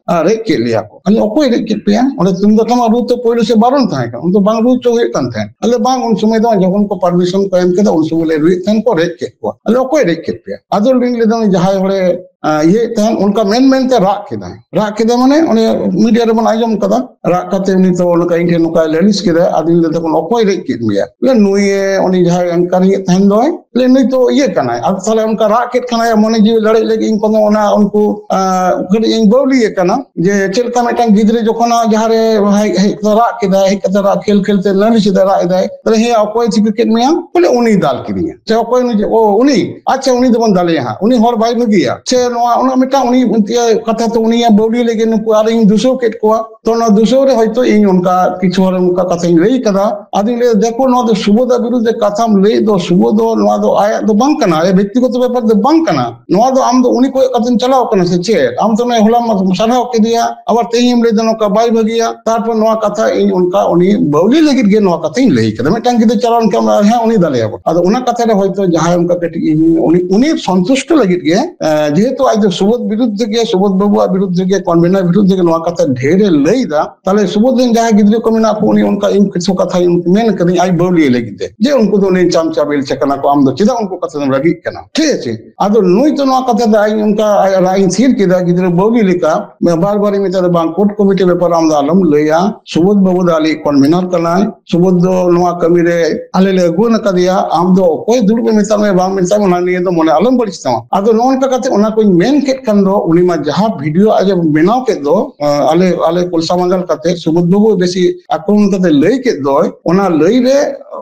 ᱟᱨ ᱨᱮᱡ ᱠᱮᱫ ᱞᱮᱭᱟ ᱠᱚ᱾" ᱟᱹᱞᱤᱧ, "ᱚᱠᱚᱭ ᱨᱮᱡ ᱠᱮᱫ ᱯᱮᱭᱟ? ᱚᱸᱰᱮ ᱛᱩᱢᱫᱟᱹᱜ ᱴᱟᱢᱟᱠ ᱨᱩ ᱛᱚ ᱯᱳᱭᱞᱳ ᱥᱮᱫ ᱵᱟᱨᱚᱱ ᱛᱟᱦᱮᱸ ᱠᱟᱱᱟ, ᱩᱱ ᱫᱚ ᱵᱟᱝ ᱨᱩ ᱦᱚᱪᱚ ᱦᱩᱭᱩᱜ ᱠᱟᱱ ᱛᱟᱦᱮᱸᱫ᱾" ᱟᱞᱮ, "ᱵᱟᱝ, ᱩᱱ ᱥᱚᱢᱚᱭ ᱫᱚ ᱡᱚᱠᱷᱚᱱ ᱠᱚ ᱯᱟᱨᱢᱤᱥᱚᱱ ᱠᱚ ᱮᱢ ᱠᱮᱫᱟ, ᱩᱱ ᱥᱚᱢᱚᱭ ᱞᱮ ᱨᱩᱭᱮᱫ ᱛᱟᱦᱮᱸᱫ, ᱠᱚ ᱨᱮᱡ ᱠᱮᱫ ᱠᱚᱣᱟ᱾" ᱟᱞᱮ, "ᱚᱠᱚᱭ ᱨᱮᱡ ᱠᱮᱫ ᱯᱮᱭᱟ?" ᱟᱫᱚ ᱞᱤᱧ ᱞᱟᱹᱭᱫᱟ, "ᱩᱱᱤ ᱡᱟᱦᱟᱸᱭ ᱦᱚᱲᱮ, ᱟᱸ, ᱤᱭᱟᱹᱭᱮᱫ ᱛᱟᱦᱮᱸᱫ, ᱚᱱᱠᱟ ᱢᱮᱱ ᱢᱮᱱᱛᱮ ᱨᱟᱜ ᱠᱮᱫᱟᱭ᱾ ᱨᱟᱜ ᱠᱮᱫᱟᱭ ᱢᱟᱱᱮ ᱚᱱᱮ ᱢᱤᱰᱤᱭᱟ ᱨᱮᱵᱚᱱ ᱟᱸᱡᱚᱢ ᱠᱟᱫᱟ, ᱨᱟᱜ ᱠᱟᱛᱮ ᱩᱱᱤ ᱫᱚ ᱚᱱᱠᱟ ᱤᱧ ᱴᱷᱮᱱ ᱱᱚᱝᱠᱟᱭ ᱞᱟᱹᱞᱤᱥ ᱠᱮᱫᱟ᱾ ᱟᱫᱚᱧ ᱞᱟᱹᱭᱫᱟ, "ᱚᱠᱚᱭ ᱨᱮᱡ ᱠᱮᱫ ᱢᱮᱭᱟ?" ᱞᱟᱹᱭ, "ᱱᱩᱭᱮ, ᱩᱱᱤ ᱡᱟᱦᱟᱸᱭ ᱮᱝᱠᱟᱨᱤᱝ ᱮᱫ ᱛᱟᱦᱮᱸᱱ ᱫᱚᱭ, ᱞᱟᱹᱭ, ᱱᱩᱭ ᱛᱚ ᱤᱭᱟᱹ ᱠᱟᱱᱟᱭ᱾" ᱟᱫᱚ ᱛᱟᱦᱞᱮ ᱚᱱᱠᱟ ᱨᱟᱜ ᱠᱮᱫ ᱠᱷᱟᱱ ᱟᱭᱟᱜ ᱢᱚᱱᱮ ᱡᱤᱣᱤ ᱞᱟᱲᱮᱡ ᱞᱟᱹᱜᱤᱫ ᱤᱧ ᱠᱚᱫᱚ ᱚᱱᱟ ᱩᱱᱠᱩ, ᱟᱸ, ᱠᱟᱹᱴᱤᱡ ᱤᱧ ᱵᱟᱹᱣᱞᱤ ᱟᱠᱟᱱᱟ᱾ ᱡᱮ ᱪᱮᱫ ᱞᱮᱠᱟ ᱢᱤᱫᱴᱟᱝ ᱜᱤᱫᱽᱨᱟᱹ ᱡᱚᱠᱷᱚᱱ ᱡᱟᱦᱟᱸ ᱨᱮ ᱦᱮᱡ, ᱦᱮᱡ ᱠᱟᱛᱮ ᱨᱟᱜ ᱠᱮᱫᱟᱭ, ᱦᱮᱡ ᱠᱟᱛᱮ ᱨᱟᱜ ᱠᱷᱮᱞ ᱠᱷᱮᱞ ᱛᱮ ᱞᱟᱹᱞᱤᱥ ᱮᱫᱟᱭ, ᱨᱟᱜ ᱮᱫᱟᱭ, ᱛᱟᱦᱞᱮ, "ᱦᱮᱸ, ᱚᱠᱚᱭ ᱪᱤᱠᱟᱹ ᱠᱮᱫ ᱢᱮᱭᱟ?" ᱵᱚᱞᱮ, "ᱩᱱᱤ ᱫᱟᱞ ᱠᱤᱫᱤᱧᱟ᱾" ᱥᱮ ᱚᱠᱚᱭ ᱱᱩᱭ? ᱚ, ᱩᱱᱤ, ᱟᱪᱪᱷᱟ, ᱩᱱᱤ ᱫᱚᱵᱚᱱ ᱫᱟᱞᱮᱭᱟ ᱦᱟᱸᱜ, ᱩᱱᱤ ᱦᱚᱲ ᱵᱟᱭ ᱵᱷᱟᱹᱜᱤᱭᱟ᱾ ᱥᱮ ᱱᱚᱣᱟ ᱚᱱᱟ ᱢᱤᱫᱴᱟᱝ ᱩᱱᱤ ᱤᱭᱟᱹ ᱠᱟᱛᱷᱟ ᱛᱚ ᱩᱱᱤᱭᱟᱜ ᱵᱟᱹᱣᱞᱤ ᱞᱟᱹᱜᱤᱫ ᱱᱩᱠᱩ ᱟᱨ ᱤᱧ ᱫᱩᱥᱟᱹᱣ ᱠᱮᱫ ᱠᱚᱣᱟ᱾ ᱛᱚ ᱚᱱᱟ ᱫᱩᱥᱟᱹᱣ ᱨᱮ ᱦᱚᱭᱛᱳ ᱤᱧ ᱚᱱᱠᱟ ᱠᱤᱪᱷᱩ ᱦᱚᱲ ᱚᱱᱠᱟ ᱠᱟᱛᱷᱟᱧ ᱞᱟᱹᱭ ᱠᱟᱫᱟ᱾ ᱟᱫᱚᱧ ᱞᱟᱹᱭᱫᱟ, ᱫᱮᱠᱷᱚ, ᱱᱚᱣᱟ ᱫᱚ ᱥᱩᱵᱳᱫᱷ ᱵᱤᱨᱩᱫᱷ ᱨᱮ ᱠᱟᱛᱷᱟᱢ ᱞᱟᱹᱭ ᱫᱚ, ᱥᱩᱵᱳᱫᱷ ᱫᱚ ᱱᱚᱣᱟ ᱫᱚ ᱟᱭᱟᱜ ᱫᱚ ᱵᱟᱝ ᱠᱟᱱᱟ, ᱟᱭᱟᱜ ᱵᱮᱠᱛᱤᱜᱚᱛᱚ ᱵᱮᱯᱟᱨ ᱫᱚ ᱵᱟᱝ ᱠᱟᱱᱟ᱾ ᱱᱚᱣᱟ ᱫᱚ ᱟᱢ ᱫᱚ ᱩᱱᱤ ᱠᱚᱭᱚᱜ ᱠᱟᱛᱮᱢ ᱪᱟᱞᱟᱣ ᱠᱟᱱᱟ ᱥᱮ ᱪᱮᱫ? ᱟᱢ ᱫᱚ ᱱᱚᱜᱼᱚᱭ ᱦᱚᱞᱟᱢ ᱥᱟᱨᱦᱟᱣ ᱠᱮᱫᱮᱭᱟ, ᱟᱵᱟᱨ ᱛᱮᱦᱮᱧ ᱮᱢ ᱞᱟᱹᱭᱫᱟ ᱱᱚᱝᱠᱟ ᱵᱟᱭ ᱵᱷᱟᱹᱜᱤᱭᱟ᱾ ᱛᱟᱨᱯᱚᱨ ᱱᱚᱣᱟ ᱠᱟᱛᱷᱟ ᱤᱧ ᱚᱱᱠᱟ ᱩᱱᱤ ᱵᱟᱹᱣᱞᱤ ᱞᱟᱹᱜᱤᱫ ᱜᱮ ᱱᱚᱣᱟ ᱠᱟᱛᱷᱟᱧ ᱞᱟᱹᱭ ᱠᱟᱫᱟ᱾ ᱢᱤᱫᱴᱟᱝ ᱜᱤᱫᱽᱨᱟᱹ ᱪᱟᱞᱟᱣ ᱞᱮᱱᱠᱷᱟᱱ ᱚᱱᱟ, ᱦᱮᱸ, ᱩᱱᱤ ᱫᱟᱞᱮᱭᱟᱵᱚᱱ᱾ ᱟᱫᱚ ᱚᱱᱟ ᱠᱟᱛᱷᱟ ᱨᱮ ᱦᱚᱭᱛᱳ ᱡᱟᱦᱟᱸᱭ ᱚᱱᱠᱟ ᱠᱟᱹᱴᱤᱡ ᱤᱧ ᱩᱱᱤ, ᱩᱱᱤ ᱥᱚᱱᱛᱩᱥᱴᱚ ᱞᱟᱹᱜᱤᱫ ᱜᱮ, ᱮᱸ, ᱡᱮᱦᱮᱛᱩ ᱟᱡ ᱫᱚ ᱥᱩᱵᱳᱫᱷ ᱵᱤᱨᱩᱫᱷ ᱜᱮ, ᱥᱩᱵᱳᱫᱷ ᱵᱟᱹᱵᱩᱣᱟᱜ ᱵᱤᱨᱩᱫᱷ ᱜᱮ, ᱠᱚᱱᱵᱷᱮᱱᱟᱨ ᱵᱤᱨᱩᱫᱷ ᱜᱮ ᱱᱚᱣᱟ ᱠᱟᱛᱷᱟ ᱰᱷᱮᱨᱮ ᱞᱟᱹᱭ ᱫᱟ, ᱛᱟᱦᱞᱮ ᱥᱩᱵᱳᱫᱷ ᱨᱮᱱ ᱡᱟᱦᱟᱸᱭ ᱜᱤᱫᱽᱨᱟᱹ ᱠᱚ ᱢᱮᱱᱟᱜ ᱠᱚ, ᱩᱱᱤ ᱚᱱᱠᱟ ᱤᱧ ᱠᱤᱪᱷᱩ ᱠᱟᱛᱷᱟᱧ ᱢᱮᱱ ᱠᱟᱹᱫᱟᱹᱧ ᱟᱡ ᱵᱟᱹᱣᱞᱤ ᱞᱟᱹᱜᱤᱫ ᱛᱮ, ᱡᱮ ᱩᱱᱠᱩ ᱫᱚ ᱩᱱᱤ ᱪᱟᱢᱪᱟ ᱵᱮᱞᱪᱟ ᱠᱟᱱᱟ ᱠᱚ, ᱟᱢ ᱫᱚ ᱪᱮᱫᱟᱜ ᱩᱱᱠᱩ ᱠᱟᱛᱷᱟ ᱫᱚᱢ ᱨᱟᱹᱜᱤᱜ ᱠᱟᱱᱟ? ᱴᱷᱤᱠ ᱟᱪᱷᱮ? ᱟᱫᱚ ᱱᱩᱭ ᱫᱚ ᱱᱚᱣᱟ ᱠᱟᱛᱷᱟ ᱫᱚ ᱤᱧ ᱚᱱᱠᱟ ᱟᱡ ᱨᱟᱜ ᱤᱧ ᱛᱷᱤᱨ ᱠᱮᱫᱟ, ᱜᱤᱫᱽᱨᱟᱹ ᱵᱟᱹᱣᱞᱤ ᱞᱮᱠᱟ, ᱵᱟᱨ ᱵᱟᱨᱤᱧ ᱢᱮᱛᱟᱫᱟ, "ᱵᱟᱝ, ᱠᱳᱨᱴ ᱠᱚᱢᱤᱴᱤ ᱵᱮᱯᱟᱨ ᱟᱢ ᱫᱚ ᱟᱞᱚᱢ ᱞᱟᱹᱭᱟ, ᱥᱩᱵᱳᱫᱷ ᱵᱟᱹᱵᱩ ᱫᱚ ᱟᱞᱮᱭᱤᱡ ᱠᱚᱱᱵᱷᱮᱱᱟᱨ ᱠᱟᱱᱟᱭ, ᱥᱩᱵᱳᱫᱷ ᱫᱚ ᱱᱚᱣᱟ ᱠᱟᱹᱢᱤ ᱨᱮ ᱟᱞᱮ ᱞᱮ ᱟᱹᱜᱩ ᱟᱠᱟᱫᱮᱭᱟ, ᱟᱢ ᱫᱚ ᱚᱠᱚᱭ ᱫᱩᱲᱩᱵ ᱮ ᱢᱮᱛᱟᱜ ᱢᱮ ᱵᱟᱝ ᱢᱮᱛᱟᱜ ᱢᱮ ᱚᱱᱟ ᱱᱤᱭᱮ ᱫᱚ ᱢᱚᱱᱮ ᱟᱞᱚᱢ ᱵᱟᱹᱲᱤᱡ ᱛᱟᱢᱟ᱾" ᱟᱫᱚ ᱱᱚᱜᱼᱚ ᱱᱚᱝᱠᱟ ᱠᱟᱛᱮ ᱚᱱᱟ ᱠᱚᱧ ᱢᱮᱱ ᱠᱮᱫ ᱠᱷᱟᱱ ᱫᱚ ᱩᱱᱤ ᱢᱟ ᱡᱟᱦᱟᱸ ᱵᱷᱤᱰᱤᱭᱳ ᱟᱡ ᱮ ᱵᱮᱱᱟᱣ ᱠᱮᱫ ᱫᱚ, ᱟᱞᱮ, ᱟᱞᱮ ᱠᱚᱞᱥᱟ ᱢᱟᱸᱜᱟᱞ ᱠᱟᱛᱮ ᱥᱩᱵᱳᱫᱷ ᱵᱟᱹᱵᱩ ᱵᱮᱥᱤ ᱟᱠᱨᱚᱢᱚᱱ ᱠᱟᱛᱮ ᱞᱟᱹᱭ ᱠᱮᱫ ᱫᱚᱭ, ᱚᱱᱟ ᱞᱟᱹᱭ ᱨᱮ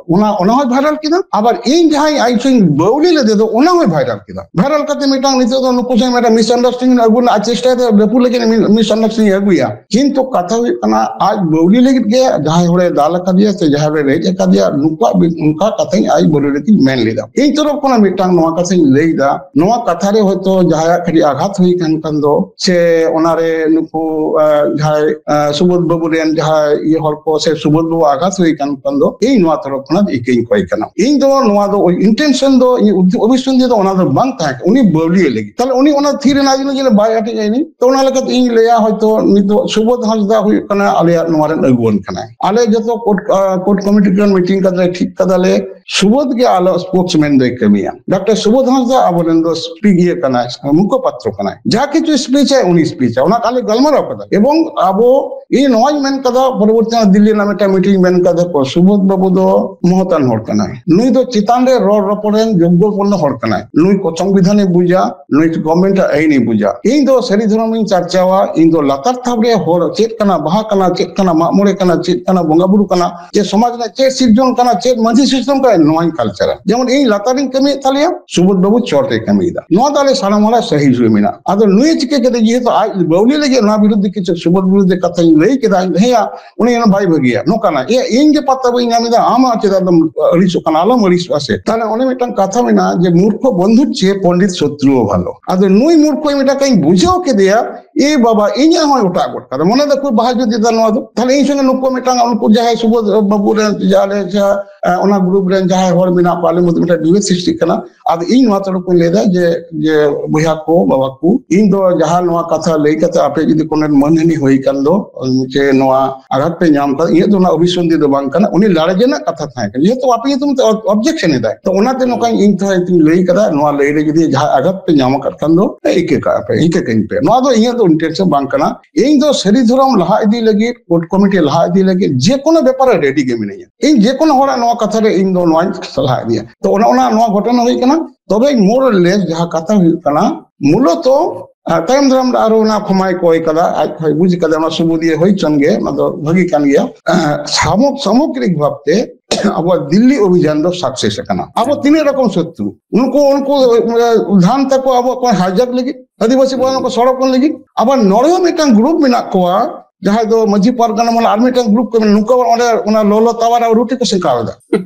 ᱚᱱᱟ, ᱚᱱᱟ ᱦᱚᱸᱭ ᱵᱷᱟᱭᱨᱟᱞ ᱠᱮᱫᱟ, ᱟᱵᱟᱨ ᱤᱧ ᱡᱟᱦᱟᱸᱭ ᱟᱡ ᱥᱩᱧ ᱵᱟᱹᱣᱞᱤ ᱞᱮᱫᱮ ᱫᱚ ᱚᱱᱟ ᱦᱚᱸᱭ ᱵᱷᱟᱭᱨᱟᱞ ᱠᱮᱫᱟ᱾ ᱵᱷᱟᱭᱨᱟᱞ ᱠᱟᱛᱮ ᱢᱤᱫᱴᱟᱝ ᱱᱤᱛᱚᱜ ᱫᱚ ᱱᱩᱠᱩ ᱥᱟᱶ ᱢᱤᱫᱴᱟᱝ ᱢᱤᱥᱟᱱᱰᱟᱨᱥᱴᱮᱱᱰᱤᱝ ᱟᱹᱜᱩ ᱨᱮᱱᱟᱜ ᱪᱮᱥᱴᱟᱭ ᱫᱟ, ᱵᱮᱯᱩᱞ ᱞᱟᱹᱜᱤᱫ ᱢᱤᱥᱟᱱᱰᱟᱨᱥᱴᱮᱱᱰᱤᱝ ᱟᱹᱜᱩᱭᱟ᱾ ᱠᱤᱱᱛᱩ ᱠᱟᱛᱷᱟ ᱦᱩᱭᱩᱜ ᱠᱟᱱᱟ, ᱟᱡ ᱵᱟᱹᱣᱞᱤ ᱞᱟᱹᱜᱤᱫ ᱜᱮ ᱡᱟᱦᱟᱸᱭ ᱦᱚᱲᱮ ᱫᱟᱞ ᱟᱠᱟᱫᱮᱭᱟ ᱥᱮ ᱡᱟᱦᱟᱸᱭ ᱦᱚᱲᱮ ᱨᱮᱡ ᱟᱠᱟᱫᱮᱭᱟ, ᱱᱩᱠᱩᱣᱟᱜ ᱵᱤ-, ᱚᱱᱠᱟ ᱠᱟᱛᱷᱟᱧ ᱟᱡ ᱵᱟᱹᱣᱞᱤ ᱞᱟᱹᱜᱤᱫ ᱢᱮᱱ ᱞᱮᱫᱟ᱾ ᱤᱧ ᱛᱚᱨᱚᱯ ᱠᱷᱚᱱᱟᱜ ᱢᱤᱫᱴᱟᱝ ᱱᱚᱣᱟ ᱠᱟᱛᱷᱟᱧ ᱞᱟᱹᱭ ᱫᱟ, ᱱᱚᱣᱟ ᱠᱟᱛᱷᱟ ᱨᱮ ᱦᱚᱭᱛᱳ ᱡᱟᱦᱟᱸᱭᱟᱜ ᱠᱟᱹᱴᱤᱡ ᱟᱜᱷᱟᱛ ᱦᱩᱭ ᱠᱟᱱ ᱠᱷᱟᱱ ᱫᱚ, ᱥᱮ ᱚᱱᱟᱨᱮ ᱱᱩᱠᱩ, ᱟᱸ, ᱡᱟᱦᱟᱸᱭ, ᱟᱸ, ᱥᱩᱵᱳᱫᱷ ᱵᱟᱹᱵᱩ ᱨᱮᱱ ᱡᱟᱦᱟᱸᱭ ᱤᱭᱟᱹ ᱦᱚᱲ ᱠᱚ ᱥᱮ ᱥᱩᱵᱳᱫᱷ ᱵᱟᱹᱵᱩ ᱟᱜᱷᱟᱛ ᱦᱩᱭ ᱠᱟᱱ ᱠᱷᱟᱱ ᱫᱚ, ᱤᱧ ᱱᱚᱣᱟ ᱛᱚᱨᱚᱯ ᱠᱷᱚᱱᱟᱜ ᱤᱠᱟᱹᱧ ᱠᱚᱭ ᱠᱟᱱᱟ᱾ ᱤᱧ ᱫᱚ ᱱᱚᱣᱟ ᱫᱚ intention ᱫᱚ, ᱤᱧᱟᱹᱜ ᱩᱫᱽᱫᱮ-, ᱚᱵᱷᱤᱥᱚᱱᱫᱷᱤ ᱫᱚ ᱚᱱᱟ ᱫᱚ ᱵᱟᱝ ᱛᱟᱦᱮᱸ ᱠᱟᱱᱟ, ᱩᱱᱤ ᱵᱟᱹᱣᱞᱤᱭᱮ ᱞᱟᱹᱜᱤᱫ᱾ ᱛᱟᱦᱞᱮ ᱩᱱᱤ ᱚᱱᱟ ᱛᱷᱤᱨ ᱮᱱᱟ ᱡᱮ ᱵᱟᱭ ᱟᱴᱮᱡ ᱟᱭ ᱱᱤ᱾ ᱛᱚ ᱚᱱᱟ ᱞᱮᱠᱟᱛᱮ ᱤᱧ ᱞᱟᱹᱭᱟ, ᱦᱚᱭᱛᱳ ᱱᱤᱛᱚᱜ ᱥᱩᱵᱳᱫᱷ ᱦᱟᱸᱥᱫᱟ ᱦᱩᱭᱩᱜ ᱠᱟᱱᱟ ᱟᱞᱮᱭᱟᱜ ᱱᱚᱣᱟ ᱨᱮᱱ ᱟᱹᱜᱩᱣᱟᱹᱱ ᱠᱟᱱᱟᱭ᱾ ᱟᱞᱮ ᱡᱚᱛᱚ ᱠᱳᱨᱴ, ᱟᱸ, ᱠᱳᱨᱴ ᱠᱚᱢᱤᱴᱤ ᱨᱮᱱ ᱢᱤᱴᱤᱝ ᱠᱟᱛᱮ ᱞᱮ ᱴᱷᱤᱠ ᱠᱟᱫᱟᱞᱮ, ᱥᱩᱵᱳᱫᱷ ᱜᱮ ᱟᱞᱚ spokesman ᱫᱚᱭ ᱠᱟᱹᱢᱤᱭᱟ᱾ ᱰᱟᱠᱛᱟᱨ ᱥᱩᱵᱳᱫᱷ ᱦᱟᱸᱥᱫᱟ ᱟᱵᱚᱨᱮᱱ ᱫᱚ speak-, ᱤᱭᱟᱹ ᱠᱟᱱᱟᱭ, ᱢᱩᱠᱷᱚᱯᱟᱛᱨᱚ ᱠᱟᱱᱟᱭ᱾ ᱡᱟ ᱠᱤᱪᱷᱩ speech ᱟᱭ, ᱩᱱᱤ speech ᱟᱭ᱾ ᱚᱱᱟ ᱟᱞᱮ ᱜᱟᱞᱢᱟᱨᱟᱣ ᱠᱟᱫᱟ᱾ ᱮᱵᱚᱝ ᱟᱵᱚ, ᱤᱧ ᱱᱚᱣᱟᱧ ᱢᱮᱱ ᱠᱟᱫᱟ, ᱯᱚᱨᱚᱵᱚᱨᱛᱤ ᱫᱤᱞᱞᱤ ᱨᱮᱱᱟᱜ ᱢᱤᱫᱴᱟᱝ ᱢᱤᱴᱤᱝ ᱢᱮᱱ ᱠᱟᱫᱟ ᱠᱚ, ᱥᱩᱵᱳᱫᱷ ᱵᱟᱹᱵᱩ ᱫᱚ ᱢᱚᱦᱚᱛᱟᱱ ᱦᱚᱲ ᱠᱟᱱᱟᱭ᱾ ᱱᱩᱭ ᱫᱚ ᱪᱮᱛᱟᱱ ᱨᱮ ᱨᱚᱲ ᱨᱚᱯᱚᱲ ᱨᱮᱱ ᱡᱳᱜᱽᱜᱚ ᱯᱩᱨᱱᱚ ᱦᱚᱲ ᱠᱟᱱᱟᱭ᱾ ᱱᱩᱭ ᱠᱚ ᱥᱚᱝᱵᱤᱫᱷᱟᱱᱮ ᱵᱩᱡᱟ, ᱱᱩᱭ ᱜᱚᱵᱷᱢᱮᱱᱴ ᱟᱜ ᱟᱹᱭᱤᱱᱮ ᱵᱩᱡᱟ᱾ ᱤᱧ ᱫᱚ ᱥᱟᱹᱨᱤ ᱫᱷᱚᱨᱚᱢ ᱤᱧ ᱪᱟᱨᱪᱟᱣᱟ, ᱤᱧ ᱫᱚ ᱞᱟᱛᱟᱨ ᱛᱷᱟᱯ ᱨᱮ ᱦᱚᱲ ᱪᱮᱫ ᱠᱟᱱᱟ, ᱵᱟᱦᱟ ᱠᱟᱱᱟ, ᱪᱮᱫ ᱠᱟᱱᱟ, ᱢᱟᱜ ᱢᱚᱬᱮ ᱠᱟᱱᱟ, ᱪᱮᱫ ᱠᱟᱱᱟ, ᱵᱚᱸᱜᱟ ᱵᱩᱨᱩ ᱠᱟᱱᱟ, ᱪᱮ ᱥᱚᱢᱟᱡᱽ ᱨᱮᱱᱟᱜ ᱪᱮᱫ ᱥᱤᱨᱡᱚᱱ ᱠᱟᱱᱟ, ᱪᱮᱫ ᱢᱟᱹᱡᱷᱤ ᱥᱤᱥᱴᱮᱢ ᱠᱟᱱᱟ, ᱱᱚᱣᱟᱧ ᱠᱟᱞᱪᱟᱨᱟ᱾ ᱡᱮᱢᱚᱱ ᱤᱧ ᱞᱟᱛᱟᱨ ᱨᱤᱧ ᱠᱟᱹᱢᱤᱭᱮᱫ ᱛᱟᱞᱮᱭᱟ, ᱥᱩᱵᱳᱫᱷ ᱵᱟᱹᱵᱩ ᱪᱚᱴ ᱨᱮᱭ ᱠᱟᱹᱢᱤᱭᱮᱫᱟ᱾ ᱱᱚᱣᱟ ᱫᱚ ᱟᱞᱮ ᱥᱟᱱᱟᱢ ᱦᱚᱲᱟᱜ ᱥᱟᱹᱦᱤ ᱡᱩᱭ ᱢᱮᱱᱟᱜᱼᱟ᱾ ᱟᱫᱚ ᱱᱩᱭ ᱪᱤᱠᱟᱹ ᱠᱮᱫᱟ, ᱡᱮᱦᱮᱛᱩ ᱟᱡ ᱵᱟᱹᱣᱞᱤ ᱞᱟᱹᱜᱤᱫ ᱱᱚᱣᱟ ᱵᱤᱨᱩᱫᱽ ᱠᱤᱪᱷᱩ ᱥᱩᱵᱳᱫᱷ ᱵᱤᱨᱩᱫᱽ ᱠᱟᱛᱷᱟᱧ ᱞᱟᱹᱭ ᱠᱮᱫᱟ, ᱦᱮᱸᱭᱟ, ᱩᱱᱤ ᱚᱱᱟ ᱵᱟᱭ ᱵᱷᱟᱹᱜᱤᱭᱟ, ᱱᱚᱝᱠᱟᱱᱟ᱾ ᱮ, ᱤᱧ ᱜᱮ ᱯᱟᱛᱟ ᱵᱟᱹᱧ ᱧᱟᱢ ᱮᱫᱟ, ᱟᱢ ᱪᱮᱫᱟᱜ ᱫᱚᱢ ᱟᱹᱲᱤᱥᱚᱜ ᱠᱟᱱᱟ? ᱟᱞᱚᱢ ᱟᱹᱲᱤᱥᱚᱜᱼᱟ ᱥᱮ᱾ ᱛᱟᱦᱞᱮ ᱚᱱᱮ ᱢᱤᱫᱴᱟᱝ ᱠᱟᱛᱷᱟ ᱢᱮᱱᱟᱜᱼᱟ ᱡᱮ, "ᱢᱩᱨᱠᱷᱚ ᱵᱚᱱᱫᱷᱩ ᱪᱮ ᱯᱚᱱᱰᱤᱛ ᱥᱚᱛᱨᱩ ᱵᱷᱟᱞᱚ᱾" ᱟᱫᱚ ᱱᱩᱭ ᱢᱩᱨᱠᱷᱚ ᱢᱤᱫᱴᱟᱝ ᱠᱟᱹᱧ ᱵᱩᱡᱷᱟᱹᱣ ᱠᱮᱫᱮᱭᱟ, ᱮ ᱵᱟᱵᱟ, ᱤᱧᱟᱹᱜ ᱦᱚᱸᱭ ᱚᱴᱟᱜ ᱜᱚᱫ ᱠᱟᱫᱟ᱾ ᱢᱚᱱᱮ ᱫᱚ ᱠᱷᱩᱵ ᱵᱟᱦᱟ ᱡᱩᱛ ᱮᱫᱟ ᱱᱚᱣᱟ ᱫᱚ᱾ ᱛᱟᱦᱞᱮ ᱤᱧ ᱥᱚᱸᱜᱮ ᱱᱩᱠᱩ ᱢᱤᱫᱴᱟᱝ, ᱩᱱᱠᱩ ᱡᱟᱦᱟᱸᱭ ᱥᱩᱵᱳᱫᱷ ᱵᱟᱹᱵᱩ ᱨᱮᱱ, ᱡᱟᱦᱟᱸ ᱞᱮ, ᱡᱟᱦᱟᱸ, ᱮ, ᱚᱱᱟ ᱜᱨᱩᱯ ᱨᱮᱱ ᱡᱟᱦᱟᱸᱭ ᱦᱚᱲ ᱢᱮᱱᱟᱜ ᱠᱚᱣᱟ, ᱟᱞᱮ ᱢᱚᱫᱽᱫᱷᱮ ᱢᱤᱫᱴᱟᱝ ᱵᱤᱵᱷᱮᱫ ᱥᱨᱤᱥᱴᱤᱜ ᱠᱟᱱᱟ᱾ ᱟᱫᱚ ᱤᱧ ᱱᱚᱣᱟ ᱛᱚᱨᱚᱯ ᱠᱷᱚᱱ ᱞᱟᱹᱭ ᱮᱫᱟ ᱡᱮ, ᱡᱮ ᱵᱚᱭᱦᱟ ᱠᱚ, ᱵᱟᱵᱟ ᱠᱚ, ᱤᱧ ᱫᱚ ᱡᱟᱦᱟᱸ ᱱᱚᱣᱟ ᱠᱟᱛᱷᱟ ᱞᱟᱹᱭ ᱠᱟᱛᱮ ᱟᱯᱮ ᱡᱩᱫᱤ ᱠᱳᱱᱳ ᱢᱟᱹᱱᱦᱟᱹᱱᱤ ᱦᱩᱭ ᱠᱟᱱ ᱫᱚ, ᱡᱮ ᱱᱚᱣᱟ ᱟᱜᱷᱟᱛ ᱯᱮ ᱧᱟᱢ ᱠᱟᱫᱟ, ᱤᱧᱟᱹᱜ ᱫᱚ ᱚᱱᱟ ᱚᱵᱷᱤᱥᱚᱱᱫᱷᱤ ᱫᱚ ᱵᱟᱝ ᱠᱟᱱᱟ᱾ ᱩᱱᱤ ᱞᱟᱲᱮᱡ ᱨᱮᱱᱟᱜ ᱠᱟᱛᱷᱟ ᱛᱟᱦᱮᱸ ᱠᱟᱱᱟ, ᱡᱮᱦᱮᱛᱩ ᱟᱯᱮ ᱧᱩᱛᱩᱢ ᱛᱮ ᱚᱵᱡᱮᱠᱥᱚᱱ ᱮᱫᱟᱭ᱾ ᱛᱚ ᱚᱱᱟᱛᱮ ᱱᱚᱝᱠᱟ ᱤᱧ ᱛᱮᱦᱚᱸ ᱤᱧ ᱞᱟᱹᱭ ᱠᱟᱫᱟ, ᱱᱚᱣᱟ ᱞᱟᱹᱭ ᱨᱮ ᱡᱩᱫᱤ ᱡᱟᱦᱟᱸ ᱟᱜᱷᱟᱛ ᱯᱮ ᱧᱟᱢ ᱟᱠᱟᱫ ᱠᱷᱟᱱ ᱫᱚ ᱤᱠᱟᱹ ᱠᱟᱜ ᱯᱮ, ᱤᱠᱟᱹ ᱠᱟᱹᱧ ᱯᱮ᱾ ᱱᱚᱣᱟ ᱫᱚ ᱤᱧᱟᱹᱜ ᱫᱚ ᱤᱱᱴᱮᱱᱥᱚᱱ ᱵᱟᱝ ᱠᱟᱱᱟ᱾ ᱤᱧ ᱫᱚ ᱥᱟᱹᱨᱤ ᱫᱷᱚᱨᱚᱢ ᱞᱟᱦᱟ ᱤᱫᱤ ᱞᱟᱹᱜᱤᱫ, ᱠᱳᱰ ᱠᱚᱢᱤᱴᱤ ᱞᱟᱦᱟ ᱤᱫᱤ ᱞᱟᱹᱜᱤᱫ, ᱡᱮ ᱠᱳᱱᱳ ᱵᱮᱯᱟᱨ ᱨᱮ ᱨᱮᱰᱤ ᱜᱮ ᱢᱤᱱᱟᱹᱧᱟ᱾ ᱤᱧ ᱡᱮ ᱠᱳᱱᱳ ᱦᱚᱲᱟᱜ ᱱᱚᱣᱟ ᱠᱟᱛᱷᱟ ᱨᱮ ᱤᱧ ᱫᱚ ᱱᱚᱣᱟᱧ ᱞᱟᱦᱟ ᱤᱫᱤᱭᱟ᱾ ᱛᱚ ᱚᱱᱟ, ᱚᱱᱟ, ᱱᱚᱣᱟ ᱜᱷᱚᱴᱚᱱᱟ ᱦᱩᱭ ᱠᱟᱱᱟ᱾ ᱛᱚᱵᱮ more or less ᱡᱟᱦᱟᱸ ᱠᱟᱛᱷᱟ ᱦᱩᱭᱩᱜ ᱠᱟᱱᱟ, ᱢᱩᱞᱚᱛᱚ, ᱟᱨ ᱛᱟᱭᱚᱢ ᱫᱟᱨᱟᱢ ᱨᱮ ᱟᱨᱚ ᱚᱱᱟ ᱠᱷᱚᱢᱟᱭ ᱠᱚᱭ ᱠᱟᱫᱟ, ᱟᱡ ᱦᱚᱸᱭ ᱵᱩᱡᱽ ᱠᱟᱫᱟ, ᱚᱱᱟ ᱥᱩᱵᱩᱫᱤᱭᱟᱹ ᱦᱩᱭ ᱪᱚᱱ ᱜᱮ, ᱚᱱᱟ ᱫᱚ ᱵᱷᱟᱹᱜᱤ ᱠᱟᱱ ᱜᱮᱭᱟ᱾ ᱟᱨ ᱥᱟᱢᱚ-, ᱥᱟᱢᱚᱜᱽᱨᱤᱠ ᱵᱷᱟᱵᱛᱮ ᱟᱵᱚᱣᱟᱜ ᱫᱤᱞᱞᱤ ᱚᱵᱷᱤᱡᱟᱱ ᱫᱚ ᱥᱟᱠᱥᱮᱥ ᱟᱠᱟᱱᱟ᱾ ᱟᱵᱚ ᱛᱤᱱᱟᱹᱜ ᱨᱚᱠᱚᱢ ᱥᱚᱛᱨᱩ, ᱩᱱᱠᱩ, ᱩᱱᱠᱩ, ᱟᱸ, ᱫᱷᱟᱱ ᱛᱟᱠᱚ ᱟᱵᱚᱣᱟᱜ ᱠᱚ ᱦᱟᱭᱡᱟᱠ ᱞᱟᱹᱜᱤᱫ, ᱟᱹᱫᱤᱵᱟᱹᱥᱤ ᱵᱚᱦᱚᱱ ᱠᱚ ᱥᱚᱲᱚᱠ ᱠᱚ ᱞᱟᱹᱜᱤᱫ᱾ ᱟᱵᱟᱨ ᱱᱚᱰᱮ ᱦᱚᱸ ᱢᱤᱫᱴᱟᱝ ᱜᱨᱩᱯ ᱢᱮᱱᱟᱜ ᱠᱚᱣᱟ, ᱡᱟᱦᱟᱸᱭ ᱫᱚ ᱢᱟᱹᱡᱷᱤ ᱯᱟᱨᱜᱟᱱᱟ ᱢᱟᱱᱮ ᱟᱨ ᱢᱤᱫᱴᱟᱝ ᱜᱨᱩᱯ ᱠᱚ ᱢᱮᱱᱟᱜ, ᱱᱩᱠᱩ ᱟᱵᱟᱨ ᱚᱸᱰᱮ ᱚᱱᱟ ᱞᱚᱞᱚ ᱛᱟᱣᱟ ᱨᱮ ᱨᱩᱴᱤ ᱠᱚ ᱥᱮᱸᱠᱟᱣ ᱮᱫᱟ᱾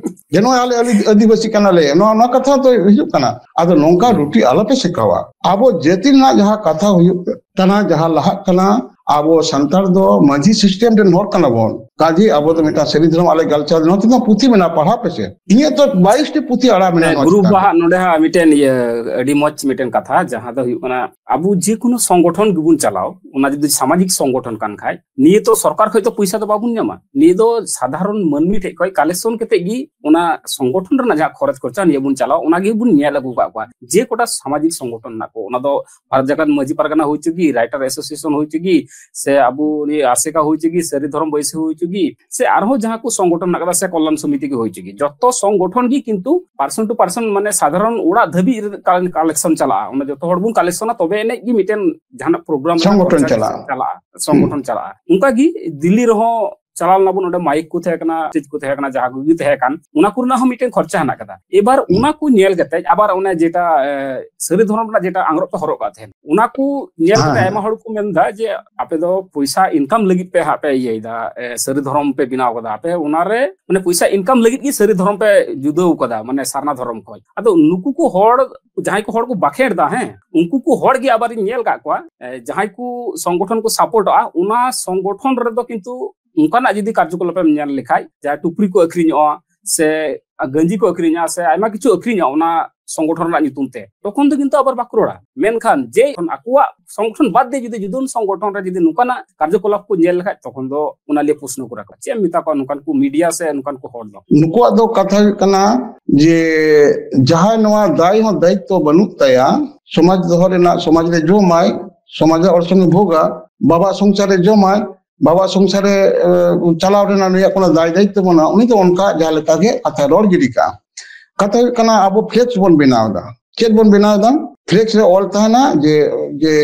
ᱡᱮ ᱱᱚᱜᱼᱚᱭ ᱟᱞᱮ ᱟᱹᱫᱤ-, ᱟᱹᱫᱤᱵᱟᱹᱥᱤ ᱠᱟᱱᱟᱞᱮ, ᱱᱚᱣᱟ, ᱱᱚᱣᱟ ᱠᱟᱛᱷᱟ ᱦᱚᱸ ᱛᱚ ᱦᱤᱡᱩᱜ ᱠᱟᱱᱟ᱾ ᱟᱫᱚ ᱱᱚᱝᱠᱟ ᱨᱩᱴᱤ ᱟᱞᱚᱯᱮ ᱥᱮᱸᱠᱟᱣᱟ᱾ ᱟᱵᱚ ᱡᱟᱹᱛᱤ ᱨᱮᱱᱟᱜ ᱡᱟᱦᱟᱸ ᱠᱟᱛᱷᱟ ᱦᱩᱭᱩᱜ ᱠᱟᱱᱟ, ᱡᱟᱦᱟᱸ ᱞᱟᱦᱟᱜ ᱠᱟᱱᱟ, ᱟᱵᱚ ᱥᱟᱱᱛᱟᱲ ᱫᱚ ᱢᱟᱹᱡᱷᱤ ᱥᱤᱥᱴᱮᱢ ᱨᱮᱱ ᱦᱚᱲ ᱠᱟᱱᱟ ᱵᱚᱱ᱾ ᱠᱟᱡᱮ ᱟᱵᱚ ᱫᱚ ᱢᱤᱫᱴᱟᱝ ᱥᱟᱹᱨᱤ ᱫᱷᱚᱨᱚᱢ ᱟᱞᱮ ᱠᱟᱞᱪᱟᱨ, ᱱᱚᱣᱟ ᱛᱮᱫᱚ ᱯᱩᱛᱷᱤ ᱢᱮᱱᱟᱜᱼᱟ, ᱯᱟᱲᱦᱟᱣ ᱯᱮᱥᱮ᱾ ᱤᱧᱟᱹᱜ ᱛᱚ ᱵᱟᱭᱤᱥ ᱴᱤ ᱯᱩᱛᱷᱤ ᱟᱲᱟᱜ ᱢᱮᱱᱟᱜᱼᱟ ᱱᱚᱣᱟ ᱜᱩᱨᱩ ᱪᱮᱛᱟᱱ ᱨᱮ᱾ ᱵᱟᱦᱟ ᱱᱚᱰᱮ ᱦᱟᱸᱜ ᱢᱤᱫᱴᱮᱱ ᱤᱭᱟᱹ, ᱟᱹᱰᱤ ᱢᱚᱡᱽ ᱢᱤᱫᱴᱮᱱ ᱠᱟᱛᱷᱟ, ᱡᱟᱦᱟᱸ ᱫᱚ ᱦᱩᱭᱩᱜ ᱠᱟᱱᱟ, ᱟᱵᱚ ᱡᱮ ᱠᱳᱱᱳ ᱥᱚᱝᱜᱚᱴᱷᱚᱱ ᱜᱮᱵᱚᱱ ᱪᱟᱞᱟᱣ, ᱚᱱᱟ ᱡᱩᱫᱤ ᱥᱟᱢᱟᱡᱤᱠ ᱥᱚᱝᱜᱚᱴᱷᱚᱱ ᱠᱟᱱ ᱠᱷᱟᱡ, ᱱᱤᱭᱟᱹ ᱛᱚ ᱥᱚᱨᱠᱟᱨ ᱠᱷᱚᱡ ᱛᱚ ᱯᱚᱭᱥᱟ ᱫᱚ ᱵᱟᱵᱚᱱ ᱧᱟᱢᱟ, ᱱᱤᱭᱟᱹ ᱫᱚ ᱥᱟᱫᱷᱟᱨᱚᱱ ᱢᱟᱹᱱᱢᱤ ᱴᱷᱮᱡ ᱠᱷᱚᱡ ᱠᱟᱞᱮᱠᱥᱚᱱ ᱠᱟᱛᱮ ᱜᱮ ᱚᱱᱟ ᱥᱚᱝᱜᱚᱴᱷᱚᱱ ᱨᱮᱱᱟᱜ ᱡᱟᱦᱟᱸ ᱠᱷᱚᱨᱚᱪ ᱠᱷᱚᱨᱪᱟ, ᱱᱤᱭᱟᱹ ᱵᱚᱱ ᱪᱟᱞᱟᱣ, ᱚᱱᱟ ᱜᱮᱵᱚᱱ ᱧᱮᱞ ᱟᱹᱜᱩ ᱠᱟᱜ ᱠᱚᱣᱟ᱾ ᱡᱮ ᱠᱚᱴᱟ ᱥᱟᱢᱟᱡᱤᱠ ᱥᱚᱝᱜᱚᱴᱷᱚᱱ ᱢᱮᱱᱟᱜ ᱠᱚ, ᱚᱱᱟ ᱫᱚ ᱵᱷᱟᱨᱚᱛ ᱡᱟᱠᱟᱛ ᱢᱟᱹᱡᱷᱤ ᱯᱟᱨᱜᱟᱱᱟ ᱦᱩᱭ ᱦᱚᱪᱚ ᱜᱮ, ᱨᱟᱭᱴᱟᱨ ᱮᱥᱳᱥᱤᱭᱮᱥᱚᱱ ᱦᱩᱭ ᱦᱚᱪᱚ ᱜᱮ, ᱥᱮ ᱟᱵᱚ ᱱᱤᱭᱟᱹ ᱟᱥᱮᱠᱟ ᱦᱩᱭ ᱦᱚᱪᱚ ᱜᱮ, ᱥᱟᱹᱨᱤ ᱫᱷᱚᱨᱚᱢ ᱵᱟᱹᱭᱥᱤ ᱦᱩᱭ ᱦᱚᱪᱚ ᱜᱮ, ᱥᱮ ᱟᱨᱦᱚᱸ ᱡᱟᱦᱟᱸ ᱠᱚ ᱥᱚᱝᱜᱚᱴᱷᱚᱱ ᱢᱮᱱᱟᱜ ᱠᱟᱫᱟ, ᱥᱮ ᱠᱚᱞᱞᱟᱱ ᱥᱚᱢᱤᱛᱤ ᱜᱮ ᱦᱩᱭ ᱦᱚᱪᱚ ᱜᱮ, ᱡᱚᱛᱚ ᱥᱚᱝᱜᱚᱴᱷᱚᱱ ᱜᱮ ᱠᱤᱱᱛᱩ person to person, ᱢᱟᱱᱮ ᱥᱟᱫᱷᱟᱨᱚᱱ ᱚᱲᱟᱜ ᱫᱷᱟᱹᱵᱤᱡ ᱨᱮ ᱠᱟᱞ-, collection ᱪᱟᱞᱟᱜᱼᱟ᱾ ᱚᱱᱟ ᱡᱚᱛᱚ ᱦᱚᱲ ᱵᱚᱱ collectionᱟ, ᱛᱚᱵᱮ ᱮᱱᱮᱡ ᱜᱮ ᱢᱤᱫᱴᱮᱱ ᱡᱟᱦᱟᱱᱟᱜ program ᱨᱮᱱᱟᱜ ᱥᱚᱝᱜᱚᱴᱷᱚᱱ ᱠᱷᱚᱨᱪᱟ ᱪᱟᱞᱟᱜᱼᱟ᱾ ᱪᱟᱞᱟᱜᱼᱟ, ᱥᱚᱝᱜᱚᱴᱷᱚᱱ ᱪᱟᱞᱟᱜᱼᱟ᱾ ᱚᱱᱠᱟ ᱜᱮ ᱫᱤᱞᱞᱤ ᱨᱮᱦᱚᱸ ᱪᱟᱞᱟᱣ ᱞᱮᱱᱟ ᱵᱚᱱ, ᱚᱸᱰᱮ ᱢᱟᱭᱤᱠ ᱠᱚ ᱛᱟᱦᱮᱸ ᱠᱟᱱᱟ, ᱥᱴᱮᱡᱽ ᱠᱚ ᱛᱟᱦᱮᱸ ᱠᱟᱱᱟ, ᱡᱟᱦᱟᱸ ᱠᱚᱜᱮ ᱛᱟᱦᱮᱸ ᱠᱟᱱ, ᱚᱱᱟ ᱠᱚᱨᱮᱱᱟᱜ ᱦᱚᱸ ᱢᱤᱫᱴᱮᱱ ᱠᱷᱚᱨᱪᱟ ᱦᱮᱱᱟᱜ ᱠᱟᱫᱟ᱾ ᱮᱵᱟᱨ ᱚᱱᱟ ᱠᱚ ᱧᱮᱞ ᱠᱟᱛᱮ ᱟᱵᱟᱨ ᱚᱱᱮ ᱡᱮᱴᱟ, ᱮ, ᱥᱟᱹᱨᱤ ᱫᱷᱚᱨᱚᱢ ᱨᱮᱱᱟᱜ ᱡᱮᱴᱟ ᱟᱝᱨᱚᱵ ᱯᱮ ᱦᱚᱨᱚᱜ ᱠᱟᱜ ᱛᱟᱦᱮᱸᱱ, ᱚᱱᱟ ᱠᱚ ᱧᱮᱞ ᱠᱟᱛᱮ ᱦᱮᱸ᱾ ᱟᱭᱢᱟ ᱦᱚᱲ ᱠᱚ ᱢᱮᱱᱫᱟ ᱡᱮ ᱟᱯᱮ ᱫᱚ ᱯᱚᱭᱥᱟ income ᱞᱟᱹᱜᱤᱫ ᱯᱮ ᱦᱟᱸᱜ ᱯᱮ ᱤᱭᱟᱹᱭᱮᱫᱟ, ᱮ, ᱥᱟᱹᱨᱤ ᱫᱷᱚᱨᱚᱢ ᱯᱮ ᱵᱮᱱᱟᱣ ᱠᱟᱫᱟ, ᱟᱯᱮ ᱚᱱᱟᱨᱮ ᱢᱟᱱᱮ ᱯᱚᱭᱥᱟ income ᱞᱟᱹᱜᱤᱫ ᱜᱮ ᱥᱟᱹᱨᱤ ᱫᱷᱚᱨᱚᱢ ᱯᱮ ᱡᱩᱫᱟᱹᱣ ᱠᱟᱫᱟ, ᱢᱟᱱᱮ ᱥᱟᱨᱱᱟ ᱫᱷᱚᱨᱚᱢ ᱠᱷᱚᱱ᱾ ᱟᱫᱚ ᱱᱩᱠᱩ ᱠᱚ ᱦᱚᱲ, ᱡᱟᱦᱟᱸᱭ ᱠᱚ ᱦᱚᱲ ᱠᱚ ᱵᱟᱠᱷᱮᱲ ᱫᱟ, ᱦᱮᱸ, ᱩᱱᱠᱩ ᱠᱚ ᱦᱚᱲ ᱜᱮ ᱟᱵᱟᱨᱤᱧ ᱧᱮᱞ ᱠᱟᱜ ᱠᱚᱣᱟ, ᱮ, ᱡᱟᱦᱟᱸᱭ ᱠᱚ ᱥᱚᱝᱜᱚᱴᱷᱚᱱ ᱠᱚ ᱥᱟᱯᱳᱨᱴᱚᱜᱼᱟ, ᱚᱱᱟ ᱥᱚᱝᱜᱚᱴᱷᱚᱱ ᱨᱮᱫᱚ ᱠᱤᱱᱛᱩ ᱚᱱᱠᱟᱱᱟᱜ ᱡᱩᱫᱤ ᱠᱟᱨᱡᱚᱠᱚᱞᱟᱯ ᱮᱢ ᱧᱮᱞ ᱞᱮᱠᱷᱟᱡ, ᱡᱟᱦᱟᱸ ᱴᱩᱯᱨᱤ ᱠᱚ ᱟᱹᱠᱷᱨᱤᱧᱚᱜᱼᱟ, ᱥᱮ ᱜᱟᱸᱡᱤ ᱠᱚ ᱟᱹᱠᱷᱨᱤᱧᱟ, ᱥᱮ ᱟᱭᱢᱟ ᱠᱤᱪᱷᱩ ᱟᱹᱠᱷᱨᱤᱧᱟ ᱚᱱᱟ ᱥᱚᱝᱜᱚᱴᱷᱚᱱ ᱨᱮᱱᱟᱜ ᱧᱩᱛᱩᱢ ᱛᱮ, ᱛᱚᱠᱷᱚᱱ ᱫᱚ ᱠᱤᱱᱛᱩ ᱟᱵᱟᱨ ᱵᱟᱠᱚ ᱨᱚᱲᱟ᱾ ᱢᱮᱱᱠᱷᱟᱱ ᱡᱮ ᱟᱠᱚᱣᱟᱜ ᱥᱚᱝᱜᱚᱴᱷᱚᱱ ᱵᱟᱫ ᱫᱤᱭᱮ ᱡᱩᱫᱤ ᱡᱩᱫᱟᱹᱱ ᱥᱚᱝᱜᱚᱴᱷᱚᱱ ᱨᱮ ᱡᱩᱫᱤ ᱱᱚᱝᱠᱟᱱᱟᱜ ᱠᱟᱨᱡᱚᱠᱚᱞᱟᱯ ᱠᱚ ᱧᱮᱞ ᱞᱮᱠᱷᱟᱡ, ᱛᱚᱠᱷᱚᱱ ᱫᱚ ᱚᱱᱟ ᱞᱤᱭᱮ ᱯᱨᱚᱥᱱᱚ ᱠᱚ ᱨᱟᱠᱟᱵᱟ᱾ ᱪᱮᱫ ᱮᱢ ᱢᱮᱛᱟ ᱠᱚᱣᱟ ᱱᱚᱝᱠᱟᱱ ᱠᱚ ᱢᱤᱰᱤᱭᱟ ᱥᱮ ᱱᱚᱝᱠᱟᱱ ᱠᱚ ᱦᱚᱲ ᱫᱚ? ᱱᱩᱠᱩᱣᱟᱜ ᱫᱚ ᱠᱟᱛᱷᱟ ᱦᱩᱭᱩᱜ ᱠᱟᱱᱟ ᱡᱮ ᱡᱟᱦᱟᱸᱭ ᱱᱚᱣᱟ ᱫᱟᱭ ᱦᱚᱸ ᱫᱟᱭᱤᱛᱛᱚ ᱵᱟᱹᱱᱩᱜ ᱛᱟᱭᱟ, ᱥᱚᱢᱟᱡᱽ ᱫᱚᱦᱚ ᱨᱮᱱᱟᱜ, ᱥᱚᱢᱟᱡᱽ ᱨᱮ ᱡᱚᱢᱟᱭ, ᱥᱚᱢᱟᱡᱽ ᱨᱮ ᱚᱨᱥᱚᱝ ᱮ ᱵᱷᱳᱜᱟ, ᱵᱟᱵᱟ ᱥᱚᱝᱥᱟᱨ ᱨᱮ ᱡᱚᱢᱟᱭ, ᱵᱟᱵᱟ ᱥᱚᱝᱥᱟᱨ ᱨᱮ, ᱮ, ᱪᱟᱞᱟᱣ ᱨᱮᱱᱟᱜ ᱱᱩᱭᱟᱜ ᱠᱳᱱᱳ ᱫᱟᱭ ᱫᱟᱭᱤᱛᱛᱚ ᱵᱟᱹᱱᱩᱜᱼᱟ, ᱩᱱᱤ ᱫᱚ ᱚᱱᱠᱟ ᱡᱟᱦᱟᱸ ᱞᱮᱠᱟ ᱜᱮ ᱠᱟᱛᱷᱟ ᱨᱚᱲ ᱜᱤᱰᱤ ᱠᱟᱜᱼᱟ᱾ ᱠᱟᱛᱷᱟ ᱦᱩᱭᱩᱜ ᱠᱟᱱᱟ, ᱟᱵᱚ ᱯᱷᱞᱮᱠᱥ ᱵᱚᱱ ᱵᱮᱱᱟᱣ ᱮᱫᱟ᱾ ᱪᱮᱫ ᱵᱚᱱ ᱵᱮᱱᱟᱣ ᱮᱫᱟ? ᱯᱷᱞᱮᱠᱥ ᱨᱮ ᱚᱞ ᱛᱟᱦᱮᱱᱟ ᱡᱮ, ᱡᱮ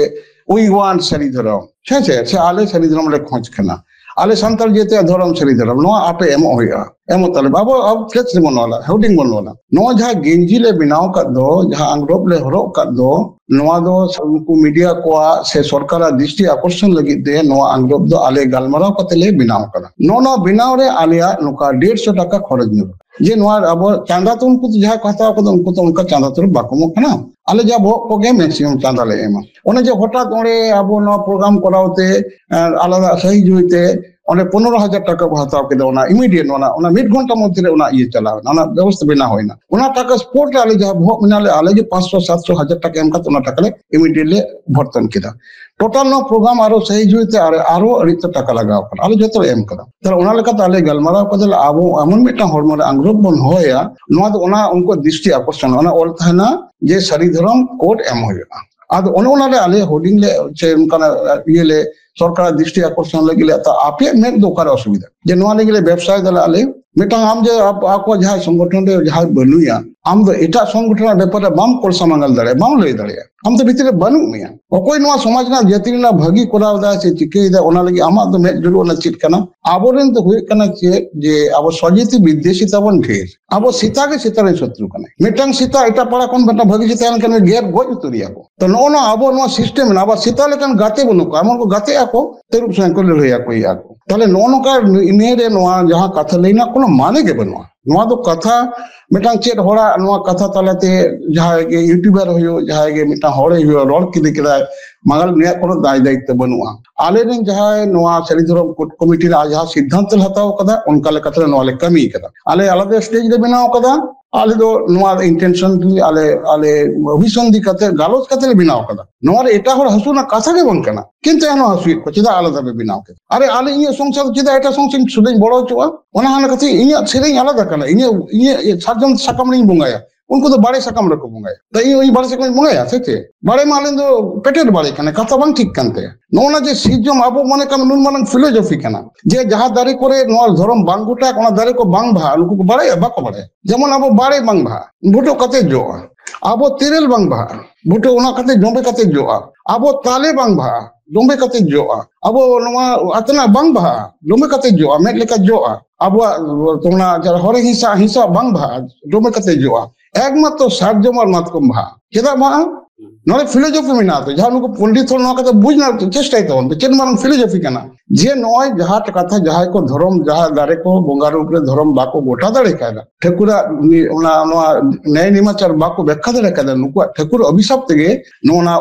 "We want ᱥᱟᱹᱨᱤ ᱫᱷᱚᱨᱚᱢ", ᱦᱮᱸ ᱥᱮ, ᱥᱮ "ᱟᱞᱮ ᱥᱟᱹᱨᱤ ᱫᱷᱚᱨᱚᱢ ᱞᱮ ᱠᱷᱚᱡᱽ ᱠᱟᱱᱟ, ᱟᱞᱮ ᱥᱟᱱᱛᱟᱲ ᱡᱟᱹᱛᱤᱭᱟᱜ ᱫᱷᱚᱨᱚᱢ ᱥᱟᱹᱨᱤ ᱫᱷᱚᱨᱚᱢ, ᱱᱚᱣᱟ ᱟᱯᱮ ᱮᱢᱚᱜ ᱦᱩᱭᱩᱜᱼᱟ, ᱮᱢᱚᱜ ᱛᱟᱞᱮ ᱯᱮ", ᱟᱵᱚ, ᱟᱵᱚ ᱯᱷᱞᱮᱠᱥ ᱨᱮᱵᱚᱱ ᱚᱞᱟ, ᱦᱳᱨᱰᱤᱝ ᱵᱚᱱ ᱚᱞᱟ᱾ ᱱᱚᱣᱟ ᱡᱟᱦᱟᱸ ᱜᱮᱧᱡᱤ ᱞᱮ ᱵᱮᱱᱟᱣ ᱟᱠᱟᱫ ᱫᱚ, ᱡᱟᱦᱟᱸ ᱟᱝᱨᱚᱵ ᱞᱮ ᱦᱚᱨᱚᱜ ᱟᱠᱟᱫ ᱫᱚ, ᱱᱚᱣᱟ ᱫᱚ ᱩᱱᱠᱩ ᱢᱤᱰᱤᱭᱟ ᱠᱚᱣᱟᱜ ᱥᱮ ᱥᱚᱨᱠᱟᱨᱟᱜ ᱫᱨᱤᱥᱴᱤ ᱟᱠᱚᱨᱥᱚᱱ ᱞᱟᱹᱜᱤᱫ ᱛᱮ ᱱᱚᱣᱟ ᱟᱝᱨᱚᱵ ᱫᱚ ᱟᱞᱮ ᱜᱟᱞᱢᱟᱨᱟᱣ ᱠᱟᱛᱮ ᱞᱮ ᱵᱮᱱᱟᱣ ᱟᱠᱟᱫᱟ᱾ ᱱᱚᱜᱼᱚ ᱱᱚᱣᱟ ᱵᱮᱱᱟᱣ ᱨᱮ ᱟᱞᱮᱭᱟᱜ ᱱᱚᱝᱠᱟ ᱰᱮᱲᱥᱚ ᱴᱟᱠᱟ ᱠᱷᱚᱨᱚᱪ ᱧᱩᱨᱩᱜᱼᱟ᱾ ᱡᱮ ᱱᱚᱣᱟ ᱟᱵᱚ ᱪᱟᱸᱫᱟ ᱛᱚ ᱩᱱᱠᱩ ᱫᱚ ᱡᱟᱦᱟᱸᱭ ᱠᱚ ᱦᱟᱛᱟᱣ ᱠᱟᱫᱟ, ᱩᱱᱠᱩ ᱛᱚ ᱚᱱᱠᱟ ᱪᱟᱸᱫᱟ ᱛᱚ ᱵᱟᱠᱚ ᱮᱢᱚᱜ ᱠᱟᱱᱟ᱾ ᱟᱞᱮ ᱡᱟ ᱵᱚᱦᱚᱜ ᱠᱚᱜᱮ ᱢᱮᱠᱥᱤᱢᱟᱢ ᱪᱟᱸᱫᱟ ᱞᱮ ᱮᱢᱟ᱾ ᱚᱱᱮ ᱡᱮ ᱦᱚᱴᱟᱛ ᱚᱸᱰᱮ ᱟᱵᱚ ᱱᱚᱣᱟ ᱯᱨᱳᱜᱨᱟᱢ ᱠᱚᱨᱟᱣ ᱛᱮ, ᱮᱸ, ᱟᱞᱟᱫᱟ ᱥᱟᱹᱦᱤ ᱡᱩᱦᱤ ᱛᱮ ᱚᱸᱰᱮ ᱯᱚᱱᱨᱚ ᱦᱟᱡᱟᱨ ᱴᱟᱠᱟ ᱠᱚ ᱦᱟᱛᱟᱣ ᱠᱮᱫᱟ, ᱚᱱᱟ ᱤᱢᱤᱰᱤᱭᱮᱴ, ᱚᱱᱟ, ᱚᱱᱟ ᱢᱤᱫ ᱜᱷᱚᱱᱴᱟ ᱢᱚᱫᱽᱫᱷᱮ ᱨᱮ ᱚᱱᱟ ᱤᱭᱟᱹ ᱪᱟᱞᱟᱣ ᱮᱱᱟ, ᱚᱱᱟ ᱵᱮᱵᱚᱥᱛᱷᱟ ᱵᱮᱱᱟᱣ ᱦᱩᱭᱱᱟ᱾ ᱚᱱᱟ ᱴᱟᱠᱟ ᱥᱯᱚᱴ ᱨᱮ ᱟᱞᱮ ᱡᱟᱦᱟᱸ ᱵᱚᱦᱚᱜ ᱢᱮᱱᱟᱜ ᱞᱮ, ᱟᱞᱮ ᱜᱮ ᱯᱟᱸᱪᱥᱚ, ᱥᱟᱛᱥᱚ, ᱦᱟᱡᱟᱨ ᱴᱟᱠᱟ ᱮᱢ ᱠᱟᱛᱮ ᱚᱱᱟ ᱴᱟᱠᱟ ᱞᱮ ᱤᱢᱤᱰᱤᱭᱮᱴ ᱞᱮ ᱵᱷᱚᱨᱛᱚᱱ ᱠᱮᱫᱟ᱾ ᱴᱳᱴᱟᱞ ᱱᱚᱣᱟ ᱯᱨᱳᱜᱨᱟᱢ ᱟᱨᱚ ᱥᱟᱹᱦᱤ ᱡᱩᱦᱤ ᱛᱮ ᱟᱨ, ᱟᱨᱚ ᱟᱹᱰᱤ ᱩᱛᱟᱹᱨ ᱴᱟᱠᱟ ᱞᱟᱜᱟᱣ ᱠᱟᱱᱟ, ᱟᱞᱮ ᱡᱚᱛᱚ ᱞᱮ ᱮᱢ ᱠᱟᱫᱟ᱾ ᱛᱟᱦᱞᱮ ᱚᱱᱟ ᱞᱮᱠᱟᱛᱮ ᱟᱞᱮ ᱜᱟᱞᱢᱟᱨᱟᱣ ᱠᱟᱫᱟ ᱞᱮ, ᱟᱵᱚ ᱮᱢᱚᱱ ᱢᱤᱫᱴᱟᱝ ᱦᱚᱲᱢᱚ ᱨᱮ ᱟᱝᱨᱚᱵ ᱵᱚᱱ ᱦᱚᱦᱚᱭᱟ, ᱱᱚᱣᱟ ᱫᱚ ᱚᱱᱟ ᱩᱱᱠᱩ ᱫᱨᱤᱥᱴᱤ ᱟᱠᱚᱨᱥᱚᱱ, ᱚᱱᱟ ᱚᱞ ᱛᱟᱦᱮᱱᱟ ᱡᱮ ᱥᱟᱹᱨᱤ ᱫᱷᱚᱨᱚᱢ ᱠᱳᱰ ᱮᱢ ᱦᱩᱭᱩᱜᱼᱟ᱾ ᱟᱫᱚ ᱚᱱᱮ ᱚᱱᱟ ᱞᱮ ᱟᱞᱮ ᱦᱳᱨᱰᱤᱝ ᱞᱮ, ᱪᱮ ᱚᱱᱠᱟᱱᱟᱜ ᱤᱭᱟᱹ ᱞᱮ ᱥᱚᱨᱠᱟᱨᱟᱜ ᱫᱨᱤᱥᱴᱤ ᱟᱠᱚᱨᱥᱚᱱ ᱞᱟᱹᱜᱤᱫ ᱞᱮ ᱦᱟᱛᱟᱣᱟ᱾ ᱟᱯᱮᱭᱟᱜ ᱢᱮᱫ ᱫᱚ ᱚᱠᱟᱨᱮ ᱚᱥᱩᱵᱤᱫᱷᱟ? ᱡᱮ ᱱᱚᱣᱟ ᱞᱟᱹᱜᱤᱫ ᱞᱮ ᱵᱮᱵᱽᱥᱟᱭ ᱫᱟᱞᱮ ᱟᱞᱮ, ᱢᱤᱫᱴᱟᱝ ᱟᱢ ᱡᱮ ᱟᱯ-, ᱟᱠᱚᱣᱟᱜ ᱡᱟᱦᱟᱸ ᱥᱚᱝᱜᱚᱴᱷᱚᱱ ᱨᱮ ᱡᱟᱦᱟᱸᱭ ᱵᱟᱹᱱᱩᱭᱟ, ᱟᱢ ᱫᱚ ᱮᱴᱟᱜ ᱥᱚᱝᱜᱚᱴᱷᱚᱱ ᱨᱮᱱᱟᱜ ᱵᱮᱯᱟᱨ ᱨᱮ ᱵᱟᱢ ᱠᱚᱞ ᱥᱟᱢᱟᱝ ᱫᱟᱲᱮᱭᱟᱜᱼᱟ, ᱵᱟᱢ ᱞᱟᱹᱭ ᱫᱟᱲᱮᱭᱟᱜᱼᱟ᱾ ᱟᱢ ᱫᱚ ᱵᱷᱤᱛᱤᱨ ᱨᱮ ᱵᱟᱹᱱᱩᱜ ᱢᱮᱭᱟ᱾ ᱚᱠᱚᱭ ᱱᱚᱣᱟ ᱥᱚᱢᱟᱡᱽ ᱨᱮᱱᱟᱜ ᱡᱟᱹᱛᱤ ᱨᱮᱱᱟᱜ ᱵᱷᱟᱹᱜᱤ ᱠᱚᱨᱟᱣ ᱮᱫᱟ ᱥᱮ ᱪᱤᱠᱟᱹᱭᱮᱫᱟ, ᱚᱱᱟ ᱞᱟᱹᱜᱤᱫ ᱟᱢᱟᱜ ᱫᱚ ᱢᱮᱫ ᱡᱩᱞᱩᱜ ᱚᱱᱟ ᱪᱮᱫ ᱠᱟᱱᱟ? ᱟᱵᱚᱨᱮᱱ ᱫᱚ ᱦᱩᱭᱩᱜ ᱠᱟᱱᱟ ᱪᱮᱫ, ᱡᱮ ᱟᱵᱚ ᱥᱚᱡᱟᱹᱛᱤ ᱵᱤᱫᱽᱫᱮᱥᱤ ᱛᱟᱵᱚᱱ ᱰᱷᱮᱨ᱾ ᱟᱵᱚ ᱥᱮᱛᱟ ᱜᱮ ᱥᱮᱛᱟ ᱨᱮᱱ ᱥᱚᱛᱨᱩ ᱠᱟᱱᱟᱭ᱾ ᱢᱤᱫᱴᱟᱝ ᱥᱮᱛᱟ ᱮᱴᱟᱜ ᱯᱟᱲᱟ ᱠᱷᱚᱱ ᱢᱤᱫᱴᱟᱝ ᱵᱷᱟᱹᱜᱤ ᱥᱮᱛᱟ ᱦᱮᱡ ᱞᱮᱱᱠᱷᱟᱱ ᱜᱮᱨ ᱜᱚᱡ ᱩᱛᱟᱹᱨᱮᱭᱟ ᱠᱚ᱾ ᱛᱚ ᱱᱚᱜᱼᱚ ᱱᱚᱣᱟ ᱟᱵᱚ ᱱᱚᱣᱟ ᱥᱤᱥᱴᱮᱢ ᱢᱮᱱᱟᱜᱼᱟ᱾ ᱟᱵᱟᱨ ᱥᱮᱛᱟ ᱞᱮᱠᱟᱱ ᱜᱟᱛᱮ ᱵᱟᱹᱱᱩᱜ ᱠᱚᱣᱟ, ᱮᱢᱚᱱ ᱠᱚ ᱜᱟᱛᱮᱜ ᱟᱠᱚ, ᱛᱟᱹᱨᱩᱵ ᱥᱟᱶ ᱠᱚ ᱞᱟᱹᱲᱦᱟᱹᱭ ᱟᱠᱚ, ᱤᱭᱟᱹ ᱟᱠᱚ᱾ ᱛᱟᱦᱞᱮ ᱱᱚᱜᱼᱚ ᱱᱚᱝᱠᱟ ᱤᱱᱟᱹ ᱨᱮ ᱱᱚᱣᱟ ᱡᱟᱦᱟᱸ ᱠᱟᱛᱷᱟ ᱞᱟᱹᱭ ᱨᱮᱱᱟᱜ ᱠᱳᱱᱳ ᱢᱟᱱᱮ ᱜᱮ ᱵᱟᱹᱱᱩᱜᱼᱟ᱾ ᱱᱚᱣᱟ ᱫᱚ ᱠᱟᱛᱷᱟ ᱢᱤᱫᱴᱟᱝ ᱪᱮᱫ ᱦᱚᱲᱟᱜ ᱱᱚᱣᱟ ᱠᱟᱛᱷᱟ ᱛᱟᱞᱟᱛᱮ ᱡᱟᱦᱟᱸᱭ ᱜᱮ ᱤᱭᱩᱴᱩᱵᱟᱨ ᱦᱩᱭᱩᱜ, ᱡᱟᱦᱟᱸᱭ ᱜᱮ ᱢᱤᱫᱴᱟᱝ ᱦᱚᱲᱮ ᱦᱩᱭᱩᱜ, ᱨᱚᱲ ᱠᱮᱫᱮ ᱠᱮᱫᱟᱭ, ᱢᱟᱜᱟᱞ ᱩᱱᱤᱭᱟᱜ ᱠᱳᱱᱳ ᱫᱟᱭ ᱫᱟᱭᱤᱛᱛᱚ ᱵᱟᱹᱱᱩᱜᱼᱟ᱾ ᱟᱞᱮᱨᱮᱱ ᱡᱟᱦᱟᱸᱭ ᱱᱚᱣᱟ ᱥᱟᱹᱨᱤ ᱫᱷᱚᱨᱚᱢ ᱠᱳᱰ ᱠᱚᱢᱤᱴᱤ ᱨᱮ ᱡᱟᱦᱟᱸ ᱥᱤᱫᱽᱫᱷᱟᱱᱛᱚ ᱞᱮ ᱦᱟᱛᱟᱣ ᱠᱟᱫᱟ, ᱚᱱᱠᱟ ᱞᱮᱠᱟᱛᱮ ᱱᱚᱣᱟ ᱞᱮ ᱠᱟᱹᱢᱤ ᱠᱟᱫᱟ᱾ ᱟᱞᱮ ᱟᱞᱟᱫᱟ ᱥᱴᱮᱡ ᱞᱮ ᱵᱮᱱᱟᱣ ᱠᱟᱫᱟ᱾ ᱟᱞᱮ ᱫᱚ ᱱᱚᱣᱟ ᱤᱱᱴᱮᱱᱥᱚᱱ ᱟᱞᱮ, ᱟᱞᱮ ᱚᱵᱷᱤᱥᱚᱱᱫᱷᱤ ᱠᱟᱛᱮ, ᱜᱟᱞᱚᱪ ᱠᱟᱛᱮ ᱞᱮ ᱵᱮᱱᱟᱣ ᱠᱟᱫᱟ᱾ ᱱᱚᱣᱟ ᱨᱮ ᱮᱴᱟᱜ ᱦᱚᱲ ᱦᱟᱹᱥᱩ ᱨᱮᱱᱟᱜ ᱠᱟᱛᱷᱟ ᱜᱮ ᱵᱟᱝ ᱠᱟᱱᱟ, ᱠᱤᱱᱛᱩ ᱮᱱᱦᱚᱸ ᱦᱟᱹᱥᱩᱭᱮᱫ ᱠᱚ, ᱪᱮᱫᱟᱜ ᱟᱞᱟᱫᱟ ᱯᱮ ᱵᱮᱱᱟᱣ ᱠᱮᱫᱟ? ᱟᱨᱮ, ᱟᱞᱮ ᱤᱧᱟᱹᱜ ᱥᱚᱝᱥᱟᱨ ᱪᱮᱫᱟᱜ ᱮᱴᱟᱜ ᱥᱚᱝᱥᱟᱨ ᱥᱩᱫᱷᱟᱹᱧ ᱵᱚᱲᱚ ᱦᱚᱪᱚᱜᱼᱟ? ᱚᱱᱟ ᱦᱟᱱᱟ ᱠᱟᱛᱷᱟ, ᱤᱧᱟᱹᱜ ᱥᱮᱨᱮᱧ ᱟᱞᱟᱫᱟ ᱠᱟᱱᱟ, ᱤᱧᱟᱹᱜ, ᱤᱧᱟᱹᱜ ᱥᱟᱨᱡᱚᱢ ᱥᱟᱠᱟᱢ ᱨᱤᱧ ᱵᱚᱸᱜᱟᱭᱟ, ᱩᱱᱠᱩ ᱫᱚ ᱵᱟᱲᱮ ᱥᱟᱠᱟᱢ ᱨᱮᱠᱚ ᱵᱚᱸᱜᱟᱭᱟ᱾ ᱛᱟᱭ ᱤᱧ ᱵᱟᱲᱮ ᱥᱟᱠᱟᱢ ᱨᱤᱧ ᱵᱚᱸᱜᱟᱭᱟ ᱥᱮ ᱪᱮᱫ? ᱵᱟᱲᱮ ᱢᱟ ᱟᱞᱮ ᱫᱚ ᱯᱮᱴᱮᱨ ᱵᱟᱲᱮ ᱠᱟᱱᱟ, ᱠᱟᱛᱷᱟ ᱵᱟᱝ ᱴᱷᱤᱠ ᱠᱟᱱ ᱛᱟᱭᱟ᱾ ᱱᱚᱜᱼᱚ ᱱᱟ ᱡᱮ ᱥᱤᱨᱡᱚᱱ, ᱟᱵᱚ ᱢᱚᱱᱮ ᱠᱟᱜ ᱢᱮ ᱱᱩᱱ ᱢᱟᱨᱟᱝ ᱯᱷᱤᱞᱳᱡᱚᱯᱷᱤ ᱠᱟᱱᱟ, ᱡᱮ ᱡᱟᱦᱟᱸ ᱫᱟᱨᱮ ᱠᱚᱨᱮ ᱱᱚᱣᱟ ᱫᱷᱚᱨᱚᱢ ᱵᱟᱝ ᱜᱚᱴᱟ, ᱚᱱᱟ ᱫᱟᱨᱮ ᱠᱚ ᱵᱟᱝ ᱵᱟᱦᱟᱜᱼᱟ, ᱱᱩᱠᱩ ᱠᱚ ᱵᱟᱲᱟᱭᱟ? ᱵᱟᱠᱚ ᱵᱟᱲᱟᱭᱟ᱾ ᱡᱮᱢᱚᱱ ᱟᱵᱚ ᱵᱟᱲᱮ ᱵᱟᱝ ᱵᱟᱦᱟᱜᱼᱟ, ᱵᱷᱩᱴᱟᱹ ᱠᱟᱛᱮ ᱡᱚᱜᱼᱟ᱾ ᱟᱵᱚ ᱛᱮᱨᱮᱞ ᱵᱟᱝ ᱵᱟᱦᱟᱜᱼᱟ, ᱵᱷᱩᱴᱟᱹ ᱚᱱᱟ ᱠᱟᱛᱮ ᱡᱚᱢᱮ ᱠᱟᱛᱮ ᱡᱚᱜᱼᱟ᱾ ᱟᱵᱚ ᱛᱟᱞᱮ ᱵᱟᱝ ᱵᱟᱦᱟᱜᱼᱟ, ᱰᱚᱢᱵᱮ ᱠᱟᱛᱮ ᱡᱚᱜᱼᱟ᱾ ᱟᱵᱚ ᱱᱚᱣᱟ ᱟᱛᱱᱟᱜ ᱵᱟᱝ ᱵᱟᱦᱟᱜᱼᱟ, ᱰᱚᱢᱵᱮ ᱠᱟᱛᱮ ᱡᱚᱜᱼᱟ᱾ ᱢᱮᱫ ᱞᱮᱠᱟ ᱡᱚᱜᱼᱟ᱾ ᱟᱵᱚᱣᱟᱜ ᱚᱱᱟ ᱡᱟᱦᱟᱸ ᱦᱚᱨᱮ ᱦᱤᱸᱥᱟ, ᱦᱤᱸᱥᱟ ᱵᱟᱝ ᱵᱟᱦᱟᱜᱼᱟ, ᱰᱚᱢᱵᱮ ᱠᱟᱛᱮ ᱡᱚᱜᱼᱟ᱾ ᱮᱠᱢᱟᱛᱨᱚ ᱥᱟᱨᱡᱚᱢ ᱟᱨ ᱢᱟᱛᱠᱚᱢ ᱵᱟᱦᱟ᱾ ᱪᱮᱫᱟᱜ ᱵᱟᱦᱟᱜᱼᱟ? ᱱᱚᱰᱮ ᱯᱷᱤᱞᱳᱡᱚᱯᱷᱤ ᱢᱮᱱᱟᱜᱼᱟ ᱛᱚ, ᱡᱟᱦᱟᱸ ᱱᱩᱠᱩ ᱯᱚᱱᱰᱤᱛ ᱦᱚᱲ ᱱᱚᱣᱟ ᱠᱟᱛᱷᱟ ᱵᱩᱡᱽ ᱨᱮᱱᱟᱜ ᱪᱮᱥᱴᱟᱭ ᱛᱟᱵᱚᱱ ᱯᱮ, ᱪᱮᱫ ᱢᱟᱨᱟᱝ ᱯᱷᱤᱞᱳᱡᱚᱯᱷᱤ ᱠᱟᱱᱟ᱾ ᱡᱮ ᱱᱚᱜᱼᱚᱭ ᱡᱟᱦᱟᱸ ᱠᱟᱛᱷᱟ, ᱡᱟᱦᱟᱸᱭ ᱠᱚ ᱫᱷᱚᱨᱚᱢ, ᱡᱟᱦᱟᱸ ᱫᱟᱨᱮ ᱠᱚ ᱵᱚᱸᱜᱟ ᱨᱩᱯ ᱨᱮ ᱫᱷᱚᱨᱚᱢ ᱵᱟᱠᱚ ᱜᱚᱴᱟ ᱫᱟᱲᱮ ᱠᱟᱣᱫᱟ, ᱴᱷᱟᱹᱠᱩᱨᱟᱜ ᱱᱤ-, ᱚᱱᱟ, ᱱᱚᱣᱟ ᱱᱮᱭ ᱱᱤᱢᱟᱪᱟᱨ ᱵᱟᱠᱚ ᱵᱮᱠᱠᱷᱟ ᱫᱟᱲᱮ ᱠᱟᱣᱫᱟ, ᱱᱩᱠᱩᱣᱟᱜ ᱴᱷᱟᱹᱠᱩᱨ ᱚᱵᱷᱤᱥᱟᱯ ᱛᱮᱜᱮ ᱱᱚᱜᱼᱚ ᱱᱟ,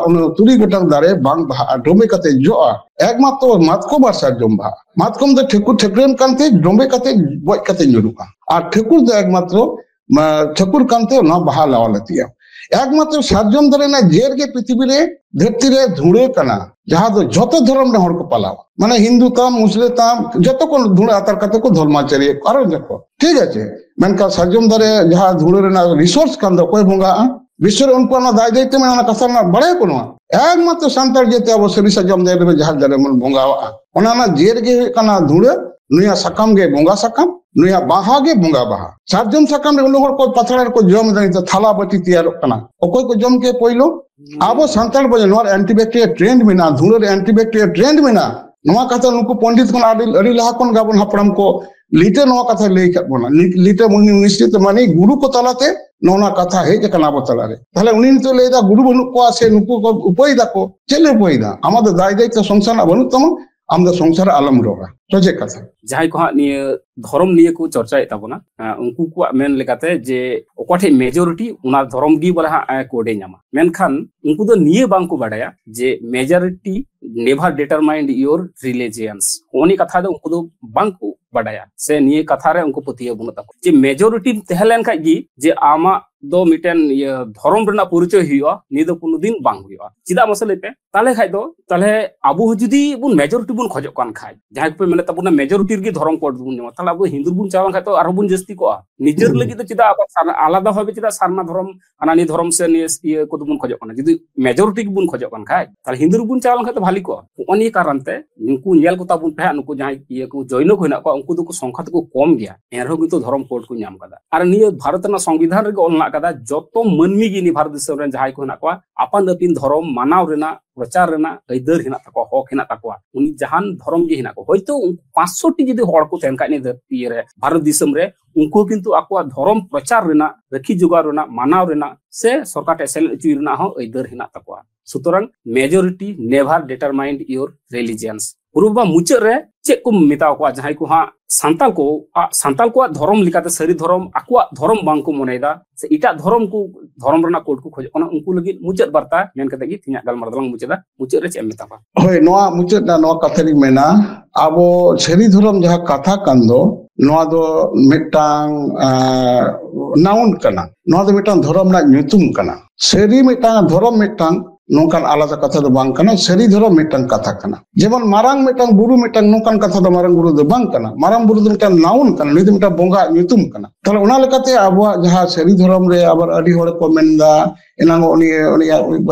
ᱚᱱᱟ ᱛᱩᱨᱩᱭ ᱜᱚᱴᱟᱝ ᱫᱟᱨᱮ ᱵᱟᱝ ᱵᱟᱦᱟᱜᱼᱟ, ᱰᱚᱢᱵᱮ ᱠᱟᱛᱮ ᱡᱚᱜᱼᱟ᱾ ᱮᱠᱢᱟᱛᱨᱚ ᱢᱟᱛᱠᱚᱢ ᱟᱨ ᱥᱟᱨᱡᱚᱢ ᱵᱟᱦᱟ᱾ ᱢᱟᱛᱠᱚᱢ ᱫᱚ ᱴᱷᱟᱹᱠᱩᱨ ᱴᱷᱟᱹᱠᱨᱟᱹᱱ ᱠᱟᱱᱛᱮ ᱰᱚᱢᱵᱮ ᱠᱟᱛᱮ ᱜᱚᱡ ᱠᱟᱛᱮ ᱧᱩᱨᱩᱜᱼᱟ, ᱟᱨ ᱴᱷᱟᱹᱠᱩᱨ ᱫᱚ ᱮᱠᱢᱟᱛᱨᱚ ᱢᱟ-, ᱴᱷᱟᱹᱠᱩᱨ ᱠᱟᱱᱛᱮ ᱚᱱᱟ ᱵᱟᱦᱟ ᱞᱟᱣᱟ ᱞᱟᱹᱛᱤᱜᱼᱟ᱾ ᱮᱠᱢᱟᱛᱨᱚ ᱥᱟᱨᱡᱚᱢ ᱫᱟᱨᱮ ᱨᱮᱱᱟᱜ ᱡᱮᱨ ᱜᱮ ᱯᱨᱤᱛᱷᱤᱵᱤ ᱨᱮ, ᱫᱷᱟᱹᱨᱛᱤ ᱨᱮ ᱫᱷᱩᱲᱟᱹ ᱠᱟᱱᱟ, ᱡᱟᱦᱟᱸ ᱫᱚ ᱡᱷᱚᱛᱚ ᱫᱷᱚᱨᱚᱢ ᱨᱮᱱ ᱦᱚᱲ ᱠᱚ ᱯᱟᱞᱟᱣᱟ᱾ ᱢᱟᱱᱮ ᱦᱤᱱᱫᱩ ᱛᱟᱢ, ᱢᱩᱥᱞᱟᱹ ᱛᱟᱢ, ᱡᱚᱛᱚ ᱠᱚ ᱫᱷᱩᱲᱟᱹ ᱟᱛᱟᱨ ᱠᱟᱛᱮ ᱠᱚ ᱫᱷᱚᱨᱢᱟᱪᱟᱨᱤᱭᱟᱹ ᱠᱚ, ᱟᱨᱚ ᱡᱚᱛᱚ, ᱴᱷᱤᱠ ᱟᱪᱷᱮ᱾ ᱢᱮᱱᱠᱷᱟᱱ ᱥᱟᱨᱡᱚᱢ ᱫᱟᱨᱮ ᱡᱟᱦᱟᱸ ᱫᱷᱩᱲᱟᱹ ᱨᱮᱱᱟᱜ ᱨᱤᱥᱳᱨᱥ ᱠᱟᱱ ᱫᱚ, ᱚᱠᱚᱭ ᱵᱚᱸᱜᱟᱜᱼᱟ? ᱵᱤᱥᱥᱚ ᱨᱮ ᱩᱱᱠᱩᱣᱟᱜ ᱚᱱᱟ ᱫᱟᱭ ᱫᱟᱭᱤᱛᱛᱚ ᱢᱮᱱᱟᱜᱼᱟ, ᱚᱱᱟ ᱠᱟᱛᱷᱟ ᱨᱮᱱᱟᱜ ᱵᱟᱲᱟᱭ ᱠᱚ ᱱᱚᱣᱟ᱾ ᱮᱠᱢᱟᱛᱨᱚ ᱥᱟᱱᱛᱟᱲ ᱡᱟᱹᱛᱤ ᱟᱵᱚ ᱥᱟᱹᱨᱤ ᱥᱟᱨᱡᱚᱢ ᱫᱟᱨᱮ ᱨᱮ ᱡᱟᱦᱮᱨ ᱫᱟᱨᱮ ᱵᱚᱱ ᱵᱚᱸᱜᱟᱣᱟᱜᱼᱟ, ᱚᱱᱟ ᱨᱮᱱᱟᱜ ᱡᱮᱨ ᱜᱮ ᱦᱩᱭᱩᱜ ᱠᱟᱱᱟ ᱫᱷᱩᱲᱟᱹ᱾ ᱱᱩᱭᱟᱜ ᱥᱟᱠᱟᱢ ᱜᱮ ᱵᱚᱸᱜᱟ ᱥᱟᱠᱟᱢ, ᱱᱩᱭᱟᱜ ᱵᱟᱦᱟ ᱜᱮ ᱵᱚᱸᱜᱟ ᱵᱟᱦᱟ᱾ ᱥᱟᱨᱡᱚᱢ ᱥᱟᱠᱟᱢ ᱨᱮ ᱩᱱᱟᱹᱜ ᱦᱚᱲ ᱠᱚ ᱯᱟᱛᱲᱟ ᱨᱮᱠᱚ ᱡᱚᱢ ᱮᱫᱟ, ᱱᱤᱛᱚᱜ ᱛᱷᱟᱞᱟ ᱵᱟᱹᱴᱤ ᱛᱮᱭᱟᱨᱚᱜ ᱠᱟᱱᱟ᱾ ᱚᱠᱚᱭ ᱠᱚ ᱡᱚᱢ ᱠᱮᱫ ᱯᱳᱭᱞᱳ? ᱟᱵᱚ ᱥᱟᱱᱛᱟᱲ ᱵᱚᱱ, ᱱᱚᱣᱟ ᱨᱮ antibacterial trend ᱢᱮᱱᱟᱜᱼᱟ, ᱫᱷᱩᱲᱟᱹ ᱨᱮ antibacterial trend ᱢᱮᱱᱟᱜᱼᱟ᱾ ᱱᱚᱣᱟ ᱠᱟᱛᱷᱟ ᱱᱩᱠᱩ ᱯᱚᱱᱰᱤᱛ ᱠᱷᱚᱱ ᱟᱹᱰᱤ, ᱟᱹᱰᱤ ᱞᱟᱦᱟ ᱠᱷᱚᱱ ᱜᱮ ᱟᱵᱚ ᱦᱟᱯᱲᱟᱢ ᱠᱚ ᱞᱤᱴᱟᱹ ᱱᱚᱣᱟ ᱠᱟᱛᱷᱟᱭ ᱞᱟᱹᱭ ᱟᱠᱟᱫ ᱵᱚᱱᱟ᱾ ᱞᱤ-, ᱞᱤᱴᱟᱹ ᱢᱩᱱᱤ ᱢᱤᱥᱨᱤᱛ ᱢᱟᱱᱤ ᱜᱩᱨᱩ ᱠᱚ ᱛᱟᱞᱟᱛᱮ ᱱᱚᱣᱟ ᱠᱟᱛᱷᱟ ᱦᱮᱡ ᱟᱠᱟᱱᱟ ᱟᱵᱚ ᱛᱟᱞᱟᱨᱮ᱾ ᱛᱟᱦᱞᱮ ᱩᱱᱤ ᱱᱤᱛᱚᱜ ᱞᱟᱹᱭ ᱮᱫᱟ ᱜᱩᱨᱩ ᱵᱟᱹᱱᱩᱜ ᱠᱚᱣᱟ ᱥᱮ ᱱᱩᱠᱩ ᱠᱚ ᱩᱯᱟᱹᱭ ᱫᱟᱠᱚ, ᱪᱮᱫ ᱞᱮ ᱩᱯᱟᱹᱭ ᱫᱟ? ᱟᱢᱟᱜ ᱫᱚ ᱫᱟᱭ ᱫᱟᱭᱤᱛᱛᱚ ᱥᱚᱝᱥᱟᱨ ᱨᱮᱱᱟᱜ ᱵᱟᱹᱱᱩᱜ ᱛᱟᱢᱟ, ᱟᱢ ᱫᱚ ᱥᱚᱝᱥᱟᱨ ᱨᱮ ᱟᱞᱚᱢ ᱨᱚᱲᱟ᱾ ᱥᱚᱡᱷᱮ ᱠᱟᱛᱷᱟ᱾ ᱡᱟᱦᱟᱸᱭ ᱠᱚ ᱦᱟᱸᱜ ᱱᱤᱭᱟᱹ ᱫᱷᱚᱨᱚᱢ ᱱᱤᱭᱟᱹ ᱠᱚ ᱪᱚᱨᱪᱟᱭᱮᱫ ᱛᱟᱵᱚᱱᱟ, ᱟᱸ, ᱩᱱᱠᱩ ᱠᱚᱣᱟᱜ ᱢᱮᱱ ᱞᱮᱠᱟᱛᱮ ᱡᱮ ᱚᱠᱟ ᱴᱷᱮᱡ majority ᱚᱱᱟ ᱫᱷᱚᱨᱚᱢ ᱜᱮ ᱵᱚᱞᱮ ᱦᱟᱸᱜ, ᱮ, code ᱮ ᱧᱟᱢᱟ᱾ ᱢᱮᱱᱠᱷᱟᱱ ᱩᱱᱠᱩ ᱫᱚ ᱱᱤᱭᱟᱹ ᱵᱟᱝ ᱠᱚ ᱵᱟᱰᱟᱭᱟ ᱡᱮ majority never determined your religions᱾ ᱚᱱᱟ ᱠᱟᱛᱷᱟ ᱫᱚ ᱩᱱᱠᱩ ᱫᱚ ᱵᱟᱝ ᱠᱚ ᱵᱟᱰᱟᱭᱟ, ᱥᱮ ᱱᱤᱭᱟᱹ ᱠᱟᱛᱷᱟ ᱨᱮ ᱩᱱᱠᱩ ᱯᱟᱹᱛᱭᱟᱹᱣ ᱵᱟᱹᱱᱩᱜ ᱛᱟᱠᱚᱣᱟ ᱡᱮ majority ᱛᱟᱦᱮᱸ ᱞᱮᱱ ᱠᱷᱟᱡ ᱜᱮ ᱡᱮ ᱟᱢᱟᱜ ᱫᱚ ᱢᱤᱫᱴᱮᱱ ᱤᱭᱟᱹ ᱫᱷᱚᱨᱚᱢ ᱨᱮᱱᱟᱜ ᱯᱚᱨᱤᱪᱚᱭ ᱦᱩᱭᱩᱜᱼᱟ, ᱱᱤᱭᱟᱹ ᱫᱚ ᱠᱳᱱᱳ ᱫᱤᱱ ᱵᱟᱝ ᱦᱩᱭᱩᱜᱼᱟ᱾ ᱪᱮᱫᱟᱜ ᱢᱟᱥᱮ ᱞᱟᱹᱭ ᱯᱮ? ᱛᱟᱦᱞᱮ ᱠᱷᱟᱡ ᱫᱚ, ᱛᱟᱦᱞᱮ ᱟᱵᱚ ᱦᱚᱸ ᱡᱩᱫᱤ ᱵᱚᱱ majority ᱵᱚᱱ ᱠᱷᱚᱡᱚᱜ ᱠᱟᱱ ᱠᱷᱟᱡ, ᱡᱟᱦᱟᱸᱭ ᱠᱚᱯᱮ ᱢᱮᱱᱮᱫ ᱛᱟᱵᱚᱱᱟ majority ᱨᱮᱜᱮ ᱫᱷᱚᱨᱚᱢ code ᱵᱚᱱ ᱧᱟᱢᱟ, ᱛᱟᱦᱞᱮ ᱟᱵᱚ ᱦᱤᱱᱫᱩ ᱨᱮᱵᱚᱱ ᱪᱟᱞᱟᱣ ᱞᱮᱱᱠᱷᱟᱡ ᱛᱚ ᱟᱨᱦᱚᱸ ᱵᱚᱱ ᱡᱟᱹᱥᱛᱤ ᱠᱚᱜᱼᱟ᱾ ᱱᱤᱡᱮᱨ ᱞᱟᱹᱜᱤᱫ ᱫᱚ ᱪᱮᱫᱟᱜ ᱟᱵᱚ ᱥᱟᱨᱱᱟ, ᱟᱞᱟᱫᱟ ᱵᱷᱟᱵᱮ ᱪᱮᱫᱟᱜ ᱥᱟᱨᱱᱟ ᱫᱷᱚᱨᱚᱢ, ᱦᱟᱱᱟ ᱱᱤᱭᱟᱹ ᱫᱷᱚᱨᱚᱢ ᱥᱮ ᱱᱤᱭᱟᱹ ᱤᱭᱟᱹ ᱠᱚᱫᱚ ᱵᱚᱱ ᱠᱷᱚᱡᱚᱜ ᱠᱟᱱᱟ? ᱡᱩᱫᱤ majority ᱜᱮᱵᱚᱱ ᱠᱷᱚᱡᱚᱜ ᱠᱟᱱ ᱠᱷᱟᱡ, ᱛᱟᱦᱞᱮ ᱦᱤᱱᱫᱩ ᱨᱮᱵᱚᱱ ᱪᱟᱞᱟᱣ ᱞᱮᱱᱠᱷᱟᱡ ᱫᱚ ᱵᱷᱟᱞᱤ ᱠᱚᱜᱼᱟ᱾ ᱱᱚᱜᱼᱚ ᱱᱤᱭᱟᱹ ᱠᱟᱨᱚᱱ ᱛᱮ ᱱᱩᱠᱩ ᱧᱮᱞ ᱠᱚ ᱛᱟᱵᱚᱱ ᱯᱮ ᱦᱟᱸᱜ, ᱱᱩᱠᱩ ᱡᱟᱦᱟᱸᱭ ᱤᱭᱟᱹ ᱠᱚ ᱡᱚᱭᱱᱚ ᱠᱚ ᱦᱮᱱᱟᱜ ᱠᱚᱣᱟ, ᱩᱱᱠᱩ ᱫᱚᱠᱚ ᱥᱚᱝᱠᱷᱟ ᱫᱚᱠᱚ ᱠᱚᱢ ᱜᱮᱭᱟ, ᱮᱱᱨᱮᱦᱚᱸ ᱠᱤᱱᱛᱩ ᱫᱷᱚᱨᱚᱢ code ᱠᱚ ᱧᱟᱢ ᱠᱟᱫᱟ᱾ ᱟᱨ ᱱᱤᱭᱟᱹ ᱵᱷᱟᱨᱚᱛ ᱨᱮᱱᱟᱜ ᱥᱚᱝᱵᱤᱫᱷᱟᱱ ᱨᱮᱜᱮ ᱚᱞ ᱢᱮᱱᱟᱜ ᱠᱟᱫᱟ, ᱡᱚᱛᱚ ᱢᱟᱹᱱᱢᱤ ᱜᱮ ᱱᱤᱭᱟᱹ ᱵᱷᱟᱨᱚᱛ ᱫᱤᱥᱚᱢ ᱨᱮᱱ ᱡᱟᱦᱟᱸᱭ ᱠᱚ ᱦᱮᱱᱟᱜ ᱠᱚᱣᱟ, ᱟᱯᱟᱱ ᱟᱹᱯᱤᱱ ᱫᱷᱚᱨᱚᱢ ᱢᱟᱱᱟᱣ ᱨᱮᱱᱟᱜ, ᱯᱨᱚᱪᱟᱨ ᱨᱮᱱᱟᱜ ᱟᱹᱭᱫᱟᱹᱨ ᱦᱮᱱᱟᱜ ᱛᱟᱠᱚᱣᱟ, ᱦᱚᱠ ᱦᱮᱱᱟᱜ ᱛᱟᱠᱚᱣᱟ᱾ ᱩᱱᱤ ᱡᱟᱦᱟᱱ ᱫᱷᱚᱨᱚᱢ ᱜᱮ ᱦᱮᱱᱟᱜ ᱠᱚᱣᱟ, ᱦᱚᱭᱛᱳ ᱩᱱᱠᱩ ᱯᱟᱸᱪᱥᱚ ᱴᱤ ᱡᱩᱫᱤ ᱦᱚᱲ ᱠᱚ ᱛᱟᱦᱮᱱ ᱠᱷᱟᱡ ᱱᱤᱭᱟᱹ ᱫᱷᱟᱹᱨᱛᱤ ᱨᱮ, ᱵᱷᱟᱨᱚᱛ ᱫᱤᱥᱚᱢ ᱨᱮ, ᱩᱱᱠᱩ ᱠᱤᱱᱛᱩ ᱟᱠᱚᱣᱟᱜ ᱫᱷᱚᱨᱚᱢ ᱯᱨᱚᱪᱟᱨ ᱨᱮᱱᱟᱜ, ᱨᱟᱹᱠᱷᱤ ᱡᱚᱜᱟᱣ ᱨᱮᱱᱟᱜ, ᱢᱟᱱᱟᱣ ᱨᱮᱱᱟᱜ ᱥᱮ ᱥᱚᱨᱠᱟᱨ ᱴᱷᱮᱱ ᱥᱮᱞᱮᱫ ᱦᱚᱪᱚᱭ ᱨᱮᱱᱟᱜ ᱦᱚᱸ ᱟᱹᱭᱫᱟᱹᱨ ᱦᱮᱱᱟᱜ ᱛᱟᱠᱚᱣᱟ᱾ ᱥᱩᱛᱚᱨᱟᱝ, majority never determined your religions᱾ ᱯᱩᱨᱩᱵ ᱵᱟ ᱢᱩᱪᱟᱹᱫ ᱨᱮ ᱪᱮᱫ ᱠᱚ ᱢᱮᱛᱟ ᱠᱚᱣᱟ ᱡᱟᱦᱟᱸᱭ ᱠᱚ ᱦᱟᱸᱜ ᱥᱟᱱᱛᱟᱞ ᱠᱚ, ᱟ, ᱥᱟᱱᱛᱟᱞ ᱠᱚᱣᱟᱜ ᱫᱷᱚᱨᱚᱢ ᱞᱮᱠᱟᱛᱮ ᱥᱟᱹᱨᱤ ᱫᱷᱚᱨᱚᱢ ᱟᱠᱚᱣᱟᱜ ᱫᱷᱚᱨᱚᱢ ᱵᱟᱝ ᱠᱚ ᱢᱚᱱᱮᱭᱮᱫᱟ, ᱥᱮ ᱮᱴᱟᱜ ᱫᱷᱚᱨᱚᱢ ᱠᱚ, ᱫᱷᱚᱨᱚᱢ ᱨᱮᱱᱟᱜ code ᱠᱚ ᱠᱷᱚᱡᱚᱜ ᱠᱟᱱᱟ, ᱩᱱᱠᱩ ᱞᱟᱹᱜᱤᱫ ᱢᱩᱪᱟᱹᱫ ᱵᱟᱨᱛᱟ ᱢᱮᱱ ᱠᱟᱛᱮ ᱜᱮ ᱛᱮᱦᱮᱧᱟᱜ ᱜᱟᱞᱢᱟᱨᱟᱣ ᱫᱚᱞᱟᱝ ᱢᱩᱪᱟᱹᱫᱟ᱾ ᱢᱩᱪᱟᱹᱫ ᱨᱮ ᱪᱮᱫ ᱮᱢ ᱢᱮᱛᱟ ᱠᱚᱣᱟ? ᱦᱳᱭ, ᱱᱚᱣᱟ ᱢᱩᱪᱟᱹᱫ ᱨᱮ ᱱᱚᱣᱟ ᱠᱟᱛᱷᱟ ᱞᱤᱧ ᱢᱮᱱᱟ, ᱟᱵᱚ ᱥᱟᱹᱨᱤ ᱫᱷᱚᱨᱚᱢ ᱡᱟᱦᱟᱸ ᱠᱟᱛᱷᱟ ᱠᱟᱱ ᱫᱚ, ᱱᱚᱣᱟ ᱫᱚ ᱢᱤᱫᱴᱟᱝ, ᱟᱸ, noun ᱠᱟᱱᱟ᱾ ᱱᱚᱣᱟ ᱫᱚ ᱢᱤᱫᱴᱟᱝ ᱫᱷᱚᱨᱚᱢ ᱨᱮᱱᱟᱜ ᱧᱩᱛᱩᱢ ᱠᱟᱱᱟ᱾ ᱥᱟᱹᱨᱤ ᱢᱤᱫᱴᱟᱝ ᱫᱷᱚᱨᱚᱢ, ᱢᱤᱫᱴᱟᱝ ᱱᱚᱝᱠᱟᱱ ᱟᱞᱟᱫᱟ ᱠᱟᱛᱷᱟ ᱫᱚ ᱵᱟᱝ ᱠᱟᱱᱟ᱾ ᱥᱟᱹᱨᱤ ᱫᱷᱚᱨᱚᱢ ᱢᱤᱫᱴᱟᱝ ᱠᱟᱛᱷᱟ ᱠᱟᱱᱟ᱾ ᱡᱮᱢᱚᱱ ᱢᱟᱨᱟᱝ ᱢᱤᱫᱴᱟᱝ ᱵᱩᱨᱩ ᱢᱤᱫᱴᱟᱝ ᱱᱚᱝᱠᱟᱱ ᱠᱟᱛᱷᱟ ᱫᱚ ᱢᱟᱨᱟᱝ ᱵᱩᱨᱩ ᱫᱚ ᱵᱟᱝ ᱠᱟᱱᱟ᱾ ᱢᱟᱨᱟᱝ ᱵᱩᱨᱩ ᱫᱚ ᱢᱤᱫᱴᱟᱝ ᱱᱟᱣᱩᱱ ᱠᱟᱱᱟ, ᱱᱩᱭ ᱫᱚ ᱢᱤᱫᱴᱟᱝ ᱵᱚᱸᱜᱟ ᱧᱩᱛᱩᱢ ᱠᱟᱱᱟ᱾ ᱛᱟᱦᱞᱮ ᱚᱱᱟ ᱞᱮᱠᱟᱛᱮ ᱟᱵᱚᱣᱟᱜ ᱡᱟᱦᱟᱸ ᱥᱟᱹᱨᱤ ᱫᱷᱚᱨᱚᱢ ᱨᱮ ᱟᱵᱟᱨ ᱟᱹᱰᱤ ᱦᱚᱲ ᱠᱚ ᱢᱮᱱᱫᱟ, ᱮᱱᱟᱝ ᱩᱱᱤ, ᱩᱱᱤᱭᱟᱜ,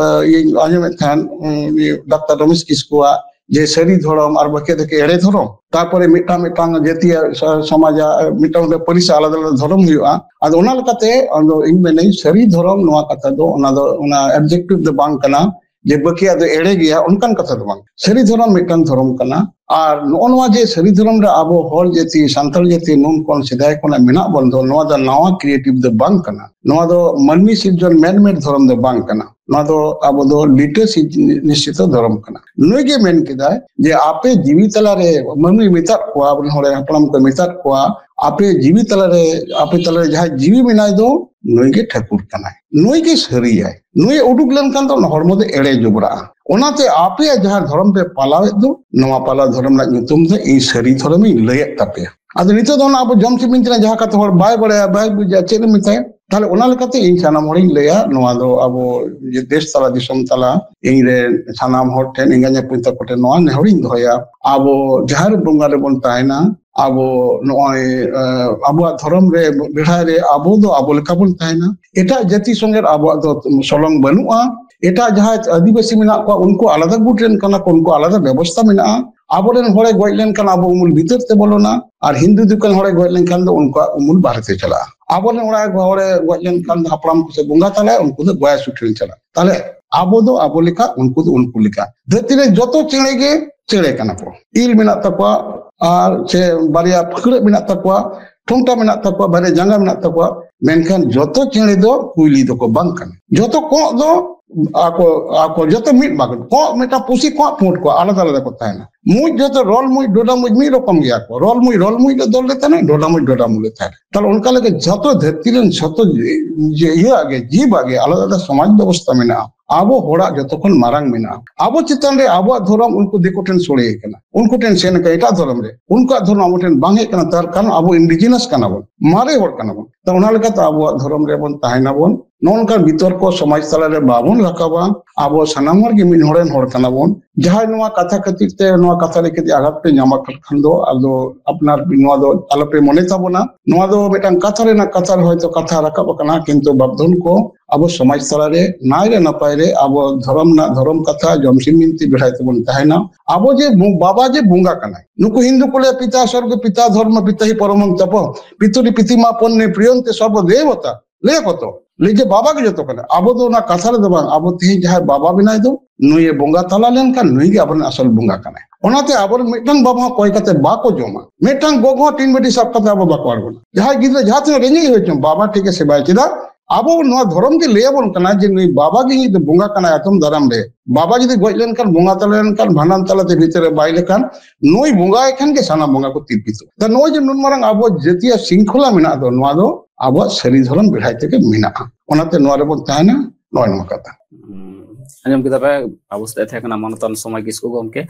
ᱤᱭᱟᱹᱧ ᱟᱸᱡᱚᱢᱮᱫ ᱛᱟᱦᱮᱸᱫ, ᱩᱱᱤ ᱰᱟᱠᱛᱟᱨ ᱨᱚᱢᱮᱥ ᱠᱤᱥᱠᱩᱣᱟᱜ ᱡᱮ ᱥᱟᱹᱨᱤ ᱫᱷᱚᱨᱚᱢ ᱟᱨ ᱵᱟᱹᱠᱤ ᱫᱚᱠᱚ ᱮᱲᱮ ᱫᱷᱚᱨᱚᱢ᱾ ᱛᱟᱨᱯᱚᱨᱮ ᱢᱤᱫᱴᱟᱝ ᱢᱤᱫᱴᱟᱝ ᱡᱟᱹᱛᱤᱭᱟᱜ ᱥᱚ-, ᱥᱚᱢᱟᱡᱟᱜ ᱢᱤᱫᱴᱟᱝ ᱢᱤᱫᱴᱟᱝ ᱯᱟᱹᱨᱤᱥ ᱟᱞᱟᱫᱟ ᱟᱞᱟᱫᱟ ᱫᱷᱚᱨᱚᱢ ᱦᱩᱭᱩᱜᱼᱟ᱾ ᱟᱫᱚ ᱚᱱᱟ ᱞᱮᱠᱟᱛᱮ ᱟᱫᱚ ᱤᱧ ᱢᱮᱱᱟᱹᱧ ᱥᱟᱹᱨᱤ ᱫᱷᱚᱨᱚᱢ ᱱᱚᱣᱟ ᱠᱟᱛᱷᱟ ᱫᱚ, ᱚᱱᱟ ᱫᱚ, ᱚᱱᱟ adjective ᱫᱚ ᱵᱟᱝ ᱠᱟᱱᱟ ᱡᱮ ᱵᱟᱹᱠᱤᱭᱟᱜ ᱫᱚ ᱮᱲᱮ ᱜᱮᱭᱟ, ᱚᱱᱠᱟᱱ ᱠᱟᱛᱷᱟ ᱫᱚ ᱵᱟᱝ᱾ ᱥᱟᱹᱨᱤ ᱫᱷᱚᱨᱚᱢ ᱢᱤᱫᱴᱟᱝ ᱫᱷᱚᱨᱚᱢ ᱠᱟᱱᱟ᱾ ᱟᱨ ᱱᱚᱜᱼᱚ ᱱᱚᱣᱟ ᱡᱮ ᱥᱟᱹᱨᱤ ᱫᱷᱚᱨᱚᱢ ᱨᱮ ᱟᱵᱚ ᱦᱚᱲ ᱡᱟᱹᱛᱤ, ᱥᱟᱱᱛᱟᱲ ᱡᱟᱹᱛᱤ ᱱᱩᱱ ᱠᱷᱚᱱ ᱥᱮᱫᱟᱭ ᱠᱷᱚᱱᱟᱜ ᱢᱮᱱᱟᱜ ᱵᱚᱱ ᱫᱚ, ᱱᱚᱣᱟ ᱫᱚ ᱱᱟᱣᱟ creative ᱫᱚ ᱵᱟᱝ ᱠᱟᱱᱟ᱾ ᱱᱚᱣᱟ ᱫᱚ ᱢᱟᱹᱱᱢᱤ ᱥᱤᱨᱡᱚᱱ man-made ᱫᱷᱚᱨᱚᱢ ᱫᱚ ᱵᱟᱝ ᱠᱟᱱᱟ᱾ ᱱᱚᱣᱟ ᱫᱚ ᱟᱵᱚ ᱫᱚ ᱞᱤᱴᱟᱹ ᱥᱤᱨᱡ-, ᱱᱤᱥᱪᱤᱛᱚ ᱫᱷᱚᱨᱚᱢ ᱠᱟᱱᱟ᱾ ᱱᱩᱭ ᱜᱮ ᱢᱮᱱ ᱠᱮᱫᱟᱭ ᱡᱮ ᱟᱯᱮ ᱡᱤᱣᱤ ᱛᱟᱞᱟᱨᱮ, ᱢᱟᱹᱱᱢᱤ ᱢᱮᱛᱟᱫ ᱠᱚᱣᱟ, ᱟᱵᱚᱨᱮᱱ ᱦᱚᱲ ᱦᱟᱯᱲᱟᱢ ᱠᱚ ᱢᱮᱛᱟᱫ ᱠᱚᱣᱟ, ᱟᱯᱮ ᱡᱤᱣᱤ ᱛᱟᱞᱟᱨᱮ, ᱟᱯᱮ ᱛᱟᱞᱟᱨᱮ ᱡᱟᱦᱟᱸᱭ ᱡᱤᱣᱤ ᱢᱮᱱᱟᱭ ᱫᱚ, ᱱᱩᱭ ᱜᱮ ᱴᱷᱟᱹᱠᱩᱨ ᱠᱟᱱᱟᱭ, ᱱᱩᱭ ᱜᱮ ᱩᱰᱩᱠ ᱞᱮᱱᱠᱷᱟᱱ ᱫᱚ ᱚᱱᱟ ᱦᱚᱲᱢᱚ ᱫᱚ ᱮᱲᱮ ᱡᱚᱵᱽᱨᱟᱜᱼᱟ᱾ ᱚᱱᱟᱛᱮ ᱟᱯᱮᱭᱟᱜ ᱡᱟᱦᱟᱸ ᱫᱷᱚᱨᱚᱢ ᱯᱮ ᱯᱟᱞᱟᱣᱮᱫ ᱫᱚ, ᱱᱚᱣᱟ ᱯᱟᱞᱟᱣ ᱫᱷᱚᱨᱚᱢ ᱨᱮᱱᱟᱜ ᱧᱩᱛᱩᱢ ᱫᱚ ᱤᱧ ᱥᱟᱹᱨᱤ ᱫᱷᱚᱨᱚᱢᱤᱧ ᱞᱟᱹᱭᱮᱫ ᱛᱟᱯᱮᱭᱟ᱾ ᱟᱫᱚ ᱱᱤᱛᱚᱜ ᱫᱚ ᱚᱱᱟ ᱟᱵᱚ ᱡᱚᱢ ᱪᱮᱫ ᱵᱤᱱ ᱛᱤᱱᱟᱹᱜ ᱡᱟᱦᱟᱸ ᱠᱟᱛᱷᱟ ᱦᱚᱲ ᱵᱟᱭ ᱵᱟᱲᱟᱭᱟ, ᱵᱟᱭ ᱵᱩᱡᱟ, ᱪᱮᱫ ᱮᱢ ᱢᱮᱛᱟᱭᱟ? ᱛᱟᱦᱞᱮ ᱚᱱᱟ ᱞᱮᱠᱟᱛᱮ ᱤᱧ ᱥᱟᱱᱟᱢ ᱦᱚᱲᱤᱧ ᱞᱟᱹᱭᱟ, ᱱᱚᱣᱟ ᱫᱚ ᱟᱵᱚ ᱡᱮ ᱫᱮᱥ ᱛᱟᱞᱟ ᱫᱤᱥᱚᱢ ᱛᱟᱞᱟ ᱤᱧ ᱨᱮ ᱥᱟᱱᱟᱢ ᱦᱚᱲ ᱴᱷᱮᱱ, ᱮᱸᱜᱟᱧ ᱟᱹᱯᱩᱧ ᱛᱟᱠᱚ ᱴᱷᱮᱱ ᱱᱚᱣᱟ ᱱᱮᱦᱚᱨᱤᱧ ᱫᱚᱦᱚᱭᱟ, ᱟᱵᱚ ᱡᱟᱦᱮᱨ ᱵᱚᱸᱜᱟ ᱨᱮᱵᱚᱱ ᱛᱟᱦᱮᱱᱟ, ᱟᱵᱚ ᱱᱚᱜᱼᱚᱭ, ᱟᱸ, ᱟᱵᱚᱣᱟᱜ ᱫᱷᱚᱨᱚᱢ ᱨᱮ ᱵᱮᱲᱦᱟᱭ ᱨᱮ ᱟᱵᱚ ᱫᱚ ᱟᱵᱚ ᱞᱮᱠᱟ ᱵᱚᱱ ᱛᱟᱦᱮᱱᱟ᱾ ᱮᱴᱟᱜ ᱡᱟᱹᱛᱤ ᱥᱚᱸᱜᱮ ᱟᱵᱚᱣᱟᱜ ᱫᱚ ᱥᱚᱞᱚᱝ ᱵᱟᱹᱱᱩᱜᱼᱟ᱾ ᱮᱴᱟᱜ ᱡᱟᱦᱟᱸᱭ ᱟᱹᱫᱤᱵᱟᱹᱥᱤ ᱢᱮᱱᱟᱜ ᱠᱚᱣᱟ, ᱩᱱᱠᱩ ᱟᱞᱟᱫᱟ ᱜᱩᱴ ᱨᱮᱱ ᱠᱟᱱᱟ ᱠᱚ, ᱩᱱᱠᱩ ᱟᱞᱟᱫᱟ ᱵᱮᱵᱚᱥᱛᱟ ᱢᱮᱱᱟᱜᱼᱟ᱾ ᱟᱵᱚᱨᱮᱱ ᱦᱚᱲᱮ ᱜᱚᱡ ᱞᱮᱱᱠᱷᱟᱱ ᱟᱵᱚ ᱩᱢᱩᱞ ᱵᱷᱤᱛᱟᱹᱨ ᱛᱮ ᱵᱚᱞᱚᱱᱟ, ᱟᱨ ᱦᱤᱱᱫᱩ ᱫᱤᱠᱩ ᱨᱮᱱ ᱦᱚᱲᱮ ᱜᱚᱡ ᱞᱮᱱᱠᱷᱟᱱ ᱫᱚ ᱩᱱᱠᱩᱣᱟᱜ ᱩᱢᱩᱞ ᱵᱟᱦᱨᱮ ᱛᱮ ᱪᱟᱞᱟᱜᱼᱟ᱾ ᱟᱵᱚᱨᱮᱱ ᱚᱲᱟᱜ ᱦᱚᱲᱮ ᱜᱚᱡ ᱞᱮᱱᱠᱷᱟᱱ ᱫᱚ ᱦᱟᱯᱲᱟᱢ ᱠᱚ ᱥᱮ ᱵᱚᱸᱜᱟ ᱛᱟᱞᱟᱭᱟ, ᱩᱱᱠᱩ ᱫᱚ ᱜᱚᱭᱟ ᱥᱩᱴᱷᱤ ᱨᱮ ᱪᱟᱞᱟᱜᱼᱟ᱾ ᱛᱟᱦᱞᱮ ᱟᱵᱚ ᱫᱚ ᱟᱵᱚ ᱞᱮᱠᱟ, ᱩᱱᱠᱩ ᱫᱚ ᱩᱱᱠᱩ ᱞᱮᱠᱟ᱾ ᱫᱷᱟᱹᱨᱛᱤ ᱨᱮ ᱡᱚᱛᱚ ᱪᱮᱬᱮ ᱜᱮ ᱪᱮᱬᱮ ᱠᱟᱱᱟ ᱠᱚ᱾ ᱤᱞ ᱢᱮᱱᱟᱜ ᱛᱟᱠᱚᱣᱟ, ᱟᱨ ᱥᱮ ᱵᱟᱨᱭᱟ ᱯᱷᱟᱹᱠᱲᱟᱹᱜ ᱢᱮᱱᱟᱜ ᱛᱟᱠᱚᱣᱟ, ᱴᱷᱚᱱᱴᱟ ᱢᱮᱱᱟᱜ ᱛᱟᱠᱚᱣᱟ, ᱵᱟᱨᱭᱟ ᱡᱟᱸᱜᱟ ᱢᱮᱱᱟᱜ ᱛᱟᱠᱚᱣᱟ, ᱢᱮᱱᱠᱷᱟᱱ ᱡᱚᱛᱚ ᱪᱮᱬᱮ ᱫᱚ ᱠᱩᱭᱞᱤ ᱫᱚᱠᱚ ᱵᱟᱝ ᱠᱟᱱᱟ᱾ ᱡᱚᱛᱚ ᱠᱚᱸᱜ ᱫᱚ ᱟᱠᱚ, ᱟᱠᱚ ᱡᱚᱛᱚ ᱢᱤᱫ ᱵᱟᱝ ᱠᱟᱱᱟ᱾ ᱠᱚᱸᱜ ᱢᱤᱫᱴᱟᱝ ᱯᱩᱥᱤ ᱠᱚᱸᱜ ᱯᱩᱸᱰ ᱠᱚ ᱟᱞᱟᱫᱟ ᱟᱞᱟᱫᱟ ᱠᱚ ᱛᱟᱦᱮᱱᱟ᱾ ᱢᱩᱡ ᱡᱚᱛᱚ ᱨᱚᱞ ᱢᱩᱡ, ᱰᱚᱰᱟ ᱢᱩᱡ ᱢᱤᱫ ᱨᱚᱠᱚᱢ ᱜᱮᱭᱟ ᱠᱚ᱾ ᱨᱚᱞ ᱢᱩᱡ ᱨᱚᱞ ᱢᱩᱡ ᱞᱮ ᱫᱚᱞ ᱞᱮ ᱛᱟᱦᱮᱱᱟ, ᱰᱚᱰᱟ ᱢᱩᱡ ᱰᱚᱰᱟ ᱢᱩᱡ ᱞᱮ ᱛᱟᱦᱮᱱᱟ᱾ ᱛᱟᱦᱞᱮ ᱚᱱᱠᱟ ᱞᱮᱠᱟ ᱡᱚᱛᱚ ᱫᱷᱟᱹᱨᱛᱤ ᱨᱮᱱ ᱡᱚᱛᱚ ᱡᱤ-, ᱤᱭᱟᱹ ᱟᱜ ᱜᱮ, ᱡᱤᱵᱽ ᱟᱜ ᱜᱮ ᱟᱞᱟᱫᱟ ᱟᱞᱟᱫᱟ ᱥᱚᱢᱟᱡᱽ ᱵᱮᱵᱚᱥᱛᱟ ᱢᱮᱱᱟᱜᱼᱟ᱾ ᱟᱵᱚ ᱦᱚᱲᱟᱜ ᱡᱚᱛᱚ ᱠᱷᱚᱱ ᱢᱟᱨᱟᱝ ᱢᱮᱱᱟᱜᱼᱟ᱾ ᱟᱵᱚ ᱪᱮᱛᱟᱱ ᱨᱮ ᱟᱵᱚᱣᱟᱜ ᱫᱷᱚᱨᱚᱢ ᱩᱱᱠᱩ ᱫᱤᱠᱩ ᱴᱷᱮᱱ ᱥᱚᱲᱮ ᱟᱠᱟᱱᱟ, ᱩᱱᱠᱩ ᱴᱷᱮᱱ ᱥᱮᱱ ᱟᱠᱟᱱᱟ ᱮᱴᱟᱜ ᱫᱷᱚᱨᱚᱢ ᱨᱮ, ᱩᱱᱠᱩᱣᱟᱜ ᱫᱷᱚᱨᱚᱢ ᱟᱵᱚ ᱴᱷᱮᱱ ᱵᱟᱝ ᱦᱮᱡ ᱟᱠᱟᱱᱟ᱾ ᱛᱟᱨ ᱠᱟᱨᱚᱱ ᱟᱵᱚ indigenous ᱠᱟᱱᱟ ᱵᱚᱱ, ᱢᱟᱨᱮ ᱦᱚᱲ ᱠᱟᱱᱟ ᱵᱚᱱ᱾ ᱛᱚ ᱚᱱᱟ ᱞᱮᱠᱟᱛᱮ ᱟᱵᱚᱣᱟᱜ ᱫᱷᱚᱨᱚᱢ ᱨᱮᱵᱚᱱ ᱛᱟᱦᱮᱱᱟᱵᱚᱱ᱾ ᱱᱚᱜᱼᱚ ᱱᱚᱝᱠᱟᱱ ᱵᱤᱛᱚᱨᱠᱚ ᱥᱚᱢᱟᱡᱽ ᱛᱟᱞᱟᱨᱮ ᱵᱟᱵᱚᱱ ᱨᱟᱠᱟᱵᱟ᱾ ᱟᱵᱚ ᱥᱟᱱᱟᱢ ᱦᱚᱲ ᱜᱮ ᱢᱤᱫ ᱦᱚᱲ ᱨᱮᱱ ᱦᱚᱲ ᱠᱟᱱᱟ ᱵᱚᱱ᱾ ᱡᱟᱦᱟᱸᱭ ᱱᱚᱣᱟ ᱠᱟᱛᱷᱟ ᱠᱷᱟᱹᱛᱤᱨ ᱛᱮ, ᱱᱚᱣᱟ ᱠᱟᱛᱷᱟ ᱨᱮ ᱠᱟᱹᱴᱤᱡ ᱟᱜᱷᱟᱛ ᱯᱮ ᱧᱟᱢ ᱟᱠᱟᱫ ᱠᱷᱟᱱ ᱫᱚ, ᱟᱫᱚ ᱟᱯᱱᱟᱨ ᱱᱚᱣᱟ ᱫᱚ ᱟᱞᱚᱯᱮ ᱢᱚᱱᱮ ᱛᱟᱵᱚᱱᱟ᱾ ᱱᱚᱣᱟ ᱫᱚ ᱢᱤᱫᱴᱟᱝ ᱠᱟᱛᱷᱟ ᱨᱮᱱᱟᱜ ᱠᱟᱛᱷᱟ ᱨᱮ ᱦᱚᱭᱛᱚ ᱠᱟᱛᱷᱟ ᱨᱟᱠᱟᱵ ᱟᱠᱟᱱᱟ, ᱠᱤᱱᱛᱩ ᱵᱟᱯᱫᱷᱚᱱ ᱠᱚ ᱟᱵᱚ ᱥᱚᱢᱟᱡᱽ ᱛᱟᱞᱟᱨᱮ ᱱᱟᱭ ᱨᱮ ᱱᱟᱯᱟᱭ ᱨᱮ ᱟᱵᱚ ᱫᱷᱚᱨᱚᱢ ᱨᱮᱱᱟᱜ ᱫᱷᱚᱨᱚᱢ ᱠᱟᱛᱷᱟ ᱡᱚᱢᱥᱤᱢ ᱵᱤᱱᱛᱤ ᱵᱮᱲᱦᱟᱭ ᱛᱮᱵᱚᱱ ᱛᱟᱦᱮᱱᱟ᱾ ᱟᱵᱚ ᱡᱮ ᱵᱚ-, ᱵᱟᱵᱟ ᱡᱮ ᱵᱚᱸᱜᱟ ᱠᱟᱱᱟᱭ, ᱱᱩᱠᱩ ᱦᱤᱱᱫᱩ ᱠᱚ ᱞᱟᱹᱭᱟ, "ᱯᱤᱛᱟ ᱥᱚᱨᱜᱚ ᱯᱤᱛᱟ ᱫᱷᱚᱨᱢᱚ ᱯᱤᱛᱟ ᱦᱤ ᱯᱚᱨᱚᱢᱚᱢ ᱛᱟᱯᱚ, ᱯᱤᱛᱩᱨᱤ ᱯᱤᱛᱤᱢᱟ ᱯᱚᱱᱱᱮ ᱯᱨᱤᱭᱚᱱᱛᱮ ᱥᱚᱨᱵᱚ ᱫᱮᱵᱚᱛᱟ", ᱞᱟᱹᱭᱟ ᱠᱚ ᱛᱚ᱾ ᱞᱟᱹᱭ ᱡᱮ ᱵᱟᱵᱟ ᱜᱮ ᱡᱚᱛᱚ ᱠᱟᱱᱟ᱾ ᱟᱵᱚ ᱫᱚ ᱚᱱᱟ ᱠᱟᱛᱷᱟ ᱨᱮᱫᱚ ᱵᱟᱝ, ᱟᱵᱚ ᱛᱮᱦᱮᱧ ᱡᱟᱦᱟᱸᱭ ᱵᱟᱵᱟ ᱵᱮᱱᱟᱭ ᱫᱚ, ᱱᱩᱭᱮ ᱵᱚᱸᱜᱟ ᱛᱟᱞᱟ ᱞᱮᱱᱠᱷᱟᱱ ᱱᱩᱭ ᱜᱮ ᱟᱵᱚᱨᱮᱱ ᱟᱥᱚᱞ ᱵᱚᱸᱜᱟ ᱠᱟᱱᱟᱭ᱾ ᱚᱱᱟᱛᱮ ᱟᱵᱚᱨᱮᱱ ᱢᱤᱫᱴᱟᱝ ᱵᱟᱵᱟ ᱦᱚᱸ ᱠᱚᱭ ᱠᱟᱛᱮ ᱵᱟᱠᱚ ᱡᱚᱢᱟ, ᱢᱤᱫᱴᱟᱝ ᱜᱚᱜᱚ ᱦᱚᱸ ᱴᱤᱱ ᱵᱟᱹᱴᱤ ᱥᱟᱵ ᱠᱟᱛᱮ ᱟᱵᱚ ᱵᱟᱠᱚ ᱟᱬᱜᱚᱱᱟ᱾ ᱡᱟᱦᱟᱸᱭ ᱜᱤᱫᱽᱨᱟᱹ ᱡᱟᱦᱟᱸ ᱛᱤᱱᱟᱹᱜ ᱨᱮᱸᱜᱮᱡ ᱦᱩᱭ ᱦᱚᱪᱚᱱ, ᱵᱟᱵᱟ ᱴᱷᱤᱠ ᱮ ᱥᱮᱵᱟᱭ ᱪᱮᱫᱟᱜ? ᱟᱵᱚ ᱱᱚᱣᱟ ᱫᱷᱚᱨᱚᱢ ᱜᱮ ᱞᱟᱹᱭ ᱟᱵᱚᱱ ᱠᱟᱱᱟ ᱡᱮ ᱱᱩᱭ ᱵᱟᱵᱟ ᱜᱮ ᱤᱧᱤᱡ ᱫᱚ ᱵᱚᱸᱜᱟ ᱠᱟᱱᱟᱭ ᱟᱛᱚᱢ ᱫᱟᱨᱟᱢ ᱨᱮ᱾ ᱵᱟᱵᱟ ᱡᱩᱫᱤ ᱜᱚᱡ ᱞᱮᱱᱠᱷᱟᱱ, ᱵᱚᱸᱜᱟ ᱛᱟᱞᱟ ᱞᱮᱱᱠᱷᱟᱱ, ᱵᱷᱟᱸᱰᱟᱱ ᱛᱟᱞᱟᱛᱮ ᱵᱷᱤᱛᱟᱹᱨ ᱨᱮ ᱵᱟᱭ ᱞᱮᱠᱷᱟᱱ, ᱱᱩᱭ ᱵᱚᱸᱜᱟᱭ ᱠᱷᱟᱱ ᱜᱮ ᱥᱟᱱᱟᱢ ᱵᱚᱸᱜᱟ ᱠᱚ ᱛᱤᱨᱯᱤᱛᱚᱜ᱾ ᱛᱟ ᱱᱚᱜᱼᱚᱭ ᱡᱮ ᱱᱩᱱ ᱢᱟᱨᱟᱝ ᱟᱵᱚ ᱡᱟᱹᱛᱤᱭᱟᱜ ᱥᱤᱝᱠᱷᱚᱞᱟ ᱢᱮᱱᱟᱜ ᱫᱚ, ᱱᱚᱣᱟ ᱫᱚ ᱟᱵᱚᱣᱟᱜ ᱥᱟᱹᱨᱤ ᱫᱷᱚᱨᱚᱢ ᱵᱮᱲᱦᱟᱭ ᱛᱮᱜᱮ ᱢᱮᱱᱟᱜᱼᱟ᱾ ᱚᱱᱟᱛᱮ ᱱᱚᱣᱟ ᱨᱮᱵᱚᱱ ᱛᱟᱦᱮᱱᱟ᱾ ᱱᱚᱜᱼᱚᱭ ᱱᱚᱣᱟ ᱠᱟᱛᱷᱟ᱾ ᱦᱩᱸ᱾ ᱟᱸᱡᱚᱢ ᱠᱮᱫᱟ ᱯᱮ, ᱟᱵᱚ ᱥᱟᱛᱮ ᱛᱟᱦᱮᱸ ᱠᱟᱱᱟ ᱢᱟᱱᱚᱛᱟᱱ ᱥᱚᱢᱟᱭ ᱠᱤᱥᱠᱩ ᱜᱚᱢᱠᱮ᱾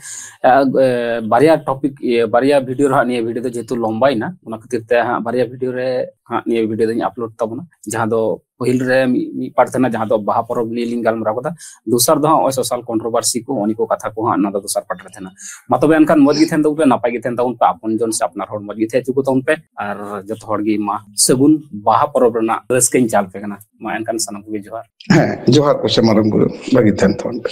ᱮ, ᱮ, ᱵᱟᱨᱭᱟ ᱴᱚᱯᱤᱠ, ᱤᱭᱟᱹ, ᱵᱟᱨᱭᱟ ᱵᱷᱤᱰᱤᱭᱳ ᱨᱮ ᱦᱟᱸᱜ ᱱᱤᱭᱟᱹ ᱵᱷᱤᱰᱤᱭᱳ ᱫᱚ ᱡᱮᱦᱮᱛᱩ ᱞᱚᱢᱵᱟᱭᱮᱱᱟ, ᱚᱱᱟ ᱠᱷᱟᱹᱛᱤᱨ ᱛᱮ ᱦᱟᱸᱜ ᱵᱟᱨᱭᱟ ᱵᱷᱤᱰᱤᱭᱳ ᱨᱮ ᱦᱟᱸᱜ ᱱᱤᱭᱟᱹ ᱵᱷᱤᱰᱤᱭᱳ ᱫᱚᱧ ᱟᱯᱞᱳᱰ ᱛᱟᱵᱚᱱᱟ᱾ ᱡᱟᱦᱟᱸ ᱫᱚ ᱯᱟᱹᱦᱤᱞ ᱨᱮ ᱢᱤᱫ, ᱢᱤᱫ ᱯᱟᱨᱴ ᱛᱟᱦᱮᱱᱟ, ᱡᱟᱦᱟᱸ ᱫᱚ ᱵᱟᱦᱟ ᱯᱚᱨᱚᱵᱽ ᱱᱤᱭᱮ ᱞᱤᱧ ᱜᱟᱞᱢᱟᱨᱟᱣ ᱠᱟᱫᱟ᱾ ᱫᱚᱥᱟᱨ ᱫᱚ ᱦᱟᱸᱜ ᱱᱚᱜᱼᱚᱭ ᱥᱳᱥᱟᱞ ᱠᱚᱱᱴᱨᱳᱵᱷᱟᱨᱥᱤ ᱠᱚ, ᱱᱚᱜᱼᱚ ᱱᱤᱭᱟᱹ ᱠᱚ ᱠᱟᱛᱷᱟ ᱠᱚ ᱦᱟᱸᱜ ᱚᱱᱟ ᱫᱚ ᱫᱚᱥᱟᱨ ᱯᱟᱨᱴ ᱨᱮ ᱛᱟᱦᱮᱱᱟ᱾ ᱢᱟ ᱛᱚᱵᱮ ᱮᱱᱠᱷᱟᱱ ᱢᱚᱡᱽ ᱜᱮ ᱛᱟᱦᱮᱱ ᱛᱟᱵᱚᱱ ᱯᱮ, ᱱᱟᱯᱟᱭ ᱜᱮ ᱛᱟᱦᱮᱱ ᱛᱟᱵᱚᱱ ᱯᱮ, ᱟᱯᱚᱱ ᱡᱚᱱ ᱥᱮ ᱟᱯᱱᱟᱨ ᱦᱚᱲ ᱢᱚᱡᱽ ᱜᱮ ᱛᱟᱦᱮᱸ ᱦᱚᱪᱚ ᱠᱚ ᱛᱟᱵᱚᱱ ᱯᱮ᱾ ᱟᱨ ᱡᱚᱛᱚ ᱦᱚᱲ ᱜᱮ ᱢᱟ ᱥᱟᱹᱜᱩᱱ ᱵᱟᱦᱟ ᱯᱚᱨᱚᱵᱽ ᱨᱮᱱᱟᱜ ᱨᱟᱹᱥᱠᱟᱹᱧ ᱪᱟᱞ ᱯᱮ ᱠᱟᱱᱟ᱾ ᱢᱟ ᱮᱱᱠᱷᱟᱱ ᱥᱟᱱᱟᱢ ᱠᱚᱜᱮ ᱡᱚᱦᱟᱨ᱾ ᱦᱮᱸ, ᱡᱚᱦᱟᱨ ᱠᱚ ᱥᱮ ᱢᱟᱨᱟᱝ ᱵᱩᱨᱩ, ᱵᱷᱟᱹᱜᱤ ᱛᱟᱦᱮᱱ ᱛᱟᱵᱚᱱ ᱯᱮ᱾